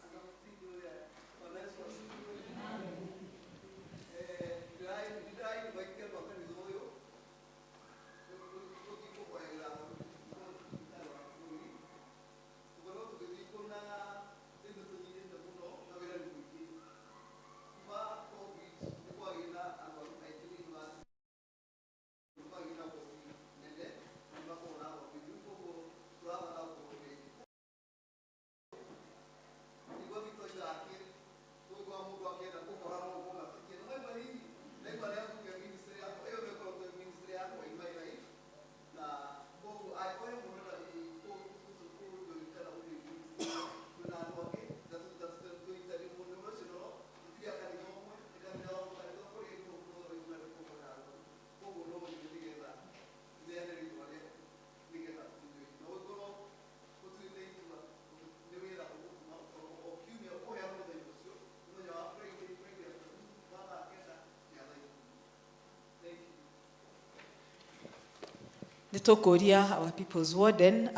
Nĩ tũkũria our people's warden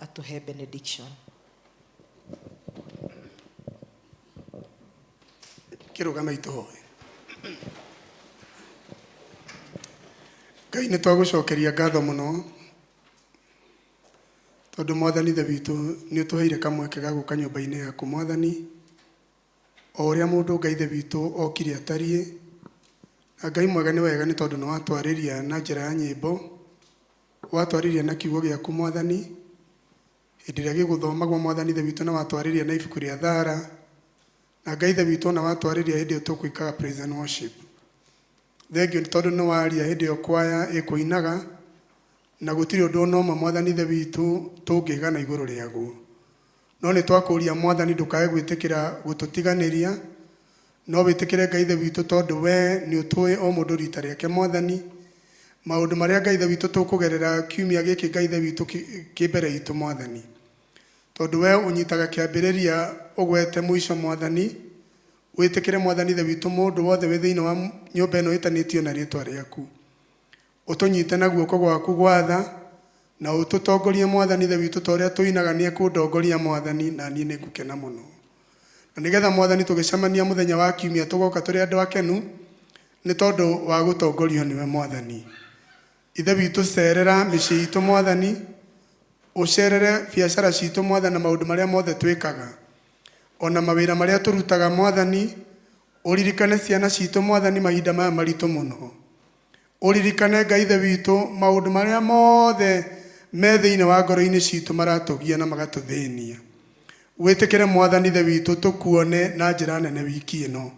atũhe benediction. Kĩrũgame itũhoe. Ngai, nĩ twagũcokeria ngatho mũno tondũ Mwathani Ithe witũ nĩ ũtũheire kamweke ga gũka nyũmba-inĩ yaku, Mwathani, o ũrĩa mũndũ Ngai Ithe witũ okire atariĩ. Na Ngai mwega, nĩ wega nĩ tondũ nĩ watwarĩria na njĩra ya nyĩmbo, watwarĩria na kiugo gĩaku, Mwathani, hĩndĩ ĩrĩa gĩgũthomagwo, Mwathani Ithe witũ, na watwarĩria na ibuku rĩa Thara, na Ngai Ithe witũ, ona watwarĩria hĩndĩ ĩyo tũkwĩkaga praise and worship. Thengiũ nĩ tondũ nĩ waria hĩndĩ ĩyo kwaya ĩkũinaga, na gũtirĩ ũndũ ona ũmwe, Mwathani Ithe witũ, tũngĩgana igũrũ rĩaguo. No nĩ twakũria, Mwathani, ndũkae gwĩtĩkĩra gũtũtiganĩria, no wĩtĩkĩre, Ngai Ithe witũ, tondũ we nĩ ũtũĩ o mũndũ rita rĩake, Mwathani, maũndũ marĩa, Ngai Ithe witũ, tũkũgerera kiumia gĩkĩ, Ngai Ithe witũ, kĩ mbere itũ, Mwathani, tondũ we ũnyitaga kĩambĩrĩria ũgwete mũico, Mwathani. Wĩtĩkĩre Mwathani Ithe witũ mũndũ wothe wĩ thĩinĩ wa nyũmba ĩno ĩtanĩtio na rĩtwa rĩaku. Ũtũnyite na guoko gwaku gwa tha na ũtũtongorie Mwathani Ithe witũ ta ũrĩa tũinaga nĩ ekũndongoria Mwathani na niĩ nĩ ngũkena mũno. Na nĩgetha Mwathani tũgĩcemania mũthenya wa kiumia tũgoka tũrĩ andũ akenu nĩ tondũ wa gũtongorio nĩwe Mwathani. Ithe witũ cerera mĩciĩ itũ Mwathani, ũcerere biacara citũ Mwathani na maũndũ marĩa mothe twĩkaga. Ona mawĩra marĩa tũrutaga Mwathani, ũririkane ciana citũ Mwathani mahinda maya maritũ mũno. Ũririkane Ngai Ithe witũ maũndũ marĩa mothe me thĩinĩ wa ngoro-inĩ citũ maratũgia na magatũthĩnia. Wĩtĩkĩre Mwathani Ithe witũ tũkuone na njĩra nene wiki ĩno.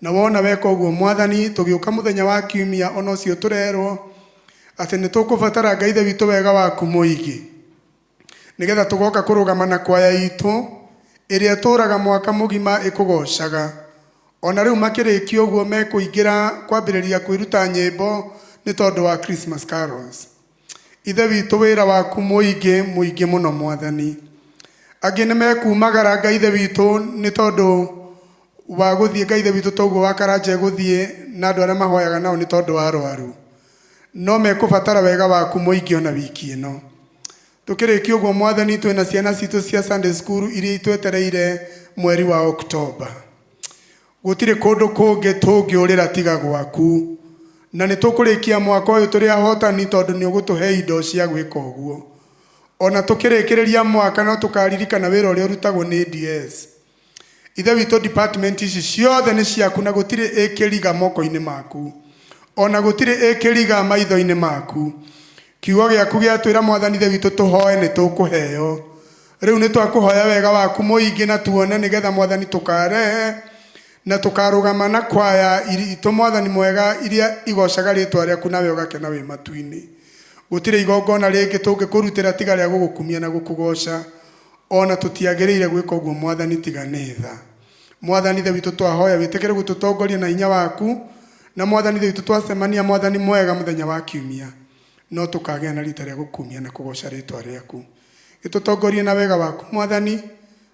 Na wona weka ũguo Mwathani, tũgĩũka mũthenya wa kiumia ona ũcio tũrerwo atĩ nĩ tũkũbatara Ngai Ithe witũ wega waku mũingĩ. Nĩgetha tũgoka kũrũgama na kwaya itũ ĩrĩa ĩtũraga mwaka mũgima ĩkũgocaga. Ona rĩu makĩrĩkia ũguo mekũingĩra kwambĩrĩria kwĩruta nyĩmbo nĩ tondũ wa Christmas carols. Ithe witũ wĩra waku mũingĩ mũingĩ mũno Mwathani. Angĩ nĩ mekumagara Ngai Ithe witũ nĩ tondũ wa gũthiĩ Ngai Ithe witũ toguo wa Karanja egũthiĩ na andũ arĩa mahoyaga nao nĩ tondũ wa arwaru. No mekũbatara wega waku mũingĩ ona wiki ĩno. Tũkĩrĩkia ũguo Mwathani twĩna ciana citũ cia Sunday school iria itwetereire mweri wa Oktoba. Gũtirĩ kũndũ kũngĩ tũngĩũrĩra tiga gwaku. Na nĩ tũkũrĩkia mwaka ũyũ tũrĩ ahotani tondũ nĩ ũgũtũhe indo cia gwĩka ũguo. Ona tũkĩrĩkĩrĩria mwaka no tũkaririkana wĩra ũrĩa ũrutagwo nĩ DS. Ithe witũ department ici ciothe nĩ ciaku na gũtirĩ ĩkĩriga moko-inĩ maku. Ona gũtirĩ ĩkĩriga maitho-inĩ maku. Kiugo gĩaku gĩatwĩra Mwathani Ithe witũ tũhoe nĩ tũkũheo. Rĩu nĩ twakũhoya wega waku mũingĩ na tuone nĩgetha Mwathani tũkarehe na tũkarũgama na kwaya itũ Mwathani mwega iria igocaga rĩtwa rĩaku nawe ũgakena wĩ matu-inĩ. Gũtirĩ igongona rĩngĩ tũngĩkũrutĩra tiga rĩa gũgũkumia na gũkũgoca. Ona tũtiagĩrĩire gwĩka ũguo Mwathani tiga nĩ tha. Mwathani Ithe witũ twahoya wĩtĩkĩre gũtũtongoria na hinya waku na Mwathani Ithe witũ twacemania Mwathani mwega mũthenya wa kiumia no tũkagĩa na rita rĩa gũkumia na kũgoca rĩtwa rĩaku. Gĩtũtongorie na wega waku Mwathani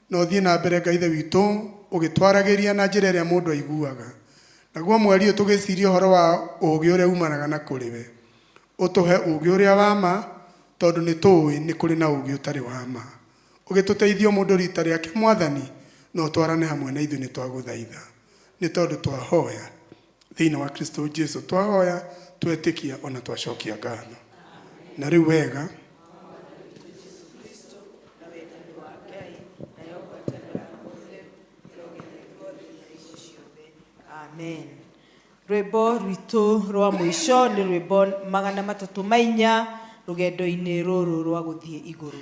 na ũthiĩ na mbere Ngai Ithe witũ ũgĩtwaragĩria na njĩra ĩrĩa mũndũ aiguaga. Naguo mweri ũyũ tũgĩciria ũhoro wa ũũgĩ ũrĩa umanaga na kũrĩ we. Ũtũhe ũũgĩ ũrĩa wa ma tondũ nĩ tũũĩ nĩ kũrĩ na ũũgĩ ũtarĩ wa ma. Ũgĩtũteithie o mũndũ rita rĩake Mwathani na ũtwarane hamwe na ithuĩ nĩ twagũthaitha. Nĩ tondũ twahoya thĩinĩ wa Kristo Jesu twahoya twetĩkia ona twacokia ngatho. Na rĩu wega Amen. Rwĩmbo rwitũ rwa mũico nĩ rwĩmbo 304 rũgendo-inĩ rũrũ rwa gũthiĩ igũrũ.